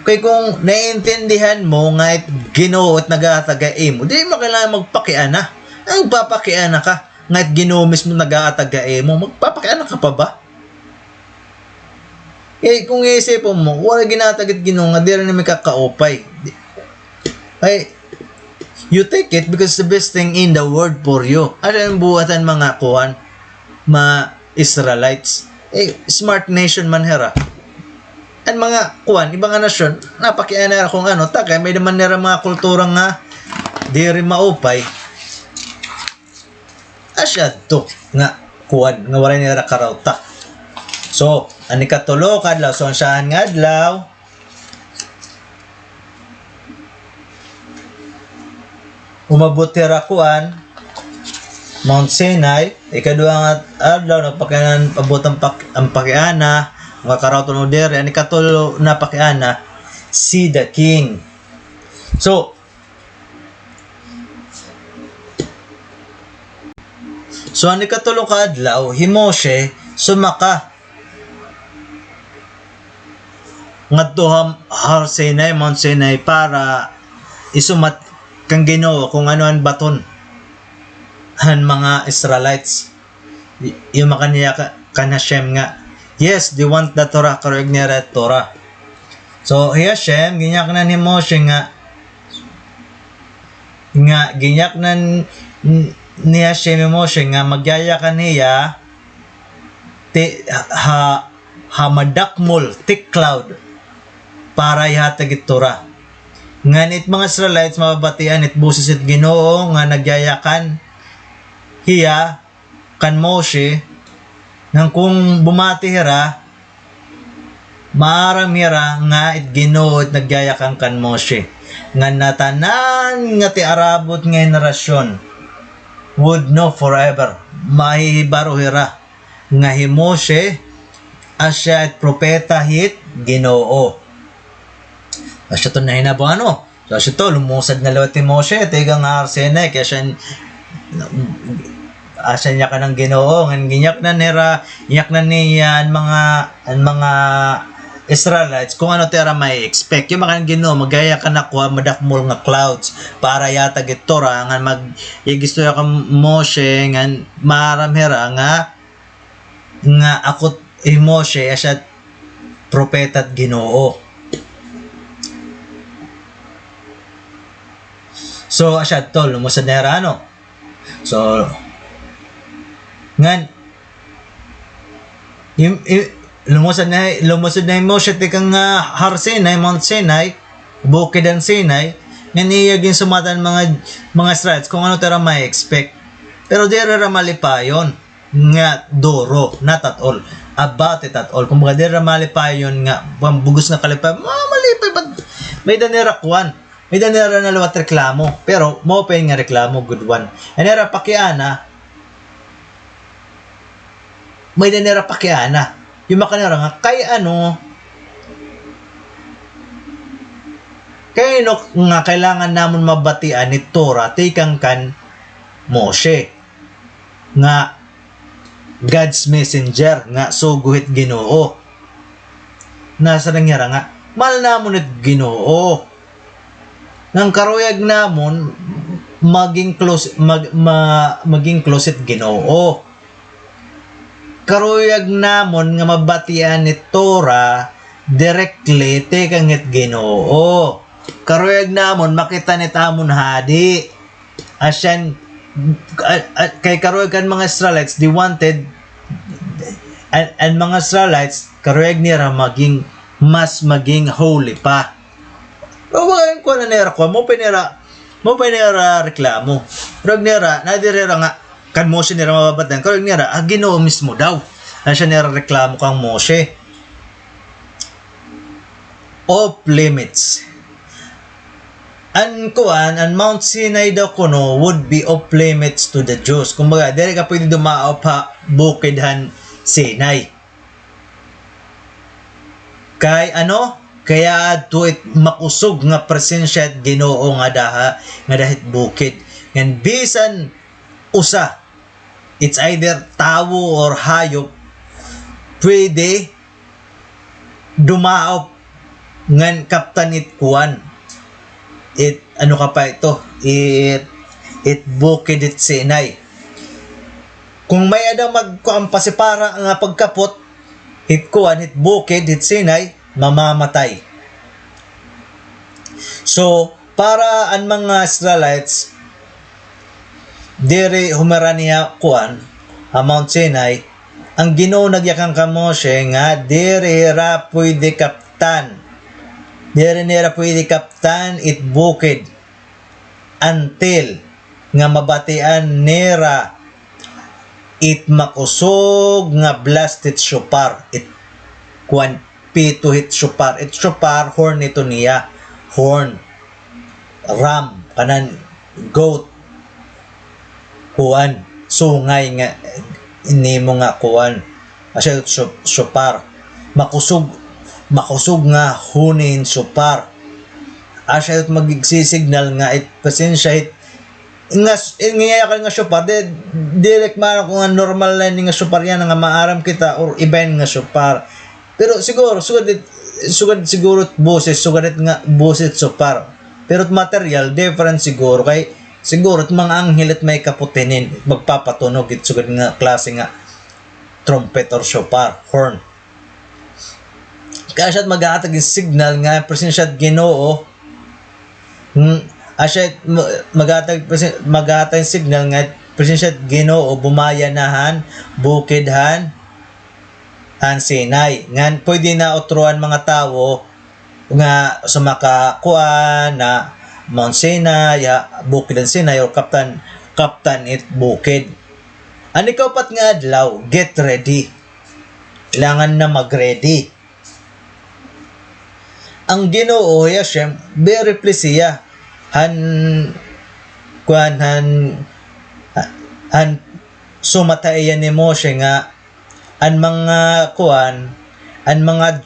kay kung naiintindihan mo nga it Ginoo it naghatag ha imo, diri mo kailangan magpakiana. Ngan magpapakiana ka nga it Ginoo mismo naghatag ha imo, magpapakiana ka pa ba? Eh, kung iisipon mo, waray ginhatag it Ginoo nga diri na may kakaupay. Di-, ay, you take it because it's the best thing in the world for you. Asya an buhat han mga kuan, mga Israelites. Eh, smart nation man hira. An mga kuan, iba nga nasyon, napakiana hira kung ano, ta kay may-ada man nira mga kultura nga diri maupay. Asya adto nga kuan, nga waray nira karawta. So, an ikatulo ka adlaw, so, an syahan nga adlaw, umabot hira kuan, Mount Sinai, ikaduha nga adlaw, nagpakiana, abot an pak-, an pakiana, nga karawton diri, an ikatulo napakiana, see the king. So, So, an ikatulo ka adlaw, hi Moshe sumaka ngadto ha Har Sinai, Mount Sinai, para isumat kan Ginoo kung ano an baton han mga Israelites. Y-, yumakan niya ka-, kan Hashem nga, "Yes, they want the Torah, karuyag nira Torah." So, hi Hashem, ginyaknan hi Moshe nga, nga ginyaknan n-, ni Hashem hi Moshe nga magyayakan hiya ti-, ha, ha madakmol, thick cloud, para ihatag it Torah. Ngan it mga Israelites mababatian it boses it Ginoo nga nagyayakan hiya kan Moshe, ngan kon bumati hira, maaram hira nga it Ginoo it nagyayakan kan Moshe. Ngan natanan nga tiarabot nga henerasyon would know forever. Mahihibaro hira nga hi Moshe, asya it propeta hit Ginoo. Asya to nahinabo, ano? So, asya to, lumusad na liwat hi Moshe, tikang Har Sinai, kay asya, asya niya kan Ginoo, ngan ginyaknan nira, ginyaknan niya an mga, an mga Israelites, kon ano it ira ma-expect. Hiya kan Ginoo, magyayakan ako ha madakmol nga clouds, para ihatag it Torah, ngan mag-, igistorya kan Moshe, ngan maaram hira nga nga ako hi Moshe, asya propeta it Ginoo. So, asya to, lumusad na hira, ano? So, ngan, im-, im-, lumusad na, lumusad na hi Moshe tikang, ah, Har Sinai, Mount Sinai, bukid han Sinai, ngan iya ginsumatan mga, mga Israelites kon ano it ira ma-expect. Pero diri hira malipayon nga duro, not at all. About it at all. Kumbaga, diri ra malipayon nga, bugos nga kalipayon, ma-, malipay pa. May-ada nira kuan. May-ada nira na liwat reklamo. Pero, maupay nga reklamo, good one. An ira pakiana, may-ada nira pakiana. Yumakan nira nga, kay ano, kay ano nga kailangan namon mabatian it Torah, tikang kan Moshe. Nga God's messenger, nga sugo hit Ginoo. Nasiring hira nga, mahal namon it Ginoo. Ngan karuyag namon maging close, mag-, ma-, maging close hit Ginoo. Karuyag namon nga mabatian it Torah directly tikang hit Ginoo. Karuyag namon makit-an it amon hadi. Asya, a-, a-, kay karuyag kan mga Israelites, they wanted, an, an mga Israelites, karuyag nira maging, mas maging holy pa. Pero wa, kuan na nira, kuan, maupay nira, maupay nira reklamo. Karuyag nira, nadiri ra nga, kan Moshe nira mababatian, karuyag nira, ah, Ginoo mismo daw. Asya nira reklamo kan Moshe. Off limits. An kuan, an Mount Sinai daw kuno would be off limits to the Jews. Kumbaga, diri ka pwede dumaop ha bukid han Sinai. Kay ano? Kay adto it makusog nga presensya it Ginoo ngada ha, ngada hit bukid. Ngan bisan usa, it's either tawo or hayop, pwede dumaop ngan kaptan it kuan. It, ano ka pa ito? It, it bukid it Sinai. Kon may-ada magkuan pa, sipara nga pagkapot, hit kuan, hit bukid, hit Sinai, mamamatay. So, para an mga Israelites, diri humiran hiya kuan, ha Mount Sinai, an Ginoo nagyakan kan Moshe nga diri hira pwede kaptan. Diri nira pwede kaptan it bukid until nga mabatian nira it makusog nga blast hit shofar, it kuan, pito hit shofar. It shofar, horn ito niya. Horn. Ram, kanan goat. Kuan, sungay nga nimo nga kuan. Asya it sho-, shofar. Makusog, makusog nga huni hin shofar. Asya it magsisignal nga it presensya hit nga s-, eh, nga yakan nga shofar, di, diri man ako nga normal la ini nga shofar yana nga maaram kita or iba ini nga shofar. Pero siguro, sugad it, sugad siguro it boses, sugad it nga boses it shofar. Pero it material, different siguro. Kay siguro it mga anghel it may kapot hinin, magpapatunog it sugad nga klase nga trumpet or shofar, horn. Kay asya it maghatag hin signal nga presensya it Ginoo. Hmm, asya it ma-, maghatag presen-, maghatag signal nga presensya it Ginoo bumaya na han bukid han, an Sinai. Ngan pwede na utro an mga tawo nga sumaka kuan na Mount Sinai, ha, bukid an Sinai, or kaptan, kaptan it bukid. An ikaupat nga adlaw, get ready. Kailangan na mag-ready. An Ginoo, Hashem, very pleased hiya han, kuan, han, han sumat ha iya ni Moshe nga an mga, kuan, an mga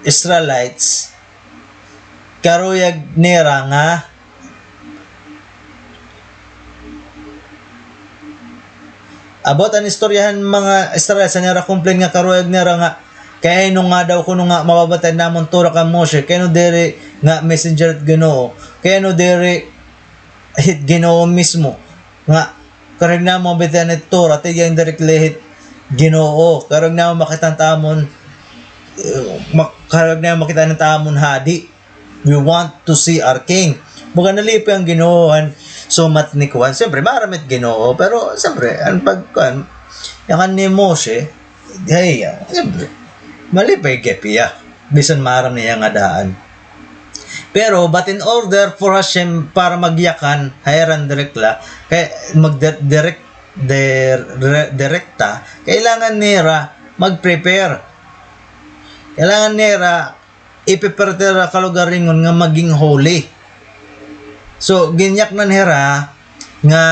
Israelites, karuyag nira nga About an istorya han mga Israel, sa nira complain nga karuyag nira nga, kay ano nga daw kuno nga mababatian namon Torah kan Moshe, kay ano diri nga messenger it Ginoo, kay ano diri hit Ginoo mismo, nga karuyag namon mabatian it Torah, tigyang directly hit Ginoo, karuyag namon makita an tamon, eh, mak-, karuyag namon makita an tamon hadi. We want to see our king. Baga nalipay an Ginoo han sumat ni kuan. Siyempre, maaram it Ginoo, pero siyempre, an pag-, kuan, yakan ni Moshe, hey, ah, siyempre, malipay gihap hiya. Bisan maaram niya nga daan. Pero, but in order for Hashem para magyakan, ha ira an direkta, kay mag-, direct, dir-, re-, direkta, kailangan nira mag-prepare. Kailangan nira i-prepare it ira kalugaringon nga maging holy. So, ginyaknan hira nga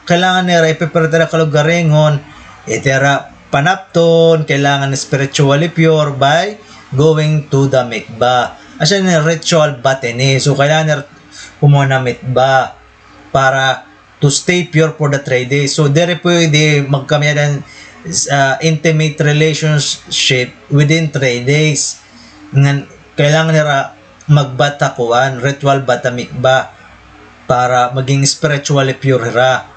kailangan nira i-prepare it ira kalugaringon, it ira panapton, kailangan spiritually pure by going to the mikvah. Asya ni ritual bath ini. So, kailangan nira kumuha na mikvah para to stay pure for the three days. So, diri pwede magkamay-ada hin, ah, intimate relationship within three days. Ngan, kailangan nira magbath ha kuan, ritual bath ha mikvah, para maging spiritually pure hira.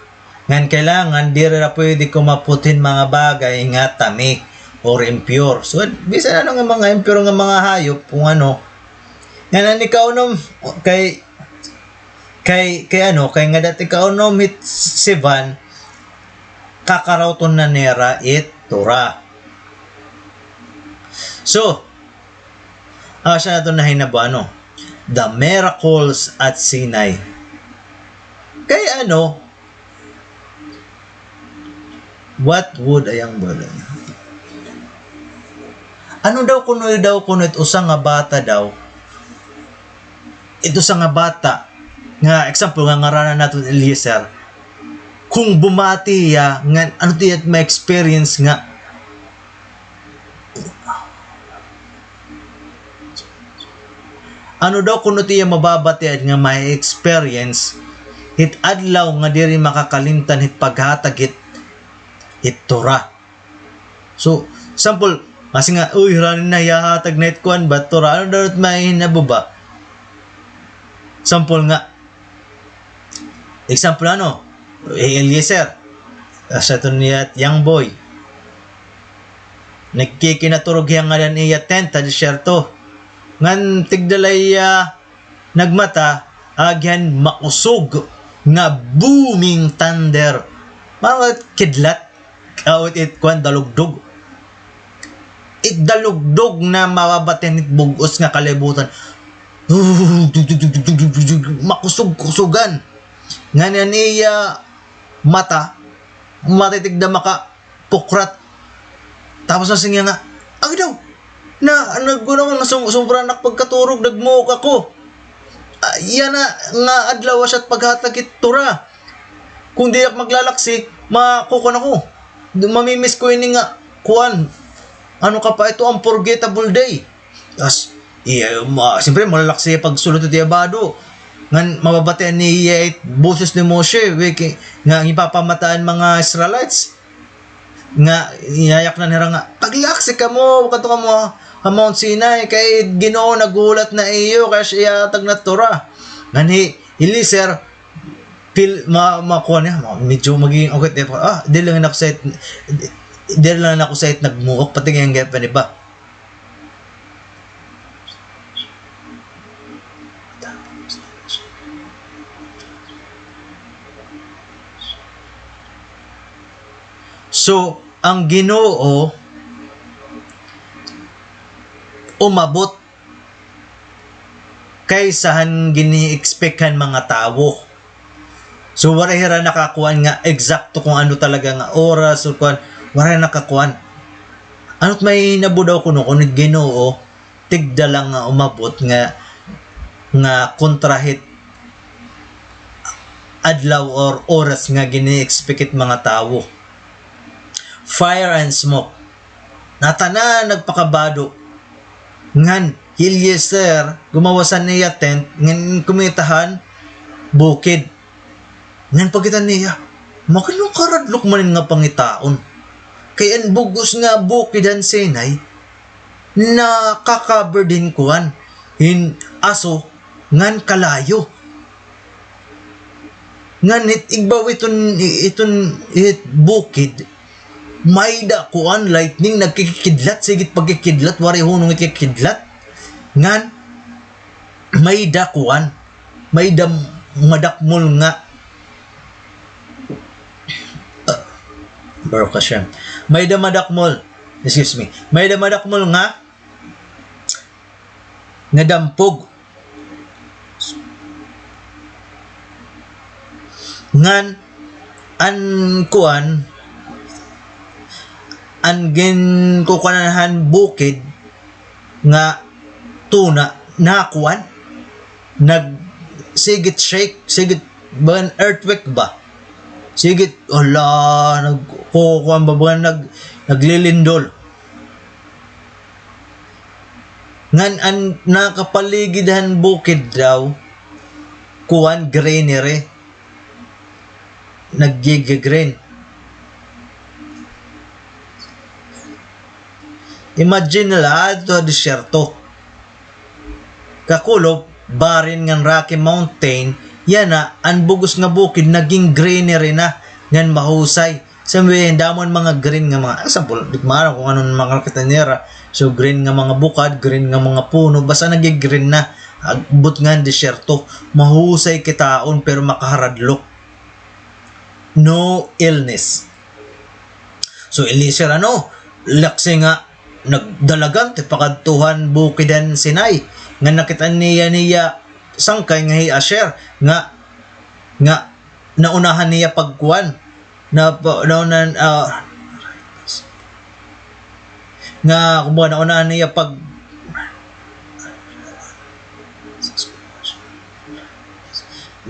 Ngan, kailangan diri hira pwede kumapot hin mga bagay nga tamei or impure. So, bisan ano nga mga impure nga mga hayop, kung ano. Ngan, an ikaunom, kay Kay, kay ano, kay ngada it ikaunom hit Sivan, kakarawton na nira it Torah. So, asya naton nahinabo, ano, the miracles at Sinai. Kay ano, what would a young boy learn? Ano daw kuno, daw kuno it usa nga bata daw, it usa nga bata, nga example nga ngaranan naton Eliezer, kung bumati hiya, nga ano it iya ma-experience nga, ano daw kuno it iya mababatian nga ma-experience hit adlaw nga diri makakalimtan hit paghatag hit, hit Torah. So, sample, masiring nga, uy, hiraani na, ihahatag na it kuan ba, Torah, ano daw it mahinabo ba? Sample nga, example, ano, eh, Eliezer, asya iton niya it young boy. Nagkikinaturog hiya ngada han iya tent ha disyerto. Ngan tigda la hiya nagmata, agi han makusog nga booming thunder. Mga kidlat, awit it kuan, dalugdog. It dalugdog na mababatian hit bug-os nga kalibutan. Makusog-kusogan. Ngan an iya mata, matitigda maka pukrat. Tapos nasiring hiya nga, "Ay daw, na, nagkuan ako, nasum-, sumobra na ak pagkaturog, nagmuok ako. Ah, yana nga adlaw asya it paghatag hit Torah. Kung diri ak maglalaksi, makukuan ako. Mamimiss ko ini nga, kuan, ano ka pa ito, unforgettable day." Tas, iya, ma-, siyempre, malalaksi hiya pagsulod hit iya bado. Ngan mababatian niya it boses ni Moshe, wiki, nga ginpapamata an mga Israelites. Nga, iyayaknan hira nga, "Paglaksi kamo, kadto kamo ha Mount Sinai, kay Ginoo naghulat na iyo, kay asya ihatag na Torah." Ngan hi Eliezer, pil-, ma-, makuan niya, ma-, medyo magiging, okay, di pa, ah, diri la ako sa it-, diri la ako sa it nagmuok, pati nga an gihap an iba. So, an Ginoo, umabot kaysa han gini-expect han mga tawo. So, waray hira nakakuan nga eksakto kung ano talaga nga oras o kuan, waray nakakuan. Ano't may nabudaw kuno, kuno it Ginoo, tigda lang nga umabot nga, nga kontra hit adlaw or oras nga gini-expect hit mga tawo. Fire and smoke. Natanan nagpakabado. Ngan, hi Eliezer, gumawas han iya tent, ngan kumita han bukid. Ngan pagkita niya, makinong karadlok man ini nga pangitaon. Kay an bug-os nga bukid han Sinai, naka-covered hin kuan, hin aso, ngan kalayo. Ngan hit igbaw iton, iton hit bukid, may-ada kuan, lightning, nagkikidlat, sige it pagkikidlat, waray hunong ikikidlat. Ngan, may-ada kuan, may-ada madakmol nga, ah, Baruch Hashem. May-ada madakmol, excuse me, may-ada madakmol nga, nga dampog. Ngan, an kuan, an ginkukuanan han bukid nga tuna, nakuan, nag-, sige it shake, sige it, bagan earthquake ba? Sige it, hala, nagkukuan ba, bagan nag-, naglilindol. Ngan an nakapaligid han bukid daw, kuan, greenery. Naggi-green. Imagine na la, adto ha disyerto. Kakulob, barren ngan Rocky Mountain, yana, an bug-os nga bukid naging greenery na, ngan mahusay. Sabi, damo an mga green nga mga, example, di ko maaram kung ano an mga nakita nira. So, green nga mga bukad, green nga mga puno, basta nagi-green na. Agbot nga an disyerto, mahusay kitaon, pero makaharadlok. No illness. So, Eliezer, ano, laksi nga, nagdalagan, ti pakadto han bukid han Sinai. Nga nakita niya, niya, sangkay nga hi Asher, nga, nga, naunahan niya pagkuan, na, pa-, naunahan, ah, nga, kumbaga, naunahan niya pag-,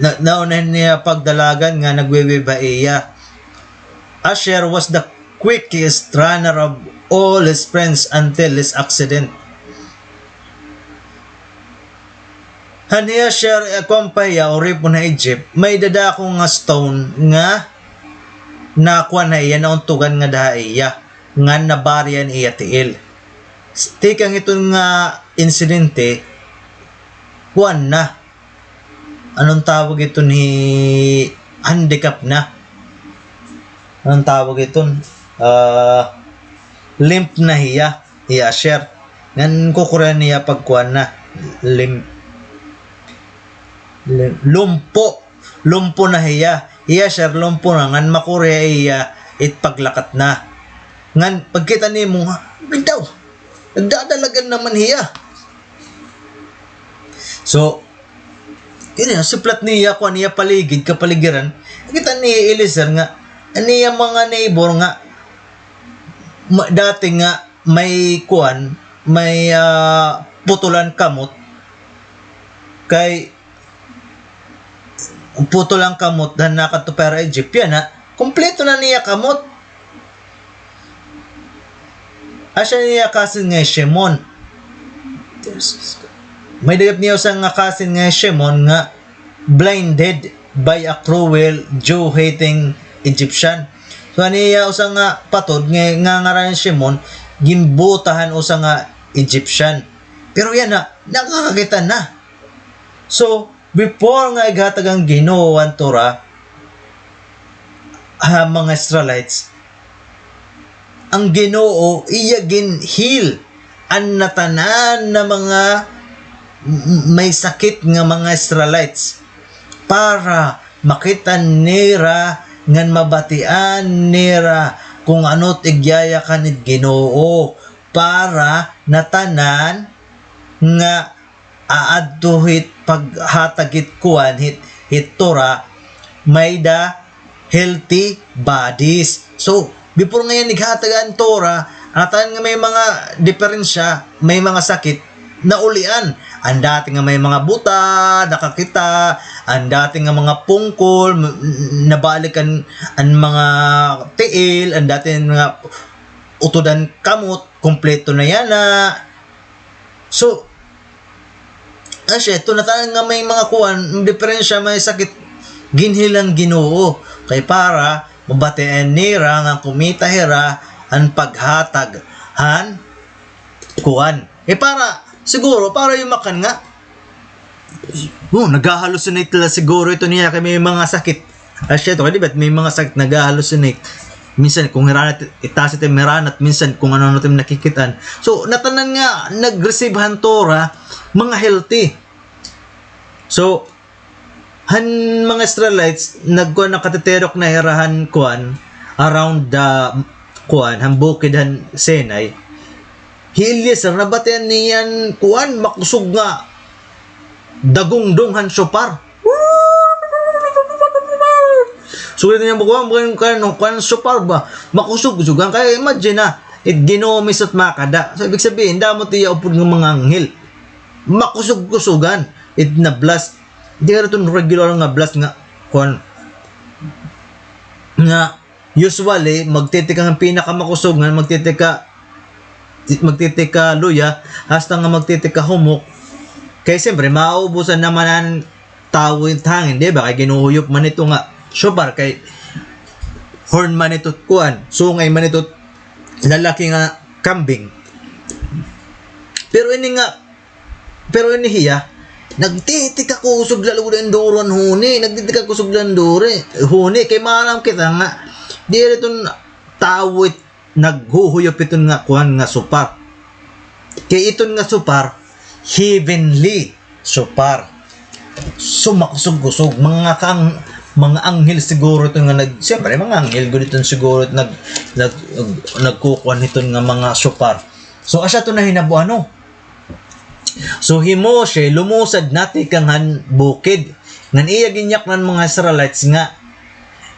na, naunahan niya pagdalagan nga nagwiwib ha iya. Asher was the quickest runner of all his friends until his accident. Han iya siya, eh, kuan pa hiya, uripon ha Egypt, may dadako nga stone nga nakuan ha iya, nauntugan ngada ha iya, ngan nabari an iya tiil. Tikang iton nga insidente, kuan na. Anong tawag iton hi, handicap na? Anong tawag iton? Ah, limp na hiya. Iya, sir. Ngan kukurian niya pagkuan na. Lim-, lim-, lumpo. Lumpo na hiya. Iya, sir, lumpo na. Ngan makuri hiya it paglakat na. Ngan pagkita nimo nga, bitaw, nagdadalagan naman hiya. So, yun yan, suplat niya, kuan, niya paligid, kapaligiran. Kita ni Eliezer nga, an iya mga neighbor nga, ma-, dati nga, may kuan, may, ah, putulan kamot. Kay, putol an kamot, han nakadto pa hira Egypt, yana, kumpleto na niya kamot. Asya niya cousin nga hi Shimon. May-ada gad niya usa nga cousin nga hi Shimon nga blinded by a cruel Jew-hating Egyptian. So, an iya usa nga patod nga, nga ngaran Shimon, ginbuta han usa nga Egyptian. Pero yana, nakakakita na. So, before nga ighatag an Ginoo an Torah ha mga Israelites, an Ginoo iya gin-heal an natanan na mga m-, may sakit nga mga Israelites para makita nira ngan mabatian nira kung ano it igyayakan it Ginoo para natanan nga aadto hit paghatag hit kuan, hit, hit Torah, may-ada healthy bodies. So, before nga iyan ighatag an Torah, an atan nga may mga diperensya, may mga sakit, naulian. An dati nga may mga buta, nakakita, an dati nga mga pungkol, m-, nabalik an, an mga tiil, an dati nga utod an kamot, kumpleto na yana. So, asya, ito na tanan nga may mga kuan, diperensya, may sakit, ginhil han Ginoo. Kay para mabatian nira nga kumita hira han paghatag han kuan. Eh, para, siguro, para yumakan nga, oh, nagha-hallucinate la siguro ito niya kay may mga sakit. Asya ito, kay di ba, may mga sakit, nagha-hallucinate. Minsan, kung hiranat, itaas ito, hiranat, minsan, kung ano-ano ito nakikit-an. So, natanan nga, nag-receive han Torah, mga healthy. So, han mga Israelites, nagkuan, nakatitirok na hira han kuan, around the, kuan, han bukid han Sinai. Hi Eliezer, nabatian niya an kuan, makusog nga dagongdong han shofar. So, ito niya, kuan, kuan, kuan, kuan, shofar ba? Makusog-kusogan. Kay imagine na, it Ginoo mismo it makada. So, ibig sabihin, damo it iya upod nga mga anghel. Makusog-kusogan. It na blast. Di ka ito regular nga blast nga, kuan. Nga, usually, magtitikang an pinakamakusog nga, magtitika, magtitika luya, hasta nga magtitika humok. Kay siyempre, maubusan naman an tawo it hangin, di ba? Kay ginuhuyop man ito nga shofar, kay horn man ito kuan, sungay man ito lalaki nga kambing. Pero ini nga, pero ini hiya, nagtitika kusog la gud an duro han huni, nagtitika kusog la an duro, huni, kay maaram kita nga, diri iton tawo it naghuhuyop iton nga kuan nga shofar. Kay iton nga shofar, heavenly shofar. So, makusog-kusog, mga kang-, mga anghel siguro iton nga nag-, siyempre, mga anghel gud iton siguro nag-, nag-, nagkukuan hiton nga mga shofar. So, asya iton nahinabo, ano? So, hi Moshe, lumusad na tikang han bukid. Ngan iya ginyaknan an mga Israelites nga,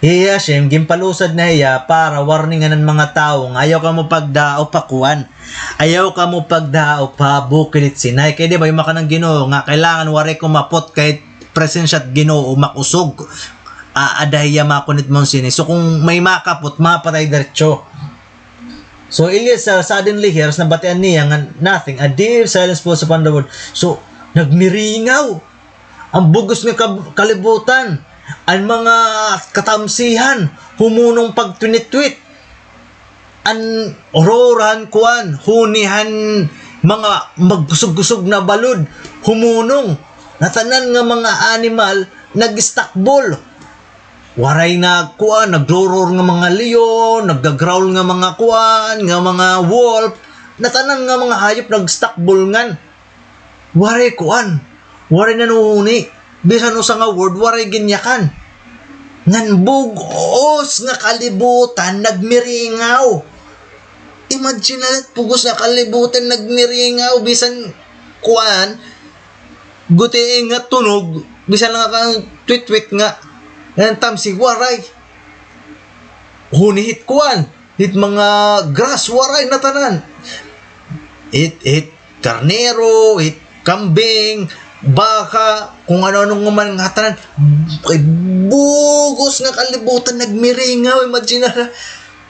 hi Hashem, ginpalusad na hiya para warningan an mga tawo nga ayaw kamo pagdaop ha kuan. Ayaw kamo pagdaop ha bukid it Sinai. Kay di ba, yumakan an Ginoo nga kailangan waray kumapot kay presensya it Ginoo makusog. A-, ada hiya makunit Mount Sinai. So, kung may makapot, mapatay diretso. So, Eliezer suddenly hears, nabatian niya nga nothing, a deep silence falls upon the world. So, nagmiringaw an bug-os nga kab-, kalibutan, an mga katamsihan, humunong pagtwinitwit, an aurora han kuan, huni han mga magkusog-kusog na balod, humunong, natanan nga mga animal, nag-istakbol. Waray na kuan, nagroroar nga mga leon, nagga-growl nga mga kuan, nga mga wolf, natanan nga mga hayop nagstakbol ngan. Waray kuan, waray nanuhuni, bisan usa nga word, waray ginyakan. Ngan bug-os nga kalibutan nagmiringaw. Imagine na, bug-os nga kalibutan nagmiringaw, bisan kuan, guti nga tunog, bisan la nga kan twitwit nga, ngan tamsi, waray. Huni hit kuan, hit mga grass, waray natanan. Hit, hit karnero, hit kambing, baka, kung ano-ano nga man ngatanan. Kay bug-os nga kalibutan nagmiringaw, imagine na.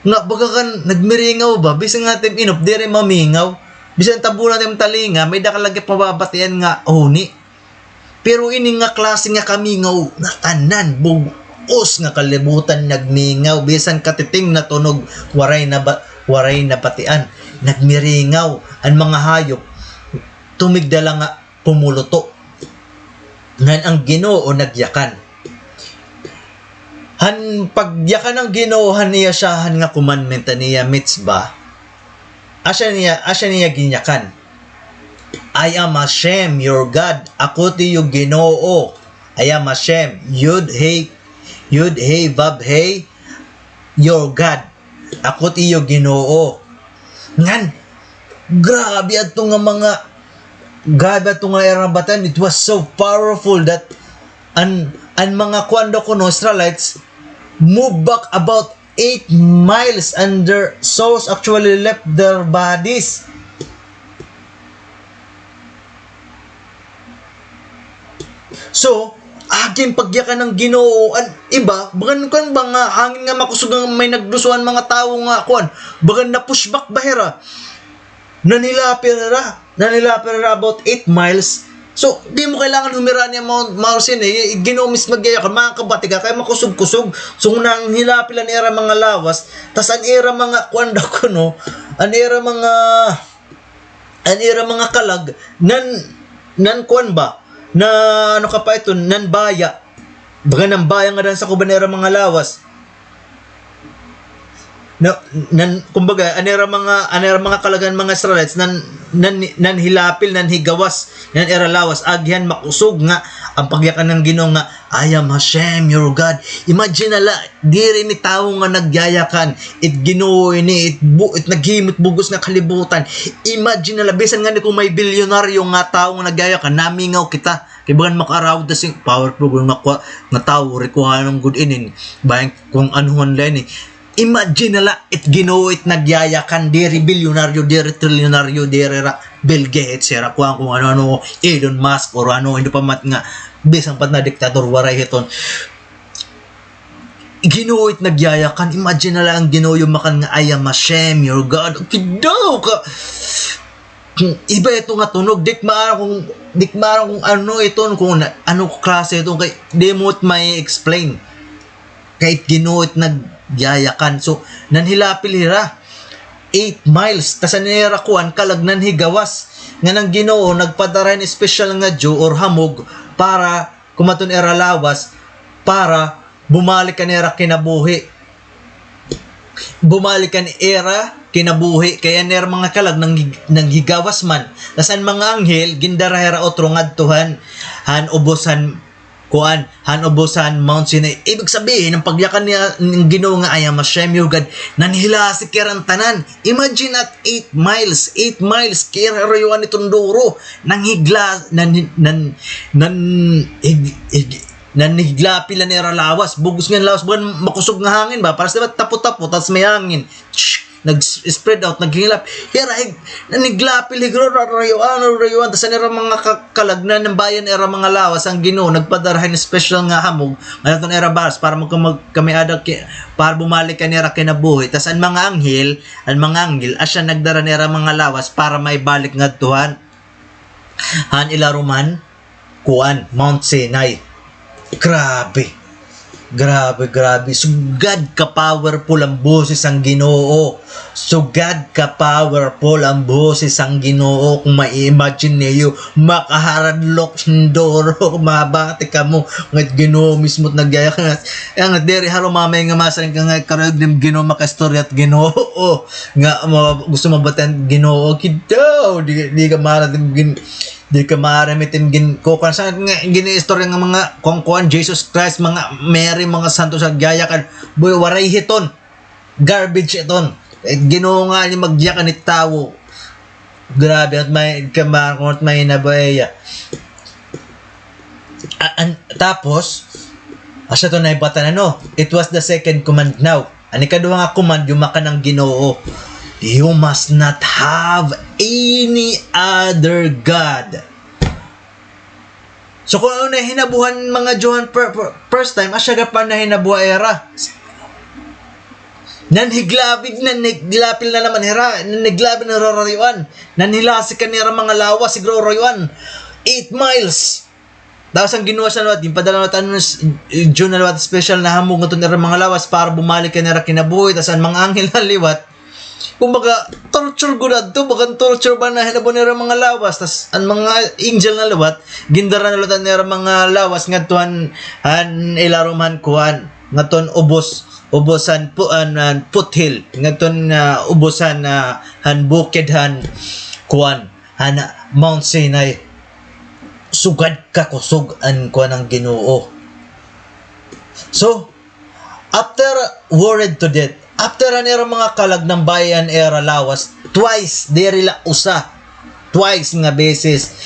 Nga baga kan nagmiringaw ba? Bisan nga tim inop, diri mamingaw. Bisan tabunan tim talinga, may-ada ka la gihap mababatian nga huni. Pero ini nga klase nga kamingaw, natanan, bug-os nga kalibutan nagmingaw, bisan katiting na tunog, waray na ba-, waray nabatian. Nagmiringaw an mga hayop, tumigda la nga pumuluto. Ngan an Ginoo nagyakan. Han pagyakan han Ginoo han iya syahan nga commandment, an iya mitzvah, asya niya, asya niya ginyakan. "I am Hashem, your God." Ako it iyo Ginoo. "I am Hashem." Yud, He, Yud, He, Vav, He, "your God." Ako it iyo Ginoo. Ngan, grabe adto nga mga grabe ato nga ira batan, it was so powerful that an, an mga kuan daw kuno, Israelites, move back about eight miles and their souls actually left their bodies. So, agi an pagyakan han Ginoo, an iba, bagan kuan ba nga hangin nga makusog nga may nagduso an mga tawo nga kuan, bagan na-push back ba hira. Nanhilapil hira, nanhilapil hira about eight miles. So, di mo kailangan humiran niya Mount, Mount Sinai, eh, Ginoo mismo nagyayakan, makakabati ka, kay makusog-kusog. So, nanhilapil an ira mga lawas, tas an ira mga kuan daw kuno, an ira mga, an ira mga kalag, nan, nan kuan ba? Na, ano ka pa ito, nanbaya. Baga nanbaya ngada han sakob han ira mga lawas. Na, nan, kumbaga, an ira mga, an ira mga kalag han mga Israelites, nan, nan, nanhilapil, nanhigawas, nan ira lawas, agi han makusog nga, an pagyakan han Ginoo nga, "I am Hashem, your God." Imagine na la, diri ini tawo nga nagyayakan, it Ginoo ini, it bu-, it naghimo it bug-os nga kalibutan. Imagine na la, bisan ngani kon may bilyonaryo nga tawo nga nagyayakan, namingaw kita. Kay bagan makaarawod ta sing powerful nga kua-, nga tawo, rikuhanon gud inin. Bayan kon anuhon la ini. Imagine na la, it Ginoo it nagyayakan, diri bilyonaryo, diri trilyonaryo, diri ra Bill Gates, hira kuan kon ano-ano, Elon Musk, or ano, hindi pa mat nga, bisan pa it nga diktador, waray hiton. Ginoo it nagyayakan. Imagine na la an Ginoo yumakan nga, "I am Hashem, your God." Kidaw ka. Iba ito nga tunog. Di ko maaram kon, di ko maaram kon ano iton, kon na-, ano klase iton, kay di mo it ma-explain. Kay Ginoo it nagyayakan. So, nanhilapil hira. Eight miles. Tas an ira kuan, kalag nanhigawas. Ngan an Ginoo, nagpadara hin espesyal nga dew or hamog para kumadto an ira lawas para bumalik an ira kinabuhi. Bumalik an ira kinabuhi, kay an ira mga kalag nang-, nanghigawas man. Tas an mga anghel, gindara hira utro ngadto han, han ubos han kuan, han ubos han Mount Sinai. Ibig sabihin, an pagyakan niya, han Ginoo nga, "I am Hashem, your God," nanhilasik hira an tanan. Imagine that, eight miles, eight miles, kay ira rayuan iton duro. Nanhigla-, nan-, nan-, nan-, hig-, hig-, nanhiglapil an ira lawas, bug-os nga lawas, bagan makusog nga hangin ba? Parehas, di ba, tapo-tapo, tas may hangin. Nag-spread out, naghilap. Hira, hig-, nanhiglapil, hig-, ra-, ra-, rayuan, rayuan, tas an ira mga ka-, kalag, nanambaya an ira mga lawas, an Ginoo, nagpadara hin special nga hamog, ngadto han ira balas, para magka-, magkamay-ada ki-, para bumalik an ira kinabuhi. Tas an mga anghel, an mga anghel, asya nagdara han ira mga lawas para maibalik ngadto han, han ilarom han kuan, Mount Sinai. Grabe. Grabe, grabe. Sugad ka powerful an boses han Ginoo. Sugad ka powerful an boses han Ginoo. Kon ma-imagine niyo, makaharadlok hin duro, mabati kamo. Ngan it Ginoo mismo it nagyayakan. Ngan diri haro mamay nga masiring ka nga karuyag nim Ginoo makaistorya it Ginoo. Nga ma-, gusto mabatian it Ginoo. Kidaw, di, di ka maaram it Gin-, di ka maaram it im gin-, kukuan sa nga gin-iistorya nga mga kuan-kuan, Jesus Christ, mga Mary, mga santo sa nagyayakan. Boy, waray hiton. Garbage iton. Eh, Ginoo nga an magyakan it tawo. Grabe, at may, kamarakot, may nabuhay. A-, an-, tapos, asya to nahibatan, ano? It was the second command now. An ikaduha nga command, yumakan an Ginoo, "You must not have any other god." So, kon ano nahinabuhan mga Johan per-, per-, first time, asya gad pa nahinabuha ira. Nanhiglabid, nanhiglapil na naman hira, nanhiglabid na rarayuan. Nanhilasik an ira mga lawas, siguro rayuan. Eight miles. Tapos an Ginoo asya liwat, ginpadala liwat, ano, June na liwat, special na hamog ngadto an ira mga lawas para bumalik an ira kinabuhi. Tapos an mga anghel na liwat, kumbaga, torture gud adto, bagan torture ba nahinabuhi an ira mga lawas. Tas an mga angel na liwat, gindara na liwat an ira mga lawas ngadto han, han ilarom han kuan, ngadto han ubos, ubos han pu-, han, han foothill, ngadto han, ah, ubos han, ah, han bukid han kuan, han Mount Sinai. Sugad kakusog an kuan han Ginoo. So, after worried to death, after an ira mga kalag, nambaya an ira lawas, twice, diri la usa. twice nga beses.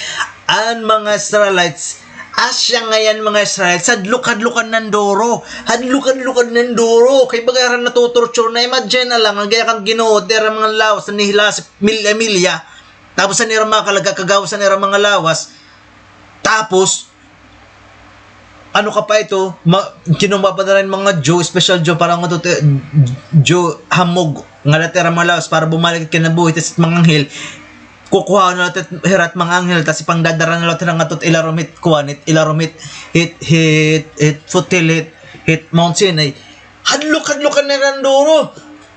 An mga Israelites, asya ngay-an mga Israelites, hadlok-hadlokan nan duro. Hadlok-hadlokan nan duro. Kay baga hira natutorture na, imagine na la, nga giyakan Ginoo, it ira mga lawas, nahilasi milya-milya. Tapos an ira mga kalag kakagawas an ira mga lawas. Tapos, ano ka pa ito, ma-, kinumapadala hin mga Jew, special Jew, para ngadto it, eh, Jew, hamog, ngada it ira mga lawas, para bumalik it kinabuhi, tas it mga anghel, kukuhaon na la it hira it mga anghel, tas ipangdadara na la it hira ngadto it ilarom hit kuan, it ilarom hit, hit, hit, hit foothills, hit, hit Mount Sinai. Hadlok-hadlokan na hira hin duro.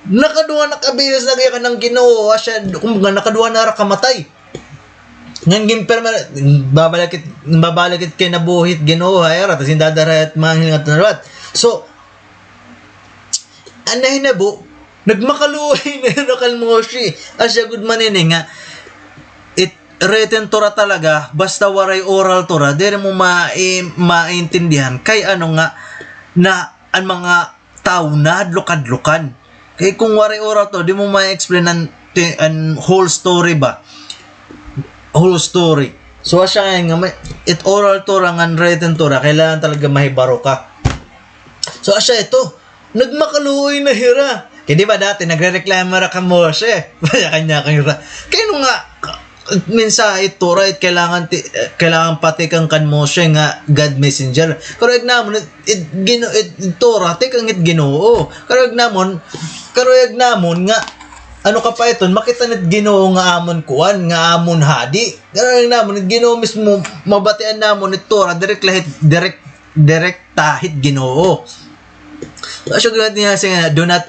Nakaduha na ka beses na giyakan han Ginoo, asya, kumbaga, nakaduha na hira kamatay. Ngan ginpirma, babalik it, babalik it kinabuhi it Ginoo ha ira, tas gindadara it mga anghel ngadto ha liwat. So, an nahinabo, nagmakaluoy na hira kan Moshe. Asya gud man ini nga, it written Torah talaga, basta waray oral Torah, diri mo ma-, i-, maintindihan. Kay ano nga, na, an mga tawo nahadlok-hadlokan. Kay kung waray oral Torah, di mo ma-explain an, ti-, an whole story ba? Whole story. So, asya ngay-an nga may, it oral Torah ngan written Torah, kailangan talaga mahibaro ka. So, asya ito. Nagmakaluoy na hira. Kay di ba dati, nagrereklamo hira kan Moshe. Kanya-kanya kan hira. Kay ano nga, minsan it Torah, it kailangan ti-, eh, kailangan patikang kan Moshe nga God messenger. Karuyag namon, it, it Gino-, it, it Torah, tikang it Ginoo. Karuyag namon, karuyag namon nga, ano ka pa iton, makita nit Ginoo nga amon kuan, nga amon hadi. Karuyag namon, it Ginoo mismo, mabatian namon, it Torah, direct lahit, direct, direkta hit Ginoo. So, asya gud niya siya nga, do not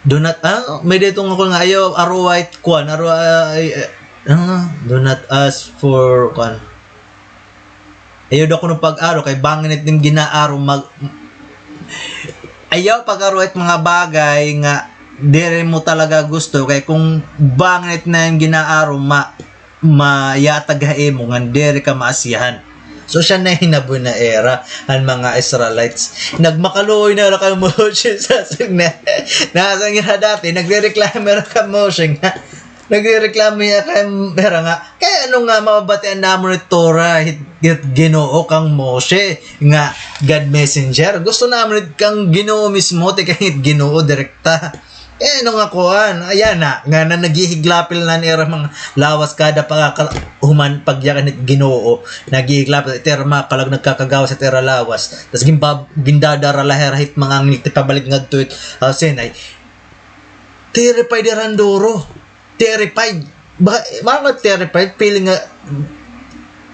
Do not, ah, may dito nga kuan nga, ayaw, aruway, kuan, aru-, ah, ay, eh, ah, do not ask for, kuan. Ayaw daw kuno pag-aro, kay bangin it nim ginaaro, mag-, ayaw pag-aro it mga bagay nga diri mo talaga gusto, kay kung bangin it na yung ginaaro, ma-, mayatag ha imo ngan diri ka maasiyahan. So, siya na hinabo na era, an mga Israelites. Nagmakaluoy na ra kan Moshe sa sugna. Nasa nga dati, nagrereklamo ra kan Moshe nga. Nagrereklamo ya kan era nga. Kay ano nga mababatian namon it Torah, hit, hit Ginoo kan Moshe, nga God messenger. Gusto namon it kan Ginoo mismo, tikang hit Ginoo direkta. Eh, ano nga kuan? Ayan na, nga na naghihiglapil na nira mga lawas kada pagkaka-, human pagyakan hit Ginoo. Naghihiglapil, it ira mga kalag nagkakagawas it ira lawas. Tas ginbab-, gindadara la hira hit mga anghel tipabalik ngadto hit, ah, Sinai. Terrified hira hin duro. Terrified. Ba-, mga terrified, feeling nga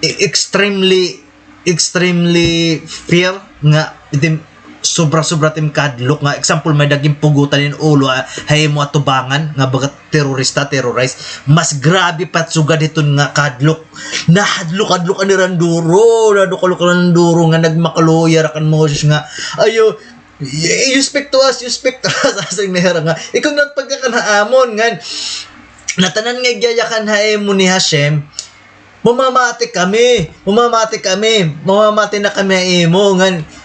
e-, extremely extremely fear nga itim sobra-sobra tim kahadlok nga example may daging pugutan in ulo, ah, ha imo atubangan nga baga terorista, terrorize. Mas grabe pa sugad hiton nga kahadlok. Nahadlok-hadlok an ira hin duro, nahadlok-hadlok an duro nga nagmakaluya ra kan Moses nga, "Ayo, you speak to us, you speak to us." Asing nira nga, "Ikaw na pagyakan ha amon ngan natanan nga igyayakan ha imo ni Hashem." Mamamati kami, mamamati kami, mamamati na kami ha imo, ngan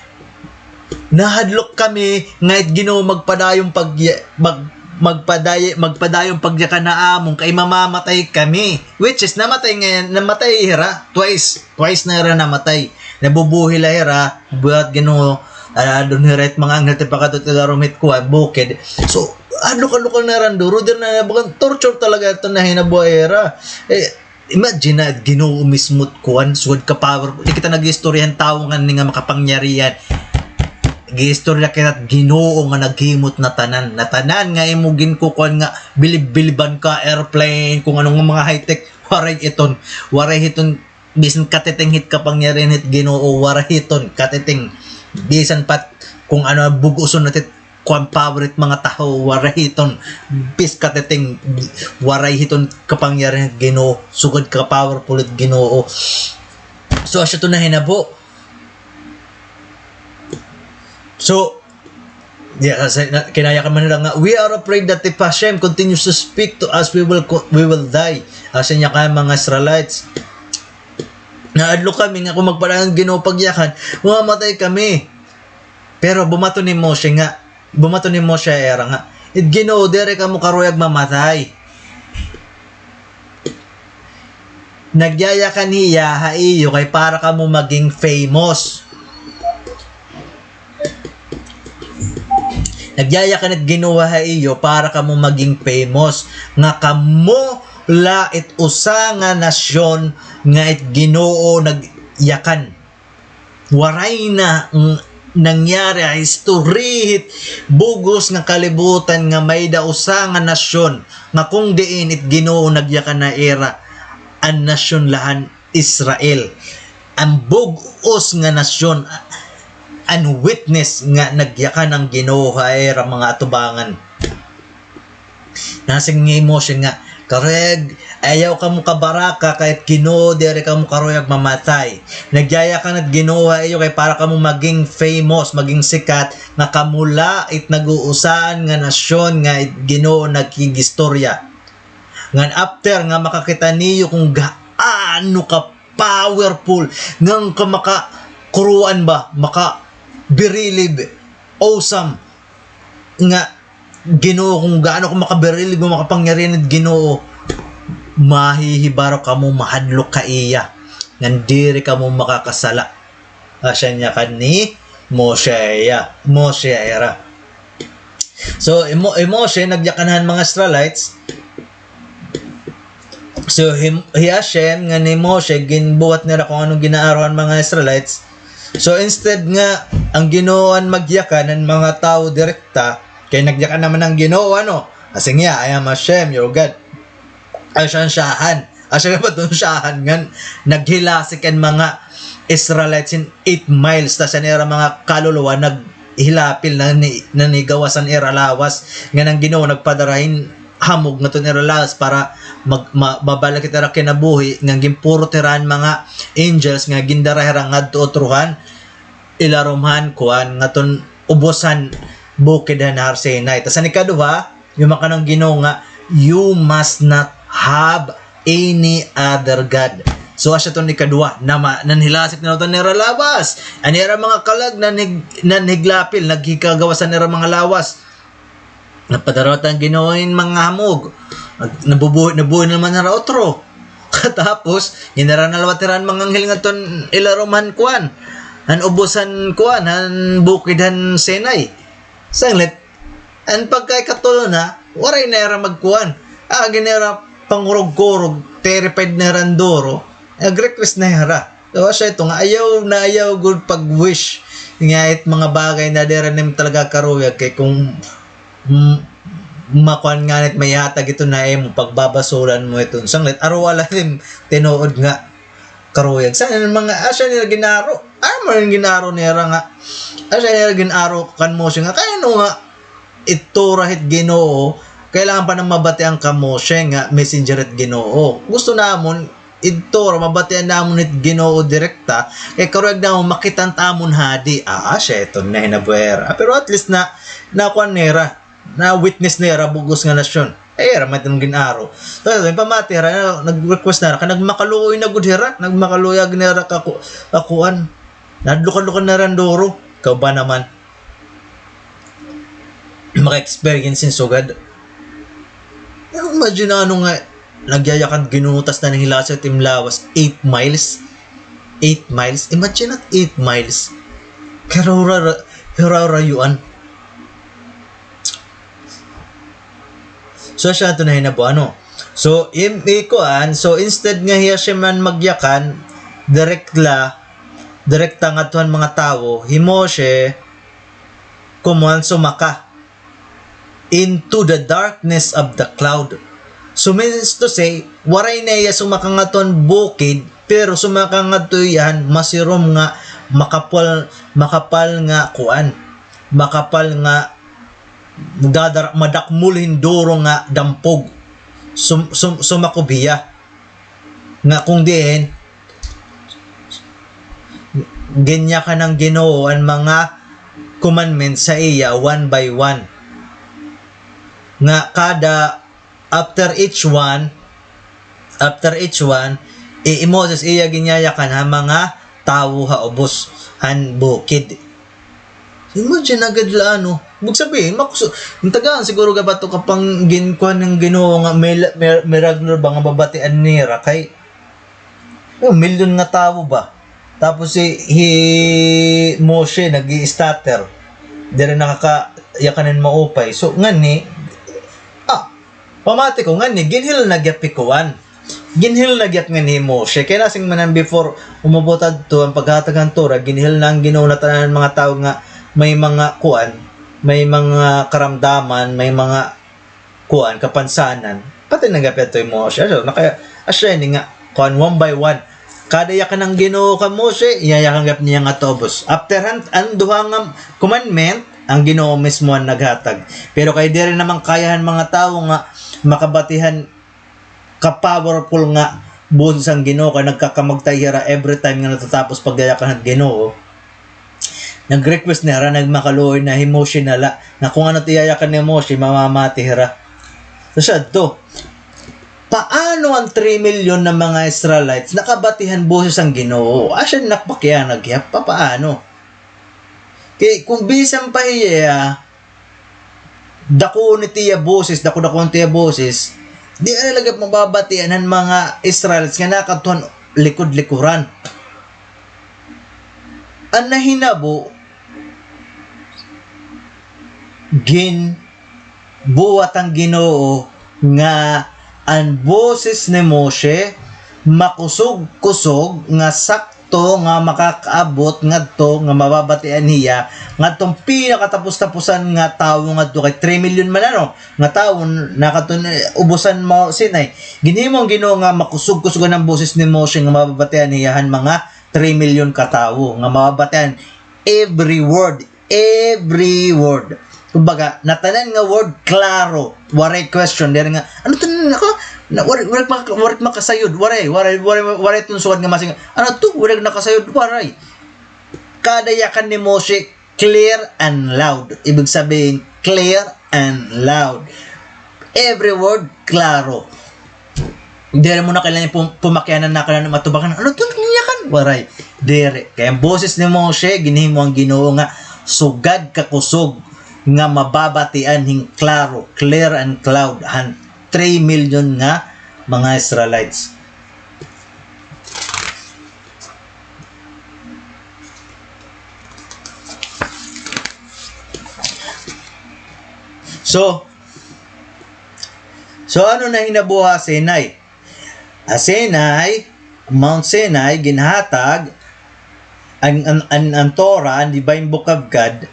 nahadlok kami nga it Ginoo magpadayon pag-, mag-, magpaday-, magpadayon pagyakan ha amon, kay mamamatay kami. Which is, namatay ngay-an, namatay hira, twice, twice na hira namatay. Nabubuhi la hira, buhat Ginoo, ah, dun hira it mga anghel tipakadto it ilarom hit kuan, bukid. So, hadlok-hadlok na hira hin duro, diri na, bagan torture talaga ito na hinabuhi hira. Eh, Imagine na, Ginoo mismo it kuan, sugad ka powerful. Di kita nag-istorya hin tawo nga ni nga makapangyarihan. Nag-istorya kita Ginoo nga naghimo hit natanan. Natanan nga imo ginkukuan nga bilib-biliban ka, airplane, kung ano nga mga high-tech. Waray iton. Waray hiton, bisan katiting hit kapangyarihan hit Ginoo, waray hiton. Katiting. Bisan pat kung ano, bug-oson na hit kuan power hit mga tawo, waray hiton, bis katiting, waray hiton kapangyarihan hit Ginoo, sugad ka powerful hit Ginoo. So, asya to nahinabo. So, yeah, sa, na, kinayakan man nila nga, "We are afraid that if Hashem continues to speak to us, we will co-, we will die." Asya niya kay mga Israelites. Nahadlok kami nga kung magpadayon Ginoo pagyakan, mamamatay kami. Pero bumaton hi Moshe nga, bumaton hi Moshe ha ira nga, "It Ginoo, diri kamo karuyag mamatay." nagyayakan hiya ha iyo kay para kamo maging famous. Nagyayakan it Ginoo ha iyo para kamo maging famous, nga kamo la it usa nga nasyon nga it Ginoo nagyakan. Waray na ng-, nangyari ha history hit bug-os nga kalibutan nga may-ada usa nga nasyon nga kon diin it Ginoo nagyakan ha ira an nasyon la han Israel. An bug-os nga nasyon, an witness nga nagyakan an Ginoo ha ira mga atubangan. Nasiring hi Moshe nga, "Karuyag, ayaw kamo kabaraka kay it Ginoo diri kamo karuyag mamatay. Nagyayakan it Ginoo ha iyo kay para kamo maging famous, maging sikat, nga kamo la it nag-uusaan nga nasyon nga it Ginoo naghigistorya." Ngan after nga makakita niyo kon gaano ka powerful, ngan ka makakuruan ba, makabirilib, awesome, nga Ginoo, kon gaano ka makabirilib, nga makapangyarihan it Ginoo, mahihibaro kamo mahadlok ha iya, ngan diri kamo makakasala. Asya niya kan ni Moshe iya, Moshe ira. So, hi Mo-, hi Moshe, nagyakan han mga Israelites. So, hi, hi Hashem, ngan hi Moshe, ginbuhat nira kon ano ginaaro han mga Israelites. So, instead nga, an Ginoo an magyakan han mga tawo direkta, kay nagyakan naman an Ginoo, ano? Asya niya, "I am Hashem, your God." Asya an syahan. Asya nga ba iton syahan ngan naghilasik an mga Israelites hin eight miles, tas an ira mga kaluluwa naghilapil na ni, na nigawas an ira lawas, ngan an Ginoo nagpadara hin hamog ngadto han ira lawas para mag-, ma-, mabalik it ira kinabuhi, ngan ginpurot hira han mga angels nga gindara hira ngadto utro han ilarom han kuan, ngadto han ubos han bukid han Har Sinai. Tas an ikaduha, yumakan an Ginoo nga, "You must not have any other god." So, asya iton ikaduha, na ma-, nanhilasik na iton nira lawas. An ira mga kalag, nanhig-, nanhiglapil, naghikagawas an ira mga lawas. Nagpadara an Ginoo hin mga hamog. Nag-, nabubuhi, nabuhi na naman hira utro. Tapos, ginara na liwat hira han mga anghel ngadto han ilarom han kuan. Han ubos han kuan, han bukid han Sinai. Sanglit, an pagkaikatulo na, waray na hira magkuan. Agi na hira pangurog-kurog, terrified na hira duro. Nag-request na hira. So, asya ito nga, ayaw na ayaw gud pag-wish nga it mga bagay na diri nimo talaga karuyag kay kon, mm, makuan ngani it maihatag ito ha imo, pagbabasulan mo iton. Sanglit, aro la it im tinuod nga karuyag. Sa mga, asya nira gin-aro. Ano man an gin-aro nira nga? Asya nira gin-aro kan Moshe nga, kay ano nga, it Torah hit Ginoo, kailangan pa na mabatian kan Moshe nga messenger hit Ginoo. Gusto namon, it Torah, mabatian namon hit Ginoo direkta, kay karuyag namon makita it amon hadi. Ah, asya iton nahinabo hira. Pero at least na, nakuan nira, na-witness nira bug-os nga nasyon. Ay, ira man iton gin-aro. So, ito, pamati hira, na, nag-request na hira, kay nagmakaluoy na gud hira, nagmakaluoy na hira kaku-, kakuan. Nadlukad-lukad na hira duro. Ikaw ba naman? Maka-experience hin sugad. Imagine ano nga, nagyayakan Ginoo tas nanhilasik it im lawas, eight miles. Eight miles? Imagine it, eight miles. Karura, hirarayuan. So, asya iton nahinabo, ano? So, im-, ikuan, so, instead nga hi Hashem an magyakan, direct la, direkta ngadto han mga tawo, hi Moshe, kumuan, sumaka into the darkness of the cloud. So, means to say, waray na hiya sumaka ngadto han bukid, pero sumaka ngadto hiya han masirom nga makapal, makapal nga kuan, makapal nga dadara-, madakmol hin duro nga dampog. Sum-, sum-, sumakob hiya. Nga kon diin, ginyakan han Ginoo an mga commandments ha iya one by one. Nga kada, after each one, after each one, i-, hi Moses iya ginyayakan ha mga tawo ha ubos han bukid. Imagine na gad la, ano. Ibig sabihin, makuso-, an tagaan siguro gad ba ito kapang ginkuan han Ginoo nga mil-, mir-, milagro ba nga babatian nira kay Oh, milyon nga tawo ba? Tapos si, hi Moshe nag-i-stutter. Diri nakakayakan hin maupay. So, ngani, ah, pamati ko, ngani, ginhil na gyap hi kuan. Ginhil na gyap ngani hi Moshe. Kay nasiring man an before, umabot adto an paghatag han Torah, ginhil na an Ginoo na tanan mga tawo nga may mga kuan, may mga karamdaman, may mga kuan, kapansanan. Pati na gihap adto hi Moshe. So, naka-, asya ini nga, kuan, one by one. Kada yakan han Ginoo kan Moshe, iyayakan gihap niya ngadto ubos. After han, an duha nga commandment, an Ginoo mismo an naghatag. Pero kay diri naman kaya han mga tawo nga makabati han ka-powerful nga boses han Ginoo, kay nagkakamagtay hira every time nga natatapos pagyayakan han Ginoo. Nag-request na hira, nagmakaluoy na hi Moshe na la, nga kon ano it iyayakan ni Moshe, mamamati hira. So, siya to. Paano an three million na mga Israelites nakabati han boses han Ginoo? Asya nakpakiana gihap, papaano? Kay kung bisan pa hiya, dako ni tiya boses, dako-dako ni tiya boses, di na la gihap mababatian han mga Israelites nga nakadto han likod-likuran. An nahinabo, ginbuhat han Ginoo nga an boses ni Moshe makusog-kusog nga sakto nga makakaabot ngadto nga mababatian hiya ngadtong pinakatapos-tapusan nga tawo ngadto kay three million man ano nga tawo nakadto ubos han Mount Sinai. Ginhimo han Ginoo nga makusog-kusog an boses ni Moshe nga mababatian hiya han mga three million ka tawo nga mababatian every word, every word. Kumbaga, natanan nga word, klaro. Waray question. Diri nga, ano to na ako? Na, waray, waray, maka-, waray makasayod. Waray, waray, waray, waray itong sugad nga masing, ano to? Waray nakasayod. Waray. Kada yakan ni Moshe, clear and loud. Ibig sabihin, clear and loud. Every word, klaro. Diri mo na kailangan pum-, pumakianan na kailangan matubakan. Ano to niya kan? Waray. Diri. Kay an boses ni Moshe, ginhimo han Ginoo nga sugad kakusog nga mababatian hin klaro, clear and cloud, han three million nga mga Israelites. So, so ano na hinabuha Sinai? Ah, Sinai, Mount Sinai, ginhatag, an, an, an, an Torah, an divine book of God,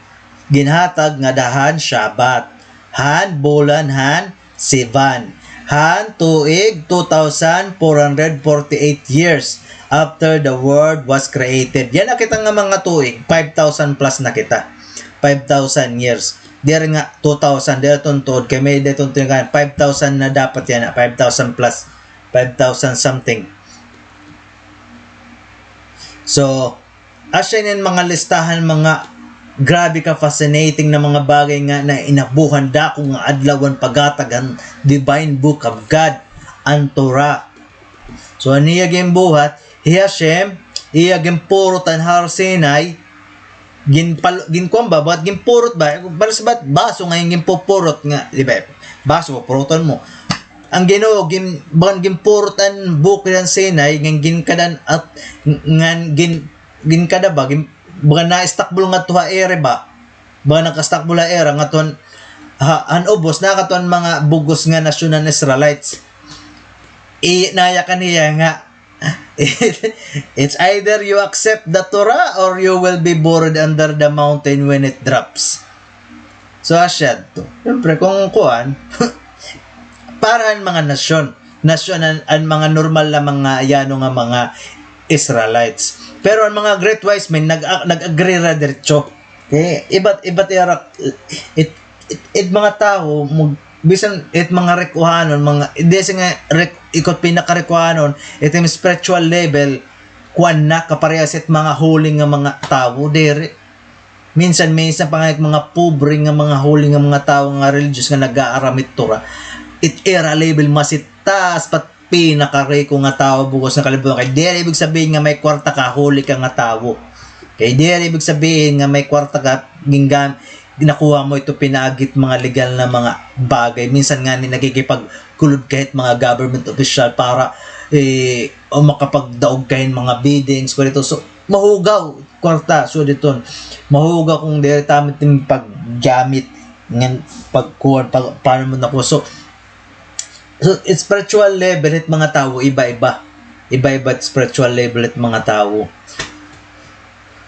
ginhatag ngada han Shabbat, han bulan han Sivan, han tuig two thousand four hundred forty-eight years after the world was created. Yana kita nga mga tuig, five thousand plus na kita. Five thousand years. Diri nga two thousand, diri iton tuod, kay may diri iton tuod nga five thousand na dapat yana, five thousand plus, five thousand something. So, asya ini an mga listahan, mga grabe ka fascinating na mga bagay nga nainabuhan dako nga adlaw an paghatag han divine book of God, an Torah. So, an iya ginbuhat, hi Hashem, iya ginpurot an Har Sinai, ginpal-, ginkuan ba, bagat ginpurot ba? Para sa bat-, baso nga iya ginpupurot nga, di ba? Baso, pupuruton mo. An Ginoo, gin-, bagan ginpurot an bukid han Sinai, ngan ginkada-an, ngan gin-, ginkada ba, gin-, bagan naistakbol ngadto ha ere ba? Bagan nakastakbol ha ere, ngadto han, ha, han ubos, nakadto an mga bug-os nga nasyon han Israelites. I-, nayakan hiya nga, it's either you accept the Torah or you will be buried under the mountain when it drops. So, asya adto. Siyempre, kung kuan, para an mga nasyon, nasyon an, an mga normal na mga yano nga mga Israelites. Pero an mga great wise men, nag-, nag-agree ra diretso. Okay? Ibat, ibat ira, it, it, it mga tawo, mag-, bisan it mga rikuhanon, mga, diri nga rik-, ikot pinakarikuhanon, it mga spiritual level, kuan na, kaparehas it mga huli nga mga tawo, diri. Minsan, minsan pa nga it mga pobre nga mga huli nga mga tawo nga religious nga nag-aaram it Torah, it ira level mas itaas pa it pinakariko nga tawo bug-os nga kalibutan. Kay diri ibig sabihin nga may kwarta ka, huli ka nga tawo. Kay diri ibig sabihin nga may kwarta ka, gingam-, nakuha mo ito pinaagi it mga legal na mga bagay. Minsan ngani nagkikipagkulod ka hit mga government official para eh, o makapagdaog ka hin mga biddings, kwarta. So, mahugaw, kwarta, so diton. Mahugaw kon diri tama it im paggamit, ngan pagkuan, pag, paano mo na po. So, so, spiritual level it mga tawo, iba-iba. Iba-iba it spiritual level it mga tawo.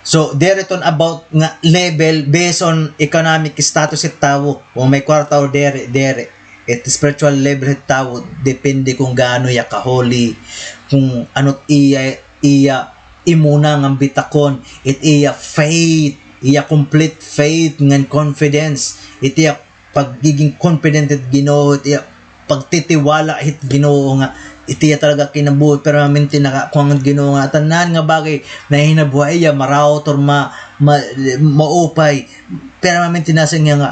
So, diri iton about nga level based on economic status it tawo. Kon may kwarta o diri, diri. It spiritual level it tawo, depende kon gaano iya ka-holy, kon ano it iya, iya imuna nga bitakon, it iya faith, iya complete faith ngan confidence, it iya pagiging confident hit Ginoo, it iya pagtitiwala hit Ginoo nga it iya talaga kinabuhi, permanente nakakuan hit Ginoo nga tanan nga bagay nahinabo ha iya, maraot or ma-, ma-, maupay, permanente nasiring niya nga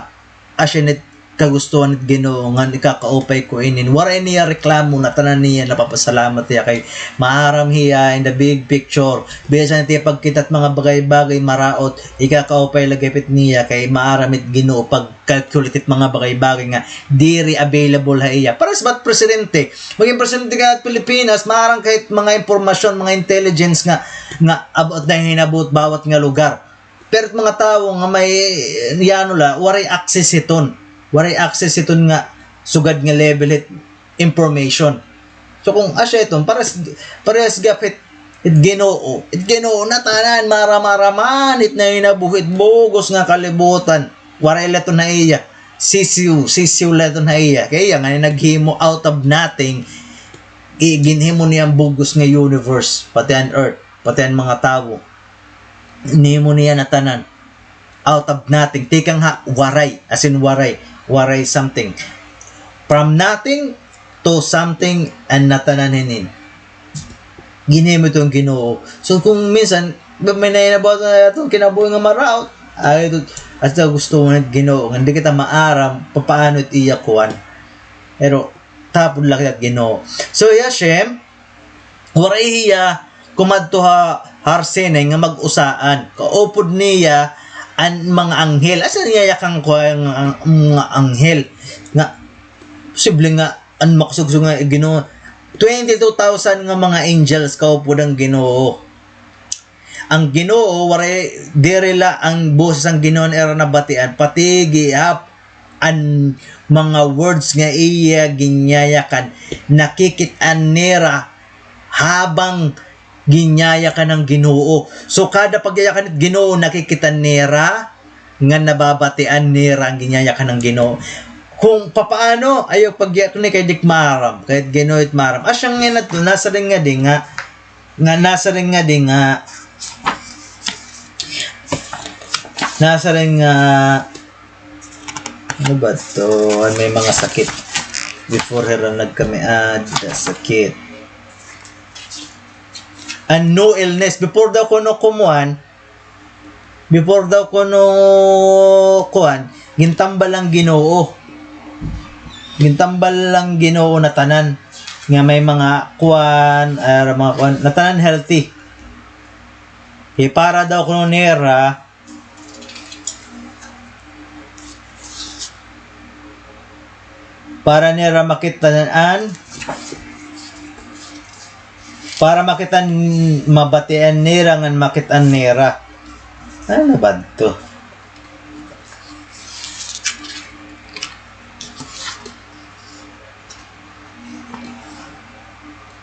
asya it kagustuhan hit Ginoo, ngan ikakaupay ko ini. Waray niya reklamo, natanan niya napapasalamat hiya kay maaram hiya in the big picture. Bisan it iya pagkita hit mga bagay-bagay maraot, ikakaupay la gihap it niya kay maaram it Ginoo pag-calculate hit mga bagay-bagay nga diri available ha iya. Pares ba it presidente? Magin presidente ka hit Pilipinas, maaram ka hit mga impormasyon, mga intelligence nga, nga about nahinabo hit bawat nga lugar. Pero it mga tawo nga may, ano la, waray access hiton. Waray access hiton nga sugad nga level hit information. So, kon asya iton, parehas, parehas gihap hit, hit Ginoo. Hit Ginoo natanan, maaram-aram man it nahinabo hit bug-os nga kalibutan. Waray la iton ha iya. Sisiw, sisiw la iton ha iya. Kay iya ngani naghimo out of nothing, i-, ginhimo niya an bug-os nga universe, pati an earth, pati an mga tawo. Nahimo niya natanan. Out of nothing. Tikang ha waray. As in waray. Waray something. From nothing to something an natanan hinin. Ginhimo iton Ginoo. So, kon minsan, may nahinabo ha aton kinabuhi nga maraot, ay, ito, hasta gusto man hit Ginoo, nga di kita maaram, papaano it iya kuan. Pero, tapod la kita hit Ginoo. So, Hashem, waray hiya kumadto ha Har Sinai nga mag-usaan. Kaupod niya an mga anghel. Asa niya yakan kuan nga ang-, mga anghel? Nga, posible nga, an makasugsog nga Ginoo, twenty-two thousand nga mga angels kaupod an Ginoo. An Ginoo, waray, diri la an boses han Ginoo an ira nabatian, pati gihap an mga words nga iya ginyayakan, nakikit-an nira habang ginyayakan han Ginoo. So, kada pagyayakan hit Ginoo, nakikit-an nira, nga nababatian nira an ginyayakan han Ginoo. Kon papaano, ayaw pagyakan ni kay di maaram, kay it Ginoo it maaram. Asya nga nasiring ngadi nga, nga nasiring ngadi nga, nasiring nga, ano ba to? Ay, may mga sakit. Before hira nagkami-ad, sakit. An no illness. Before daw kuno kumuan, before daw kuno kuan, gintambal an Ginoo. Gintambal an Ginoo natanan. Nga may mga kuan, ah, mga kuan, natanan healthy. Kay para daw kuno nira, para nira makit-an, para makit-an, mabatian nira ngan makit-an nira. Ano ba to?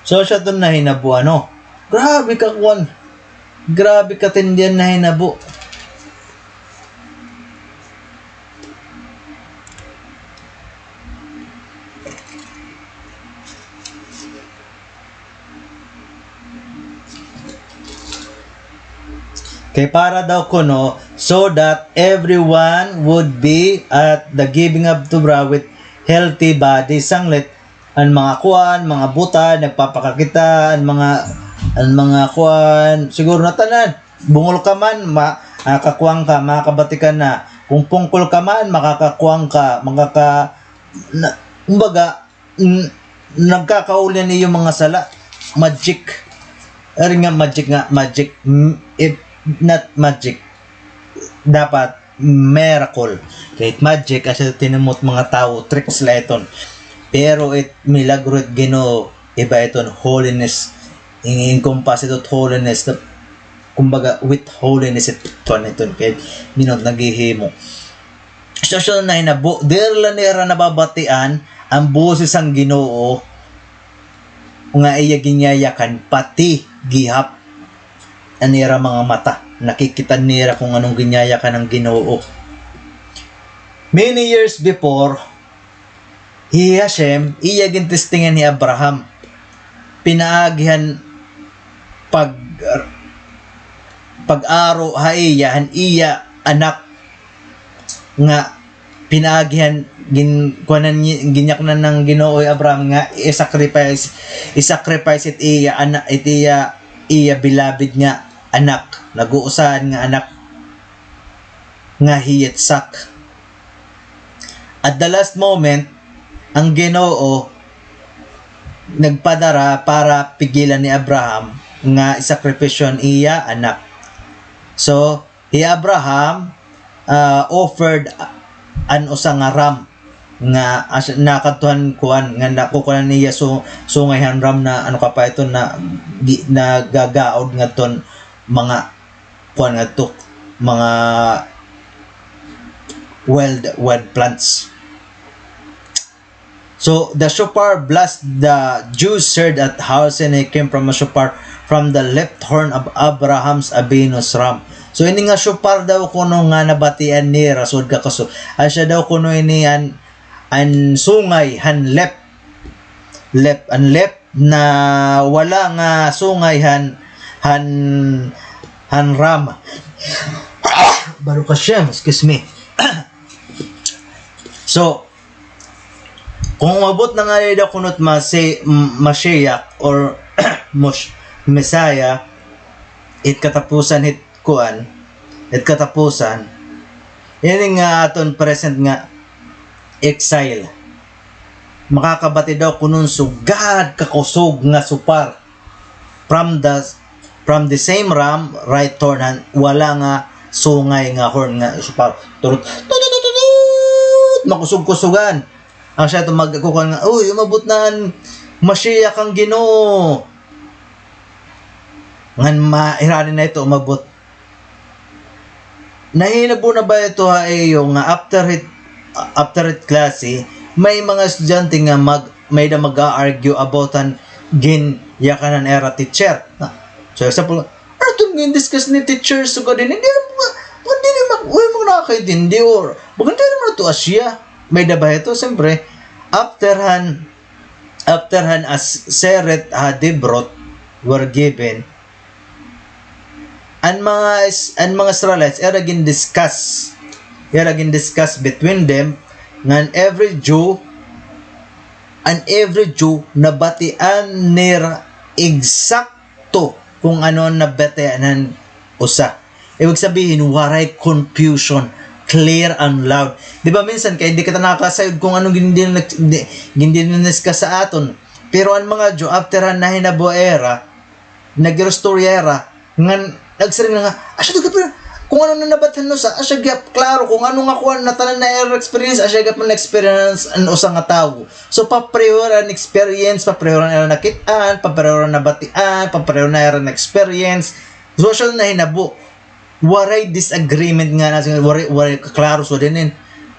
So, siya to nahinabo, ano? Grabe ka, kuan. Grabe katindi an nahinabo. Kay para daw kuno, so that everyone would be at the giving of Torah with healthy body, sanglit an mga kuan, mga buta, nagpapakakita, an mga, an mga kuan, siguro natanan. Bungol ka man, ma-, ah, kakuan ka, makakabati ka na. Kon pungkol ka man, makakakuan ka, makaka-, na, kumbaga, n-, nagkakauli an iyo mga sala. Magic. Ari nga magic nga, magic. M-, if not magic, dapat miracle. Kay it magic, asya tinumot mga tawo, tricks la iton. Pero it milagro it Ginoo, iba iton holiness, in-encompass iton holiness, na, kumbaga, with holiness it, kuan iton, kay Ginoo it naghihimo. So, so, nahinabo, diri la nira nababatian an boses han Ginoo nga iya ginyayakan, pati gihap an ira mga mata. Nakikita nira kon ano an ginyayakan han Ginoo. Many years before, hi Hashem, iya gintestingan hi Abraham. Pinaagi han pag-, pag-aro ha iya, han iya anak nga pinaagi han gin-, kuanan ni-, ginyaknan han Ginoo hi Abraham nga i-sacrifice, i-sacrifice it iya ana-, it iya, iya beloved nga anak, nag-uusahan nga anak nga hi Yitzhak. At the last moment, an Ginoo nagpadara para pigilan ni Abraham nga isakripisyo an iya anak. So, hi Abraham, ah, offered an usa nga ram nga as-, nakadto han kuan, nga nakukuan niya su-, sungay han ram na, ano ka pa ito, na gi-, nagagaod ngadton mga kuan ngadto, mga wild, wild plants. So, the shofar blast the Jews heard at Har Sinai came from a shofar from the left horn of Abraham's Avinu's ram. So, ini nga shofar daw kuno nga nabatian nira, sugad ka kaso, asya daw kuno ini an, an sungay han left, left, an left na wala nga sungay han, han, han ram. Baruch Hashem, excuse me. So, kon umabot na ngani daw kuno it Masi-, M-, Mashiach or Mosh-, Messiah, it katapusan hit kuan, it katapusan, ini nga aton present nga exile. Makakabati daw kuno hin sugad ka kusog nga shofar from the, from the same ram, right horn, han wala nga sungay nga horn nga shofar. Turut, tututututut, makusog-kusogan. Asya ito magkukuan nga, "Uy, umabot na an Mashiach han Ginoo." Ngan ma-, hirani na ito umabot. Nahinabo na ba ito ha iyo nga after it, after it klase, may mga estudyante nga mag-, may-ada mag-a-argue about han ginyakan han ira teacher? Na, so, example, "Ano iton gin-discuss ni teacher sugad hini? Diri man, diri man, wala man nakakaintindi or, bagan diri man ito asya." May-ada ba ito? Siyempre, after han, after han Aseret HaDibrot were given, an mga Is-, an mga Israelites, ira gin-discuss, ira gin-discuss between them, ngan every Jew, an every Jew, nabatian nira exact to kon ano an nabatian han usa. Ibig sabihin, waray confusion, clear and loud. Di ba minsan, kay di kita nakakasayod kon ano gin-, gin-, gin-, gin-discuss ha aton. Pero an mga Jew, after han nahinabo ha ira, nag-istorya ira, ngan nagsiring na nga, asya daw gihap, kon ano na nabatian han usa, asya gihap, klaro, kon ano nga kuan, natanan na ira experience, asya gihap man experience an usa nga tawo. So, papareho an experience, papareho an ira nakit-an, papareho an nabatian, papareho an ira na-experience. So, asya nahinabo. Waray disagreement nga na, waray, waray kaklaro sugad hini.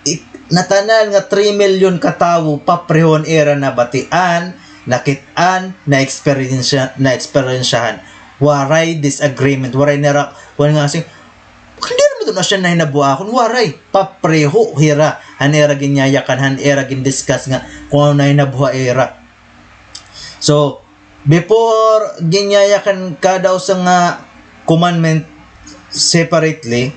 I-, natanan nga three million ka tawo, papareho an ira nabatian, nakit-an, na-experience, na-eksperyensyahan. Waray disagreement, waray nira, kuan nga asing, "Diri man ito asya nahinabo ha akon." Waray, papareho hira han ira ginyayakan, han ira gin-discuss nga kon ano nahinabo ha ira. So, before ginyayakan kada usa nga commandment separately,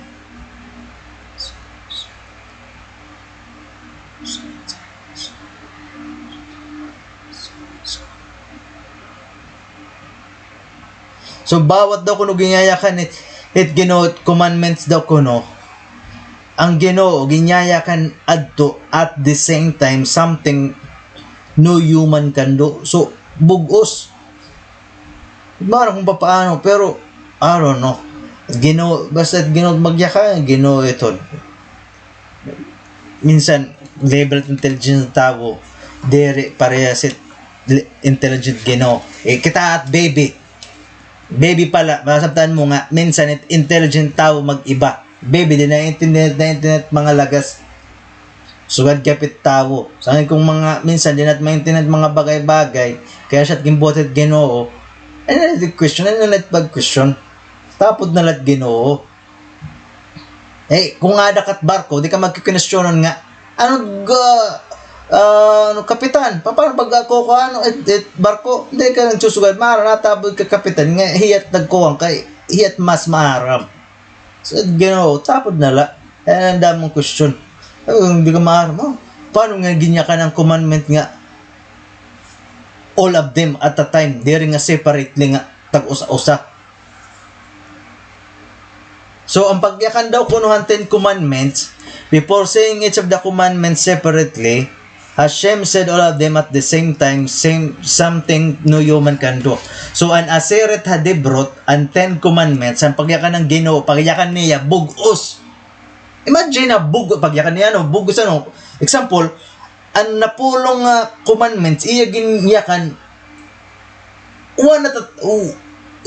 so, bawat daw kuno ginyayakan it, it Ginoo, it commandments daw kuno, an Ginoo, ginyayakan adto, at the same time, something no human can do. So, bug-os. Mara kung papaano, pero, I don't know. Ginoo, basta Ginoo magyakan, Ginoo iton. Minsan, level of intelligence han tawo, diri parehas it intelligent Ginoo. Eh, kita it baby. Baby pa la, masabtan mo nga, minsan it intelligent tawo mag-iba. Baby, di naiintindihan, naiintindihan mga lagas. Sugad gihap it tawo. Sanglit kon mga, minsan, di nat maintindihan mga bagay-bagay. Kay asya it ginbuhat it Ginoo. Ano na it question? Ano na it pag-question? Tapod na la it Ginoo. Eh, kon aada ka it barko, di ka magkikinestyonan nga, ano ga, ah, ano, kapitan, paano pag ako, ano, it, it barko? Di ka nagsusugad, maaram, natabod ka, kapitan, nga hiya it nagkuan kay, hiya it mas maaram. So, Ginoo, tapod na la. Kay an damo nga question. Ay, di ka maaram, oh. Paano nga ginyakan an commandment nga all of them at a time, diri nga separately nga tag-usa-usa? So, an pagyakan daw kuno han Ten Commandments, before saying each of the commandments separately, Hashem said all of them at the same time, same, something no human can do. So, an Aseret HaDibrot, an Ten Commandments, an pagyakan han Ginoo, pagyakan niya, bug-os. Imagine na bug-, pagyakan niya, ano, bug-os, ano. Example, an napulong nga commandments, iya ginyakan, uwan na tat-, u-,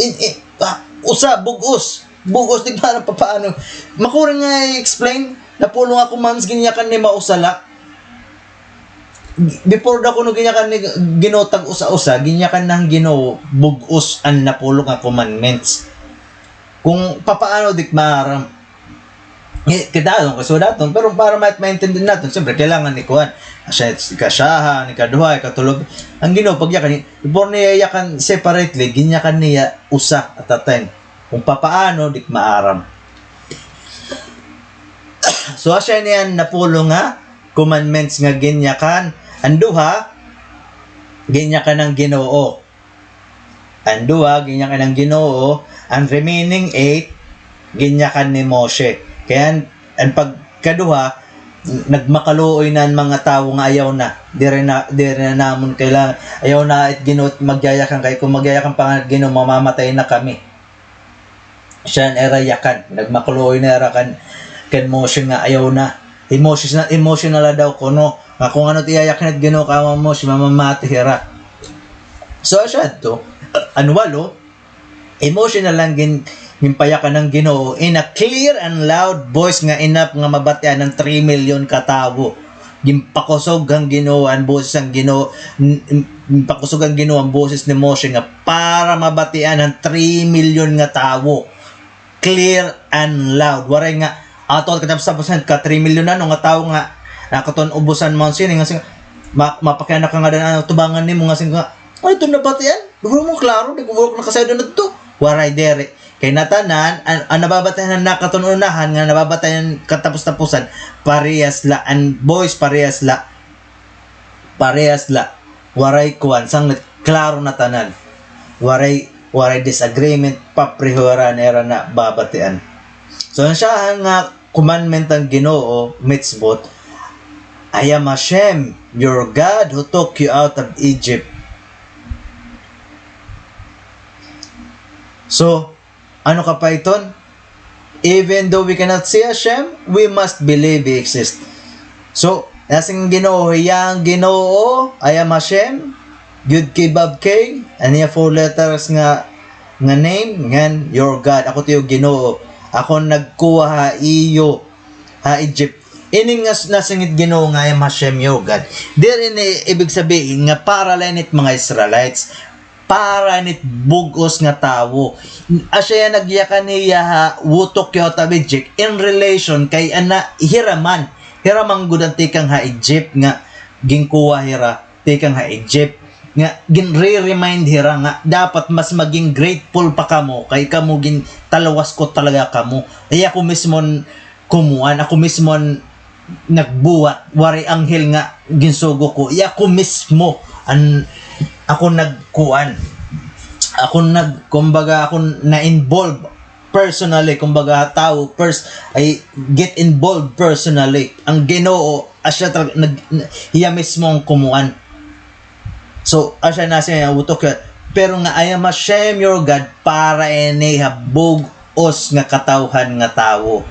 in, in, ah, usa, bug-os. Bug-os, di ba, papaano? Makuri nga i-explain, napulong nga commandments, ginyakan ni mausa la. Before daw kuno ginyakan ni Ginoo tag-usa-usa, ginyakan na han Ginoo bug-os an napulong nga commandments. Kon papaano, di maaram. Eh, kita, ano, kasudaton, pero para ma-, maintindihan naton, siyempre, kailangan ni kuan. Asya, ikasyahan, ikaduha, ikatulo. An Ginoo, pagyakan, before niya yakan separately, ginyakan niya usa at a time. Kon papaano, di maaram. So, asya niyan napulong nga commandments nga ginyakan. An duha, ginyakan han Ginoo. An duha, ginyakan han Ginoo. An remaining eight, ginyakan ni Moshe. Kay an, an pagkaduha, nagmakaluoy na an mga tawo nga ayaw na. Diri na, diri na namon kailangan. Ayaw na it Ginoo it magyayakan kay kon magyayakan pa ngani it Ginoo, mamamatay na kami. Asya an ira yakan. Nagmakaluoy na ira kan, kan Moshe nga ayaw na. Emotions na, emotional na daw kuno. Nga kon ano it iyayakan it Ginoo kan Moshe, mamamati hira. So, asya adto, an walo, emotional la an gin-, ginpayakan han Ginoo in a clear and loud voice nga enough nga mabatian han three million ka tawo. Ginpakusog han Ginoo an boses han Ginoo, n-, n-, ginpakusog han Ginoo an boses ni Moshe nga para mabatian han three million nga tawo. Clear and loud. Waray nga, ato katapos-tapos ka three million ano nga tawo nga, nakatuon ubos an Mount Sinai, nga sing-, ma-, mapakiana ka ngada an tubangan nimo nga sing-, nga, "Ay, ito nabatian? Duro mo klaro, di ko buhok nakasayod na ito." Waray diri. Kay natanan, an, an nababatian han nakatuon unahan, nga nababatian katapos-taposan, parehas la, an voice parehas la. Parehas la. Waray kuan, sanglit, klaro na tanan. Waray, waray disagreement, pareho hira an ira nababatian. So, an siyahan nga commandment han Ginoo, mitzvot, "I am Hashem, your God, who took you out of Egypt." So, ano ka pa iton? Even though we cannot see Hashem, we must believe He exists. So, nasiring an Ginoo, hiya an Ginoo, "I am Hashem, Yud Key Vav Key," an iya four letters nga, nga name, ngan, "Your God," ako it iyo Ginoo. Ako an nagkuha ha iyo ha Egypt. Ini nga s-, nasiring it Ginoo nga, "I am Hashem, your God." Diri ini ibig sabihin nga para la ini it mga Israelites. Para ini it bug-os nga tawo. Asya iya nagyakan hiya ha, who took you out of Egypt, in relation kay ana, hira man, hira man gud an tikang ha Egypt nga ginkuha hira tikang ha Egypt, nga ginre-remind hira nga dapat mas maging grateful pa kamo kay kamo gin-, talwas ko talaga kamo. Kay ako mismo an kumuan, ako mismo an nagbuhat, waray anghel nga ginsugo ko. Iya ako mismo an, ako nagkuan. Ako nag-, kumbaga, ako na-involve personally, kumbaga, tawo, pers-, I get involved personally. An Ginoo, asya tal-, nag-, n-, hiya mismo an kumuan. So, asya na siya, utok siya. Pero nga, "I am Hashem your God," para ini ha bug-os nga katawhan nga tawo.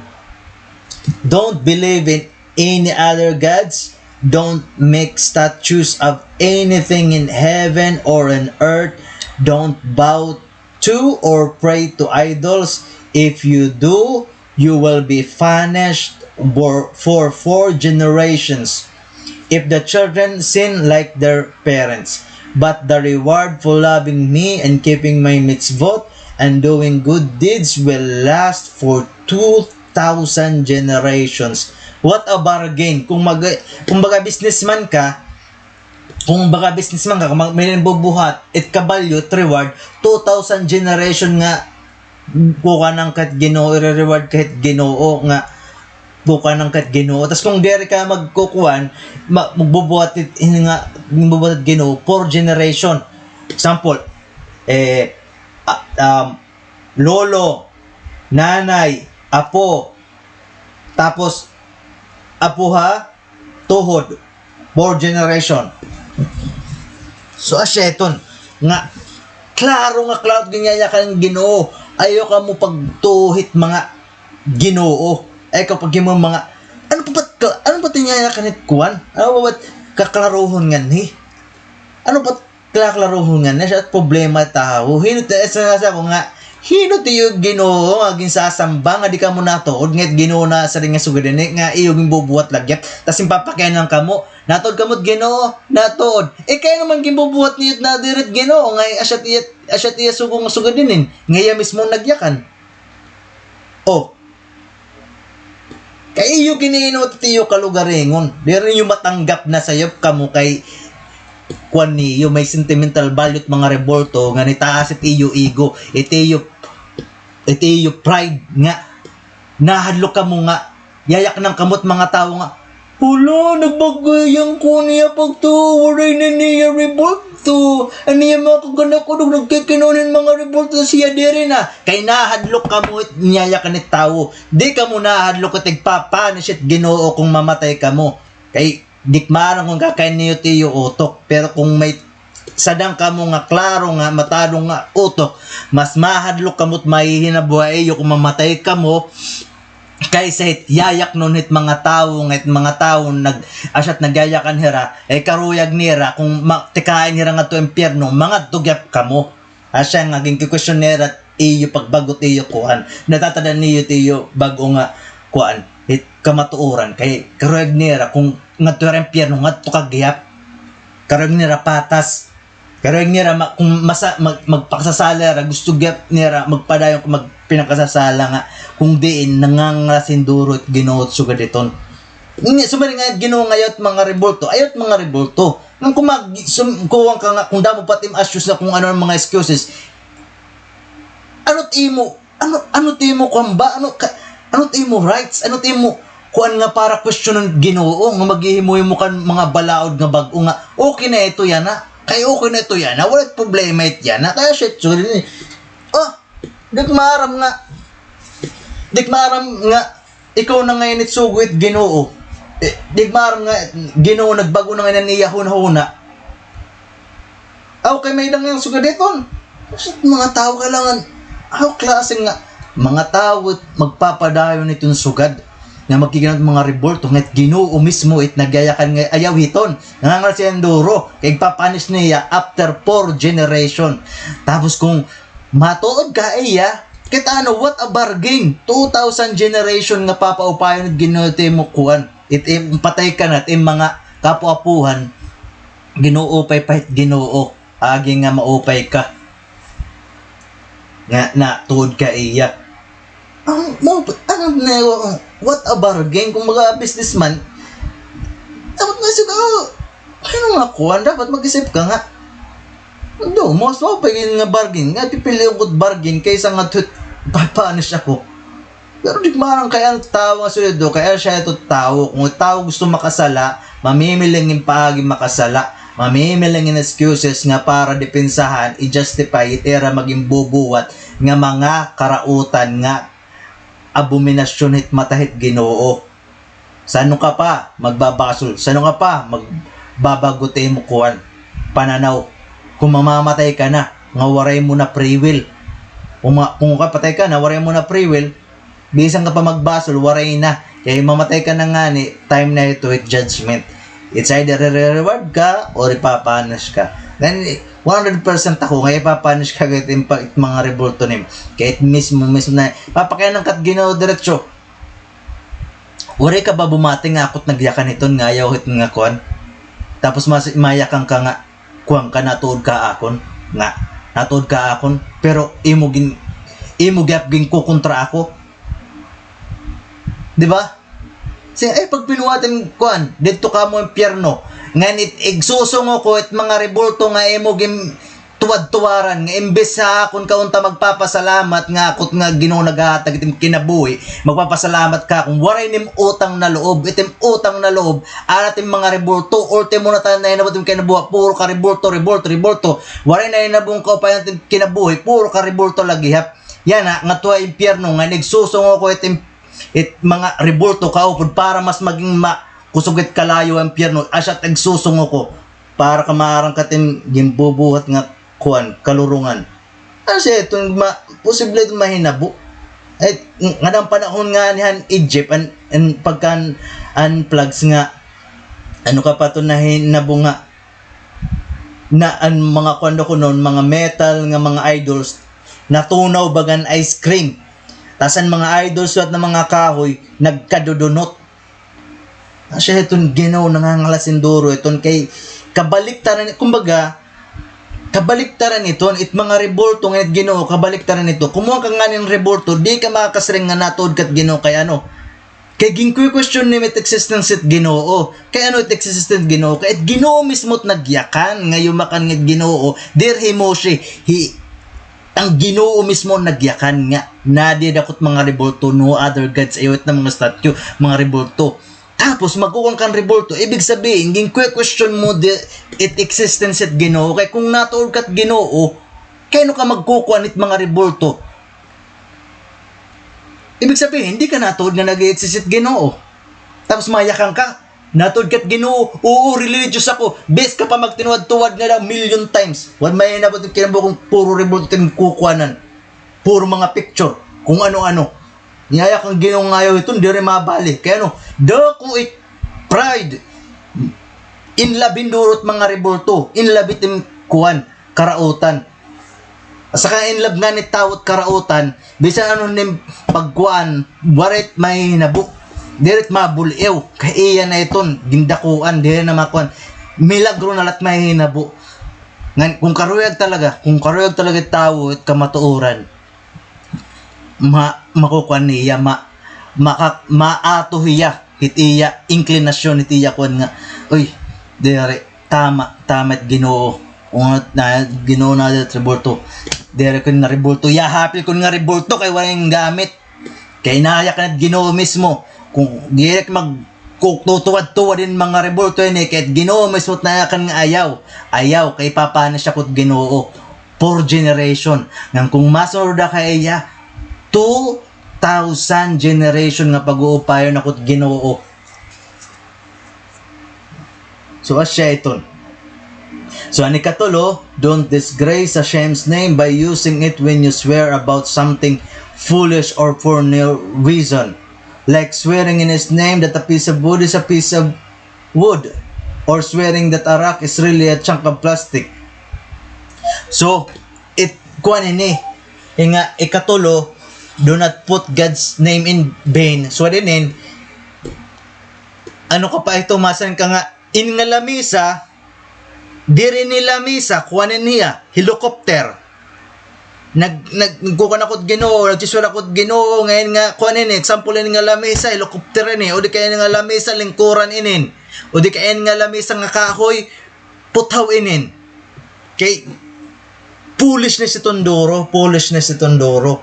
Don't believe in any other gods. Don't make statues of anything in heaven or on earth. Don't bow to or pray to idols. If you do, you will be punished for, for four generations if the children sin like their parents. But the reward for loving me and keeping my mitzvot and doing good deeds will last for two thousand generations. What a bargain! Kung mag-, kung baga businessman ka, kung baga businessman ka, kung mag-, may bubuhat, it kabalyo, it reward, two thousand generation nga kukuan ka hit Ginoo, ire-reward ka hit Ginoo nga kukuan ka hit Ginoo. Tas kung diri ka magkukuan, ma-, magbubuhat it, ini nga, magbubuhat hit Ginoo, four generation. Example, eh, ah, um, lolo, nanay, apo, tapos apo ha tuhod, four generation. So, asya iton nga klaro nga klaro ginyayakan hin Ginoo. Ayaw kamo pagtuo hit mga ginoo. Ayaw kamo paghimo mga, ano pa ba't ka, ano pa ba't ginyayakan hit kuan? Ano pa ba't kaklarohon nganhi? Ano pa ba't kaklarohon nganhi? Asya it problema tawo. Hin-o ti, sa, sa ako nga, hin-o it iyo Ginoo nga ginsasamba nga di kamo natuod, nga it Ginoo na sa rin nga sugad ini, nga iyo ginbubuhat lagi. Tas ginpapakianan kamo, natuod kamo hit Ginoo, natuod. Eh, kay ano man ginbubuhat niyo it na diri it Ginoo, nga asya it iya, asya it iya sugo nga sugad ini, nga iya mismo nagyakan. Oh. Kay iyo gin-iinot it iyo kalugaringon. Diri niyo matanggap na sayop kamo kay kuan niyo, may sentimental value it mga rebulto nga nitaas it iyo ego, it iyo, it iyo pride nga nahadlok kamo nga yayaknan kamo it mga tawo nga, "Hala, nagbag-o iya kuan niya pagtuo, waray na niya rebulto. An iya mga kag-anak kuno nagkikinuan hin mga rebulto, siya diri na." Kay nahadlok kamo it niyayakan it tawo. Di kamo nahadlok it igpa-punish it Ginoo kung mamatay kamo. Kay di maaram kung kakain niyo it iyo utok. Pero kung may sadang kamo nga klaro nga, matalom nga utok, mas mahadlok kamo it mahihinabuhi iyo kung mamatay kamo, kaysa hit yayaknon hit mga tawo, nga hit mga tawo nag-, asya it nagyayakan hira, eh, karuyag nira, kung ma-, tikain hira ngadto impyerno, mangadto gihap kamo. Asya nga ginkikwestiyon nira it iyo pagbag-o it iyo kuan. Natatandaan niyo it iyo bag-o nga kuan, hit kamatuoran. Kay karuyag nira, kung ngadto hira impyerno, ngadto ka gihap. Karuyag nira patas. Karuyag nira ma-, kung masa-, mag-, magpakasasala hira, gusto gihap nira magpadayon kung mag-, pinakasasala nga, kung diin, nangangalas hin duro it Ginoo sugad hiton. Nya, sumari nga Ginoo nga ayaw it mga rebulto, ayaw it mga rebulto. Ngan kung mag-, sum-, kuwan ka nga, kung damo pa it im assumes na kung ano an mga excuses, ano it imo, ano, ano it imo kuwan ba? Ano ka, ano it imo rights? Ano it imo kuwan nga para kwestiyonon Ginoo nga maghihimo-himo ka hin mga balaod nga bag-o nga, okay na ito yana. Kay okay na ito yana. Wala it problema it yana. Kay asya it sugad ini. Oh, di ko maaram nga, di ko maaram nga, ikaw na ngay-an it sugo hit Ginoo. Eh, di ko maaram nga Ginoo nagbag-o na ngay-an an iya hunahuna. Aw, kay may-ada ngay-an sugad hiton. Mga tawo kailangan, aw, klase nga mga tawo it magpapadayon hiton sugad nga magkikinahanglan mga rebulto, nga it Ginoo mismo it nagyayakan nga ayaw hiton. Nangangalas hiya hin duro, kay igpa-punish niya after four generation. Tapos kung matuod ka iya, kay ano, what a bargain. Two thousand generation nga papaupayon it Ginoo it imo kuan. It im-, patay ka na, it im mga kaapo-apohan, ginuupay pa hit Ginoo. Agi nga maupay ka. Nga natuod ka iya. Ang, mo, ano na, what a bargain. Kung mga businessman, dapat nga sila, ano nga kuan, dapat mag-isip ka nga. Do, mas maupay nga bargain. Nga, pipili ko bargain kaysa nga tut-, papanish ako. Pero di maaram kay an tawo nga solido, kay asya ito tawo. Kung an tawo gusto makasala, mamimiling hin paagi makasala. Mamimiling hin excuses nga para depensahan, i-justify it ira magin bubuhat nga mga karautan nga abominasyon hit mata hit Ginoo. San-o ka pa magbabasol? San-o ka pa magbabag-o it imo kuan, pananaw? Kung mamamatay ka na, nga waray mo na free will. Kung ma-, kung ka patay ka na, waray mo na free will, bisan ka pa magbasol, waray na. Kay mamatay ka na ngani, time na ito it judgment. It's either i-reward ka or ipapunish ka. Then, one hundred percent ako nga ipapunish ka gayod it, it mga rebulto nimo. Kay it mismo, mismo na, papakiana ka it Ginoo diretso. Waray ka ba bumati nga ako it nagyakan hiton nga ayaw hiton nga kuan? Tapos mas, mayakan ka nga, kuan ka, natuod ka ha akon, nga, natuod ka ha akon, pero imo gin-, imo gihap ginkukontra ako. Di ba? Siring, ay, pagbinuhat im kuan, didto kamo impyerno. Ngan it, igsusungo ko it mga rebulto nga imo gin-, tuwad-tuwaran, nga imbes ha akon ka unta magpapasalamat nga ako it nga Ginoo nagahatag it im kinabuhi, magpapasalamat ka kon waray nim utang na loob, it im utang na loob, ara it im mga rebulto, ultimo na ta nahinabo it im kinabuhi, puro ka rebulto, rebulto, rebulto. Waray nahinabong kaupayan it im kinabuhi, puro ka rebulto la gihap. Yana, ngadto ha impyerno, ngan igsusungo ko it im-, it mga rebulto kaupod para mas maging ma-, kusog it kalayo ha impyerno, asya it igsusungo ko, para ka maaram ka it im ginbubuhat nga kuan, kalurongan. Asya iton ma-, posible iton mahinabo. Ay, ng-, ngada an panahon ngani han Egypt, an, an pagka an, an plagues nga, ano ka pa iton nahinabo nga, na an mga kuan daw kuno, mga metal nga mga idols, natunaw baga han ice cream. Tas an mga idols liwat nga mga kahoy, nagkadudunot. Asya iton Ginoo, nangangalas hin duro iton kay kabaliktaran, kumbaga, kabaliktaran iton, it mga rebulto ngan it Ginoo, kabaliktaran ito. Kumuha ka ngani hin rebulto, di ka makakasiring nga natuod ka hit Ginoo kay ano, kay ginkwe-question nimo it existence hit Ginoo. Kay ano it existence hit Ginoo? Kay it Ginoo mismo it nagyakan nga yumakan nga it Ginoo. Diri hi Moshe, hi, an Ginoo mismo an nagyakan nga, nadi dako it mga rebulto, no other gods, ayaw it na mga statue, mga rebulto. Tapos, magkukuan ka hin rebulto, ibig sabihin, ginkwe-question mo di, it existence hit Ginoo. Kay kung natuod ka hit Ginoo, kay ano ka magkukuan hit mga rebulto? Ibig sabihin, di ka natuod nga nag-i-exist it Ginoo. Tapos mayakan ka, natuod ka it Ginoo, oo, religious ako. Bes ka pa magtinuwad-tuwad nga daw million times. Waray mahinabo it kinabuhi kon puro rebulto it kukuanan. Puro mga picture, kung ano-ano. Niyayak an Ginoo nga ayaw hiton, diri mabali. Kay ano, dako it pride. In love hin duro it mga rebulto. In love it im kuan, karautan. Saka in love ngani it tawo it karautan, bisan ano nim pagkuan, waray it mahihinabo. Diri it mabul-iw, kay iya na iton, gindakuan, diri na makuan. Milagro na la it mahihinabo. Ngan, kung karuyag talaga, kung karuyag talaga it tawo, it kamatuoran, ma-, makukuan niya, ma-, maka-, maato hiya, hit iya, inklinasyon, hit iya kuan nga, uy, diri, tama, tama it Ginoo. Unat na, Ginoo na diri rebulto. Diri kon nga rebulto. Yahapil kon nga rebulto kay waray hin gamit. Kay nayakan it Ginoo mismo. Kung diri ka magkututuwad-tuwad hin mga rebulto ini, kay it Ginoo mismo it nayakan nga ayaw. Ayaw, kay ipapunish ako it Ginoo. Four generation. Ngan kung masunod ka ha iya, two thousand generation nga pag-uupayon ako it Ginoo. So, asya iton. So, an ikatulo, don't disgrace Hashem's name by using it when you swear about something foolish or for no reason, like swearing in his name that a piece of wood is a piece of wood, or swearing that a rock is really a chunk of plastic. So, it, kuan ini, nga ikatulo, do not put God's name in vain. So, what do you mean? Ano ka pa ito, masan ka nga, in nga lamisa, diri ini lamisa, kuan ini hiya, helicopter. Nag-, nag-, nagkukuan ako it Ginoo, nagsiswear ako it Ginoo, ngayon nga, kuan ini, example ini nga lamisa, helicopter ini, o di kay ini nga lamisa, lingkuran inin, o di kay ini nga lamisa nga kahoy, puthaw inin. Kay, foolishness iton duro, foolishness iton duro.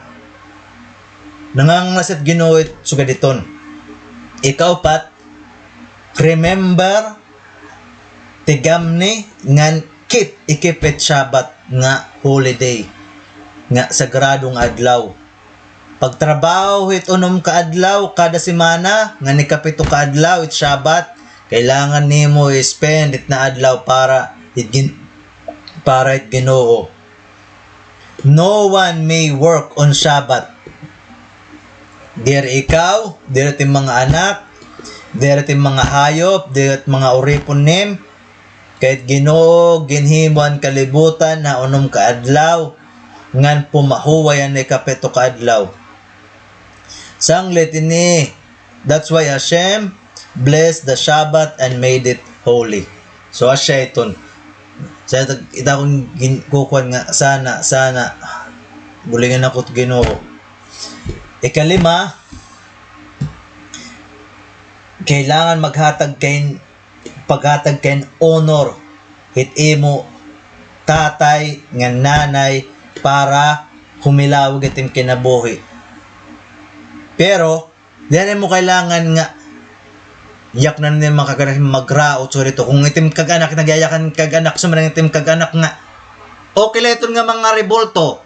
Nangangalas it Ginoo, sugad iton. Ikaupat, remember, tigamni, ngan keep, i-keep it Shabbat nga holiday, nga sagradong adlaw. Pagtrabaho hit unom ka adlaw kada semana, ngan ikapito ka adlaw, it Shabbat, kailangan nimo i-spend it na adlaw para it gin-, para it Ginoo. No one may work on Shabbat. Diri ikaw, diri it mga anak, Diri it mga hayop, diri it mga uripon nim. Kay it Ginoo ginhimo an kalibutan ha unom ka adlaw, ngan pumahuway an ikapito ka adlaw. Sanglit ini, that's why Hashem blessed the Shabbat and made it holy. So, asya iton. Sa ita, ita akon gin-, kukuan nga, sana, sana, bulingan ako it Ginoo. Ikalima, kailangan maghatag kain, paghatag kain honor hit imo tatay ngan nanay para humilawig it im kinabuhi. Pero, diri mo kailangan nga yak na nim mga kag-anak magraot, so dito. Kung it im kag-anak, nagyayakan kag-anak, sumanang it im kag-anak nga, okay la iton nga mga rebulto.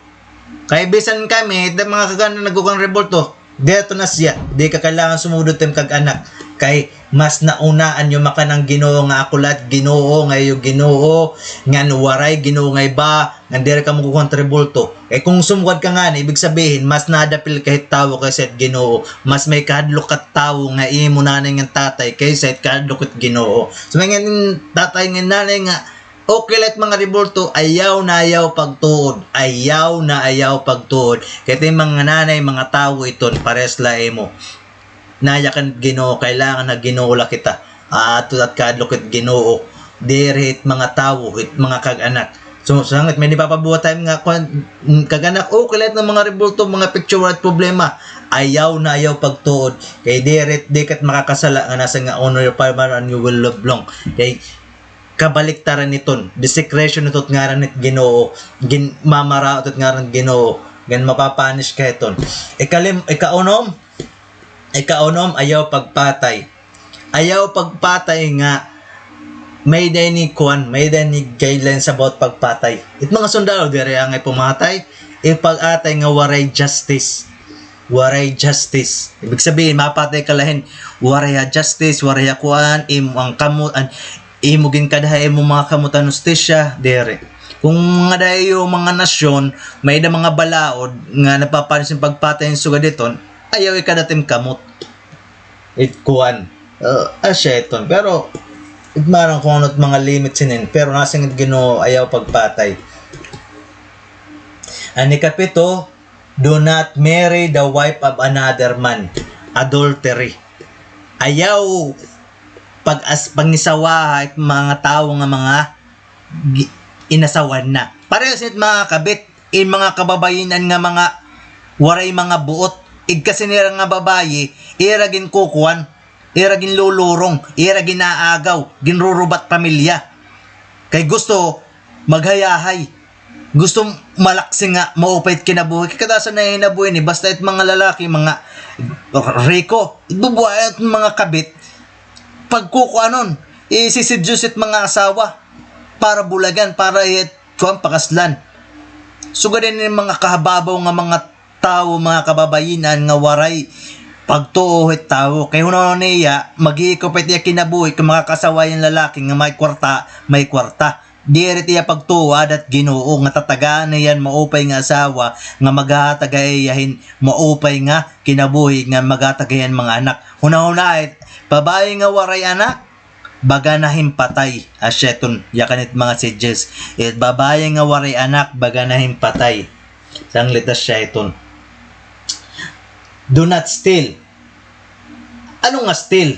Kay bisan kami, it mga kag-anak nagkukuan rebulto, dito na siya. Di ka kailangan sumugod it im kag-anak. Kay mas naunaan niyo makan an Ginoo nga ako la it Ginoo, nga iyo Ginoo, ngan waray Ginoo nga iba, ngan diri kamo kukuan rebulto. Kay kung sumugad ka ngani, ibig sabihin, mas nadapil ka hit tawo kaysa it Ginoo. Mas may kahadlok ka tawo nga imo nanay ngan tatay kaysa it kahadlok it Ginoo. So, may ngan tatay ngan nanay nga, okay la it mga rebulto, ayaw na ayaw pagtuod. Ayaw na ayaw pagtuod. Kay it mga nanay, mga tawo iton, parehas la imo. Nayakan Ginoo, kailangan ha Ginoo la kita. Ato it kahadlok it Ginoo. Diri it mga tawo, it mga kag-anak. So, sanglit may nipapabuhat time nga, kuan, mm, kag-anak, okay la it mga rebulto, mga picture, waray problema. Ayaw na ayaw pagtuod. Kay diri, di ka makakasala nga nasiring nga honor your father and you will live long. Kay kabaliktaran iton. Desecration ito it ngaran it Ginoo. Gin-, mamaraot it ngaran it Ginoo. Ngan mapapunish ka iton. Ikalim-, ikaunom, ikaunom, ayaw pagpatay. Ayaw pagpatay nga may-ada ini kuan, may-ada ini guidelines about pagpatay. It mga sundalo, diri angay pumatay, ipag-atay nga waray justice. Waray justice. Ibig sabihin, mapatay ka la hin, waray ha justice, waray ha kuan, imo an kamot, an, imo ginkadha, imo mga kamot an hustisya, diri. Kung mga dayo mga nasyon, may-ada mga balaod nga napapunish hin pagpatay hin sugad iton, ayaw ikadha it im kamot. It kuan. Uh, asya iton. Pero, it maaram kung ano it mga limit sinin. Pero nasiring it Ginoo, ayaw pagpatay. An ikapito, do not marry the wife of another man. Adultery. Ayaw pag-as-, pangisawaha it mga tawo nga mga gi-, inasawan na. Parehas it mga kabit, in mga kababayin-an nga mga waray mga buot. Igkasi nira nga babayi, ira ginkukuan, ira ginlulurong, ira ginaagaw, ginrurubat pamilya. Kay gusto maghayahay. Gusto malaksi nga maupay it kinabuhi. Kay kadasig nahihinabo ini, basta it mga lalaki, mga riko, ibubuhay it mga kabit, pagkukuanon, isiseduce it mga asawa para bulagan, para it, kuan, pakaslan. Sugad ini mga kahababaw nga mga tawo, mga kababayin-an, nga waray pagtuo hit tawo. Kay hunahuna niya, maghihikop it iya kinabuhi kon makakasawa hiya hin lalaki nga may kwarta, may kwarta. Diri it iya pagtuo ada it Ginoo nga tatagaan hiya hin maupay nga asawa nga maghahatag ha iya hin maupay nga kinabuhi nga maghatag ha iya hin mga anak. Hunahuna it babaye nga waray anak, baga na hin patay. Asya iton, yakan it mga sages. It babaye nga waray anak, baga na hin patay. Sanglit asya iton. Do not steal. Ano nga steal?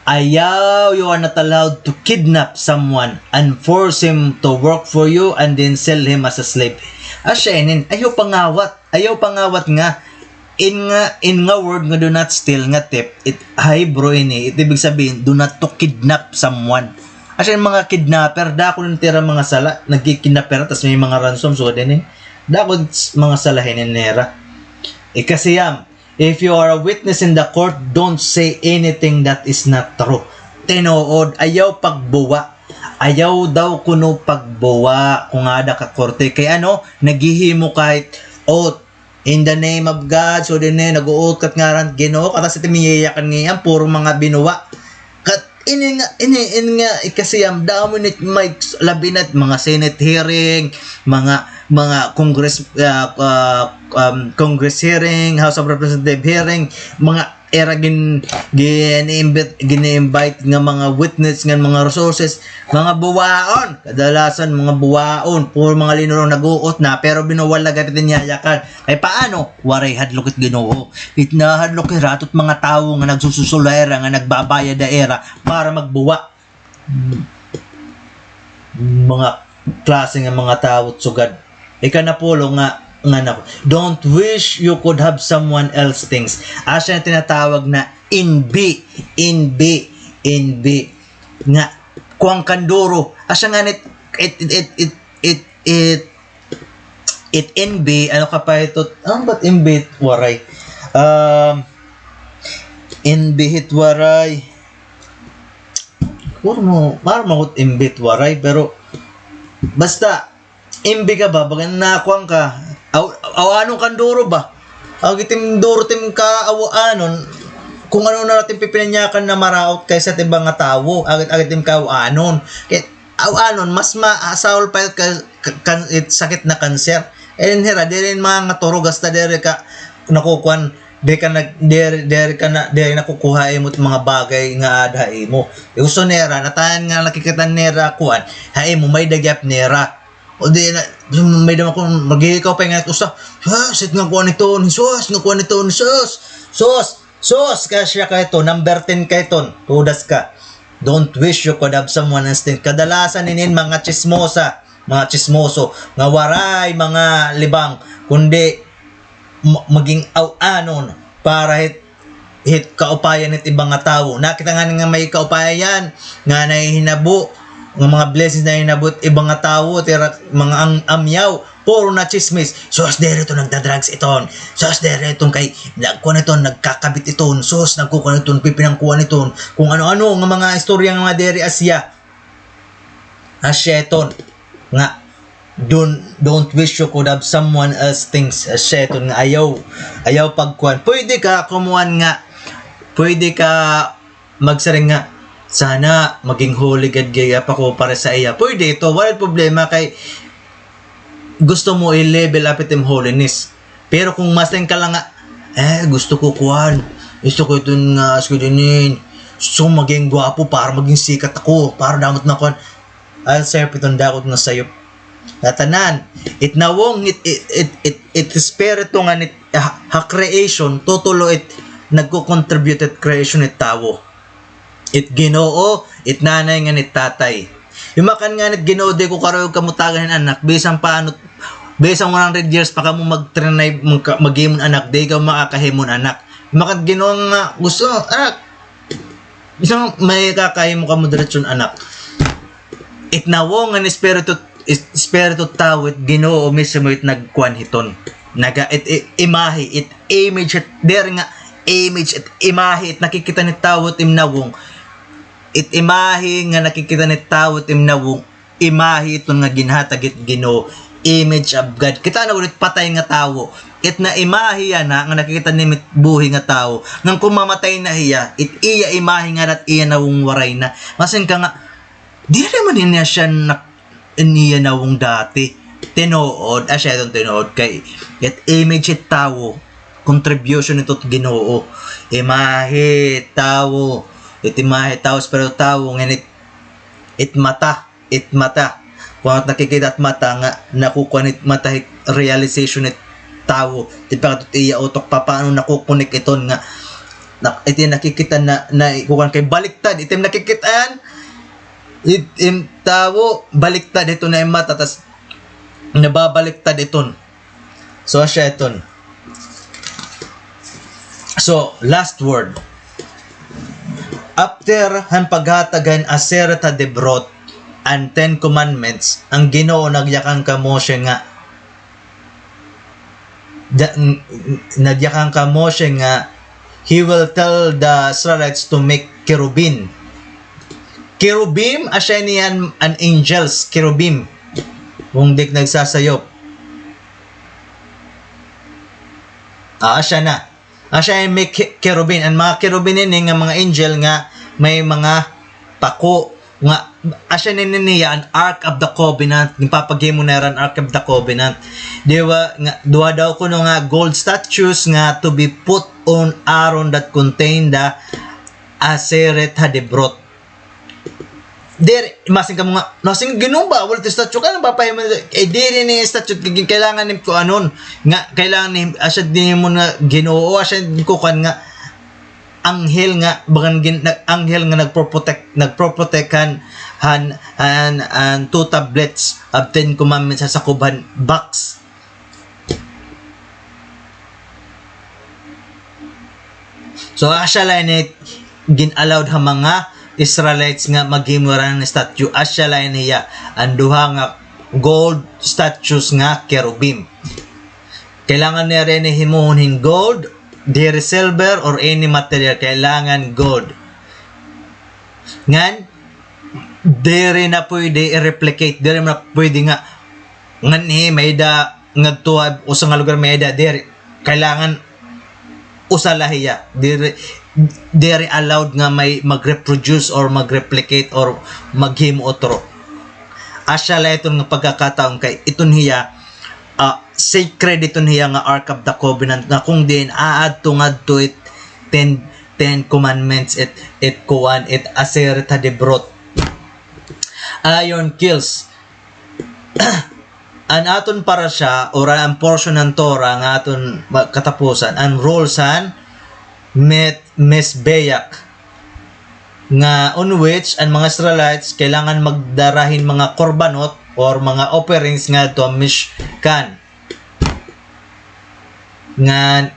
Ayaw, you are not allowed to kidnap someone and force him to work for you and then sell him as a slave. Asya inin, ayaw pangawat. Ayaw pangawat nga, in nga, in nga word nga do not steal nga theft, it Hebrew ini, it ibig sabihin, do not to kidnap someone. Asya in mga kidnapper, dako ini it ira mga sala, nagkikidnapper, tas may mga ransom, sugad ini. Dako it mga sala hinin nira. Ikasiyam, if you are a witness in the court, don't say anything that is not true. Tinuod, ayaw pagbuwa. Ayaw daw kuno pagbuwa kung ada ka korte. Kay ano, naghihimo ka hit oath. In the name of God, so dinhi, nag-uot ka hit ngaran Ginoo, katas it im iyayakan ngay-an, puro mga binuwa. Kat, ini nga, ini, ini nga, ikasiyam, damo nit may labi na it mga Senate hearing, mga, mga Congress, ah, ah, um, Congress hearing, House of Representative hearing, mga ira gin-, gin-invite, gin-invite nga mga witness, nga mga resources, mga buwaon. Kadalasan, mga buwaon, puro mga linurong nag-uot na, pero binuwal na gad it in yayakan. Kay paano? Waray hadlok it Ginoo. It nahadlok hira, it mga tawo nga nagsususulay ra, nga nagbabayad ha ira para magbuwa. Mga klase nga mga tawo, sugad. Ikanapulo nga, nga na, don't wish you could have someone else things. Asya tinatawag na envy, envy, envy. Nga, kuan ka hin duro. Asya nga it, it, it, it, it, it, it envy, ano ka pa ito? Ano ba't envy it waray? Um, envy it waray. Siguro mo, parang mahut envy it waray, pero basta, envy ka ba? Baga nakuan ka, aw, aw-anon ka hin duro ba? Ag it im duro it im kaaw-anon, kung ano na la it im pipinanyakan na maraot kaysa it iba nga tawo, ag it, ag it im kaaw-anon. Kay, aw-anon, mas ma-, ah, saol pa it ka, ka, kan-, it sakit na kanser. Eh, hira, diri mga nga turog, hasta diri ka nakukuan, diri ka nag-, diri, diri ka na, diri nakukuha imo it mga bagay nga aada ha imo. Eh, gusto nira, natayan nga nakikita nira, kuan, ha imo, may-ada gihap nira. O di na, may-ada man kun, mag-iikaw pa nga usa, "Sus, it nga kuan iton, sus, nga kuan iton, sus, sus, sus," kay asya ka ito, number ten ka iton, tudas ka. Don't wish you could have someone else thing. Kadalasan inin mga tsismosa, mga tsismoso, nga waray mga libang, kundi ma-, maging aw-anon para hit, hit kaupayan hit iba nga tawo. Nakita ngani nga may kaupayan nga nahihinabo, nga mga blessings nahihinabo hit iba nga tawo, tira, mga ang, amyaw, puro na tsismis. Sus, diri iton nagda-drugs iton. Sus, diri iton kay, nagkuan iton, nagkakabit iton. Sus, nagkukuan iton, pipinangkuan iton. Kung ano-ano nga mga istorya nga diri asya. Asya iton nga, don't, don't wish you could have someone else things. Asya iton nga ayaw, ayaw pagkuan. Pwede ka kumuan nga, pwede ka magsiring nga, "Sana maging holy gad gihap ako para sa iya." Pwede ito, waray problema kay gusto mo i-level up it im holiness. Pero kung masiring ka lang nga, "Eh, gusto ko kuan, gusto ko iton nga, gusto ko inin, gusto ko maging gwapo para maging sikat ako, para damo it nakuan." Asya iton dako nga sayop. Ngatanan, it nawong, it, it, it, it, it espiritu ngan it, ha, ha creation, tutulo it nagko-contribute it creation it tawo. It Ginoo, it nanay ngan it tatay. Imakan ngani it Ginoo, di ko karuyag kamo tagan hin anak, bisan pa ano, bisan one hundred years pa kamo magtrinay, magka-, maghimo hin anak, di kamo makakahimo hin anak. Imakan it Ginoo nga gusto, anak, bisan may kakahimo kamo diretso hin anak. It nawong ngan espiritu, es-, espiritu tawo, it Ginoo mismo it nagkuan hiton. Naga-, it, it imahe, it image, it, diri nga image, it imahe, it nakikita hit tawo, it im nawong. It imahe nga nakikita hit tawo, it im nawong, imahe iton nga ginhatag hit Ginoo, image of God. Kita na gud it patay nga tawo. It na imahe yana nga nakikita nimo it buhi nga tawo. Ngan kon mamatay na hiya, it iya imahe nga aada hit iya nawong waray na. Masiring ka nga, diri man ini siya nak-, in iya nawong dati. Tinuod, asya iton tinuod kay it image hit tawo, contribution ito hit Ginoo. Imahe tawo, it imahe tawo, espiritu tawo, ngan it, it mata, it mata. Kon ano it nakikita hit mata nga, nakukuan hit mata hit realization hit tawo. Di pa kato it iya utok, papaano nakukonek iton nga, na, it iya nakikita na, na, kukuan kay baliktad, it im nakikita-an, it im tawo, baliktad iton na im mata, tas nababaliktad iton. So, asya iton. So, last word. After han paghatag han Aseret HaDibrot, an Ten Commandments, an Ginoo nagyakan kan Moshe nga, da-, n-, n-, nagyakan kan Moshe nga, he will tell the Israelites to make kerubim. Kerubim, asya ini an, an angels, kerubim. Kon di ak nagsasayop. Ah, asya na. Asya ini may ke-, kerubim. An mga kerubim ini nga mga angel nga may mga pako. Nga, asya ini niya an Ark of the Covenant, ginpapaghimo na hira han Ark of the Covenant. Di ba, nga, duha daw kuno nga gold statues nga to be put on Aaron that contain the Aseret HaDibrot. Diri, masing kamo nga, masing Ginoo ba, wala it statue, kay ano papahimo, eh, diri ini statue, kay-, kailangan nim kuanon, nga, kailangan nim, asya din mo nga Ginoo, asya kuan nga, anghel nga, bagan gin-, nag-, anghel nga nagpo-protect, nagpo-protect han, han, han, han two tablets of Ten Commandments ha sakob han box. So, asya la ini gin-allowed ha mga Israelites nga maghimo hira hin statue. Asya la ini hiya, an duha nga gold statues nga kerubim. Kailangan niya ini himuon hin gold, diri silver or any material. Kailangan gold. Ngan, diri na pwede i-replicate, diri na pwede nga, nganhi, may-ada ngadto ha usa nga lugar, may-ada diri. Kailangan usa la hiya. Diri, diri allowed nga may mag-reproduce or mag-replicate or maghimo otro. Asya la iton nga pagkakataon kay iton hiya, ah, sacred iton hiya nga Ark of the Covenant nga kon diin aadto ngadto it Ten, Ten Commandments, it, it kuan, it Aseret HaDibrot. Iron kilns. An aton parasha, or an portion han Torah nga aton ma-, katapusan, an rules han Met-, Mizbeach, nga on which an mga Israelites kailangan magdara hin mga korbanot or mga offerings ngadto ha Mishkan. Nga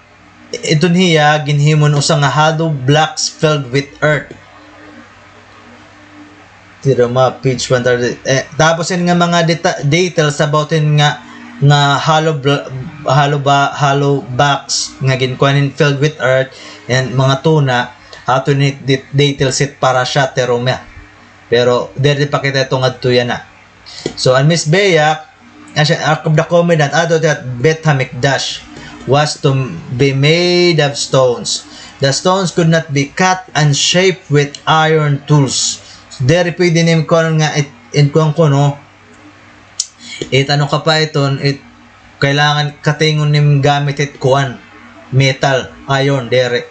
iton hiya ginhimo hin usa nga hollow blocks filled with earth. Tira ma, page one thirty. Eh, tapos ini nga mga deta-, details about ini nga, nga hollow bl-, hollow ba-, hollow box nga ginkuan hin filled with earth and mga tuna, ato ini de-, details hit Parashat Terumah. Pero diri pa kita ito ngadto yana. So, an Mizbeach, asya, Ark of the Covenant, adto it Beit Hamikdash, was to be made of stones. The stones could not be cut and shaped with iron tools. Diri pwede nim kuan nga it, in kuan kuno, it ano ka pa iton, it kailangan katingon nim gamit it kuan, metal, iron, diri.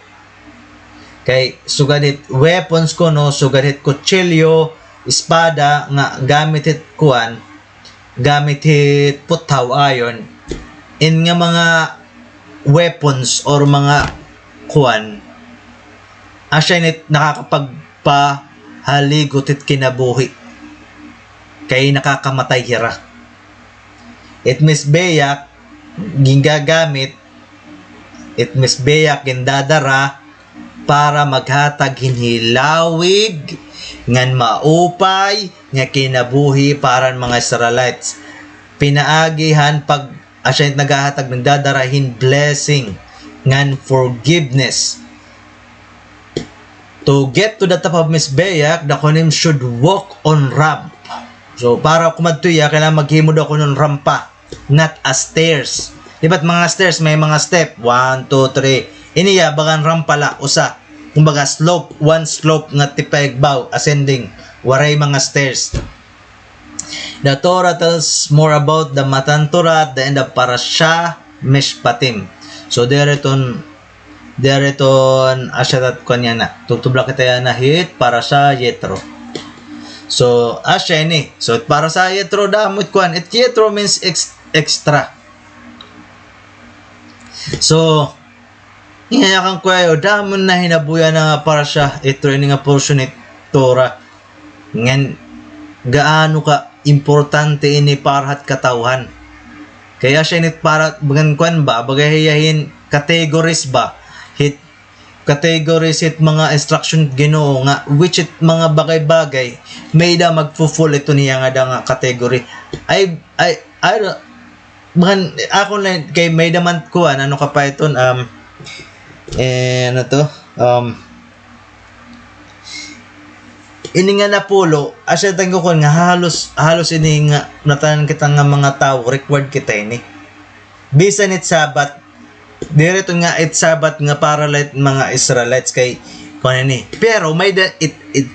Kay sugad hit weapons kuno, sugad hit kutsilyo, espada nga gamit hit kuan, gamit hit puthaw, iron. In nga mga weapons or mga kuan, asya ini it nakakapagpahaligot hit kinabuhi. Kay nakakamatay hira. It Mizbeach, gingagamit, it Mizbeach, gindadara para maghatag hin hilawig ngan maupay nga kinabuhi para han mga Israelites. Pinaagi han pag-, asya it naghahatag, nagdadara hin blessing ngan forgiveness. To get to the top of Mizbeach, the Kohanim should walk on ramp. So, para kumadto hiya, kailangan maghimo daw kuno hin rampa, not a stairs. Di ba't mga stairs, may mga step? One, two, three. Ini hiya, bagan rampa la, usa. Kumbaga, slope, one slope nga tipaigbaw, ascending. Waray mga stairs. The Torah tells more about the Matan Torah at the end of Parasha Mishpatim. So, diri iton, diri iton, asya tat kuan yana. Tubtob la kita yana hit Parasha Yitro. So, asya ini. So, Parasha Yitro, damo it kuan. It Yitro means ex-, extra. So, iya kan kuyayo, damo na hinabuya na nga Parasha Yitro, ini nga portion hit Torah. Ngan, gaano ka importante ini para hat katawhan. Kay asya ini para, bagan kuan ba, bagay hiya hin categories ba, hit categories hit mga instruction Ginoo nga, which it mga bagay-bagay, may-ada magfo-fall iton hiya ngada nga category. I, I, I don't, bagan, ako na, kay may-ada man kuan, ano ka pa iton, um, eh, ano to, um, ini nga napulo, asya tan ko kuan nga halos, halos ini nga natanan kita nga mga tawo, required kita ini. Bisan it Sabbath, diri iton nga it Sabbath nga para la hit mga Israelites kay kuan ini. Pero may-ada it, it,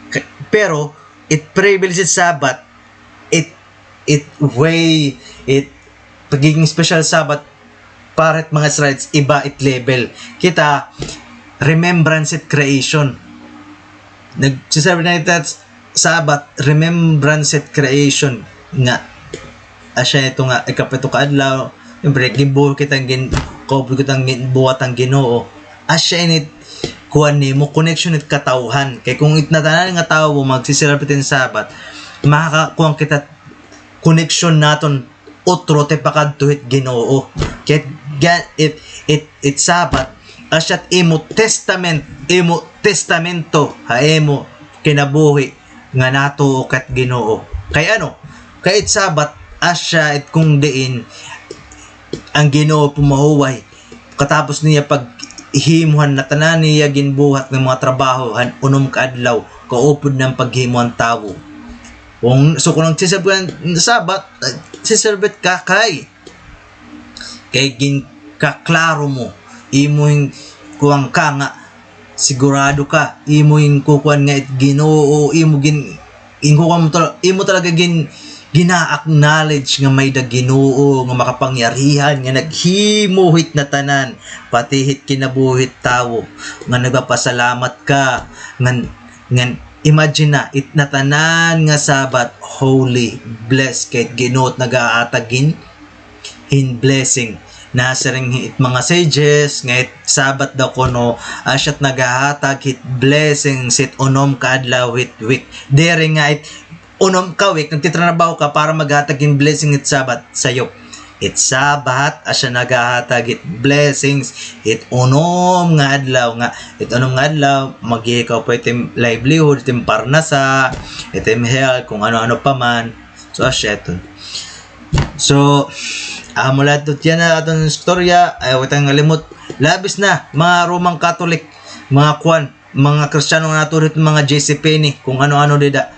k-, pero it privilege it Sabbath, it, it way, it pagiging special Sabbath para it mga Israelites, iba it level. Kita, remembrance it creation. Nagsiserve na it Sabbath, remembrance it creation nga. Asya ito nga, ikapito ka adlaw, siyempre, ginbuhat kita gin-, kaupod kita ginbuhat han Ginoo. Asya ini it kuan nimo, connection it katawhan. Kay kung it natanan nga tawo magsisirap it Sabbath, makakakuan kita connection naton utro tipakadto hit Ginoo. Kay ga-, it, it, it Sabbath, asya it imo testament, imo testamento, ha imo kinabuhi nga natuo ka hit Ginoo. Kay ano? Kay it Sabbath, asya it kung diin an Ginoo pumahuway. Katapos niya paghimo han natanan niya ginbuhat nga mga trabaho han unom ka adlaw, kaupod na an paghimo han tawo. Kung, so kung nagsiserve ka han Sabbath, eh, siserve ka kay, kay ginkaklaro mo, imo hin kuan ka nga, sigurado ka, imo hin kukuan nga it Ginoo, imo gin-, imo kuan mo tal-, imo talaga gin-, gina-acknowledge nga may-ada Ginoo nga makapangyarihan nga naghimo hit natanan, pati hit kinabuhi hit tawo, nga nagpapasalamat ka, ngan, ngan imagine na, it natanan nga Sabbath, holy, blessed, kay it Ginoo it nagahatag hin hin blessing. Nasiring it mga sages nga it Sabbath daw kuno, ah, asya it nagahatag hit blessings hit unom ka adlaw hit week. Diri nga it unom ka week, nagtitrabaho ka para maghatag hin blessing hit Sabbath. Sayop. It Sabbath, asya nagahatag hit blessings hit unom nga adlaw nga. It unom nga adlaw, maghihikaw pa it im livelihood, it im parnasa, it im health, kung ano-ano pa man. So, asya iton. So, amo la ito tiyan na aton istorya. Ayaw kita ngalimot. Labis na, mga Roman Catholic, mga kuan, mga Kristiyano nga naturi hit mga J C Penney, kung ano-ano dida.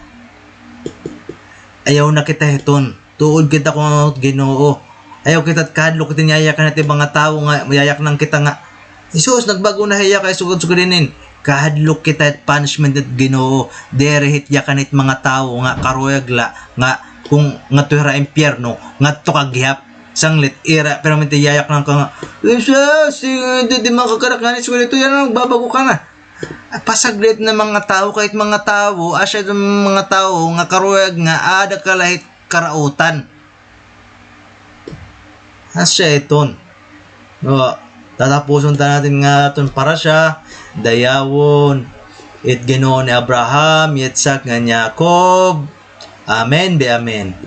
Ayaw na kita hiton. Tuod kita kung ano it Ginoo. Ayaw kita kahadlok kita niyayakan hit mga tawo nga, mayayaknan kita nga, Jesus, nagbag-o na hiya kay sugad-sugad inin. Kahadlok kita hit punishment hit Ginoo. Diri hit yakan hit mga tawo nga karuyag la nga kung ngadto hira impyerno, ngadto ka gihap. Sanglit, ira, pero may tiyayaknan ka nga, "Jesus, di, di makakarak nga ni sugad ito, yan ang nagbabago ka na." Pasaglit na mga tawo, kahit mga tawo, asya it mga tawo nga karuyag nga ada ka la hit karautan. Asya iton. O, tatapuson ta natin nga aton parasha, dayawon it Ginoo ni Abraham, Yitzhak, ngan Yaakov. Amen, be amen.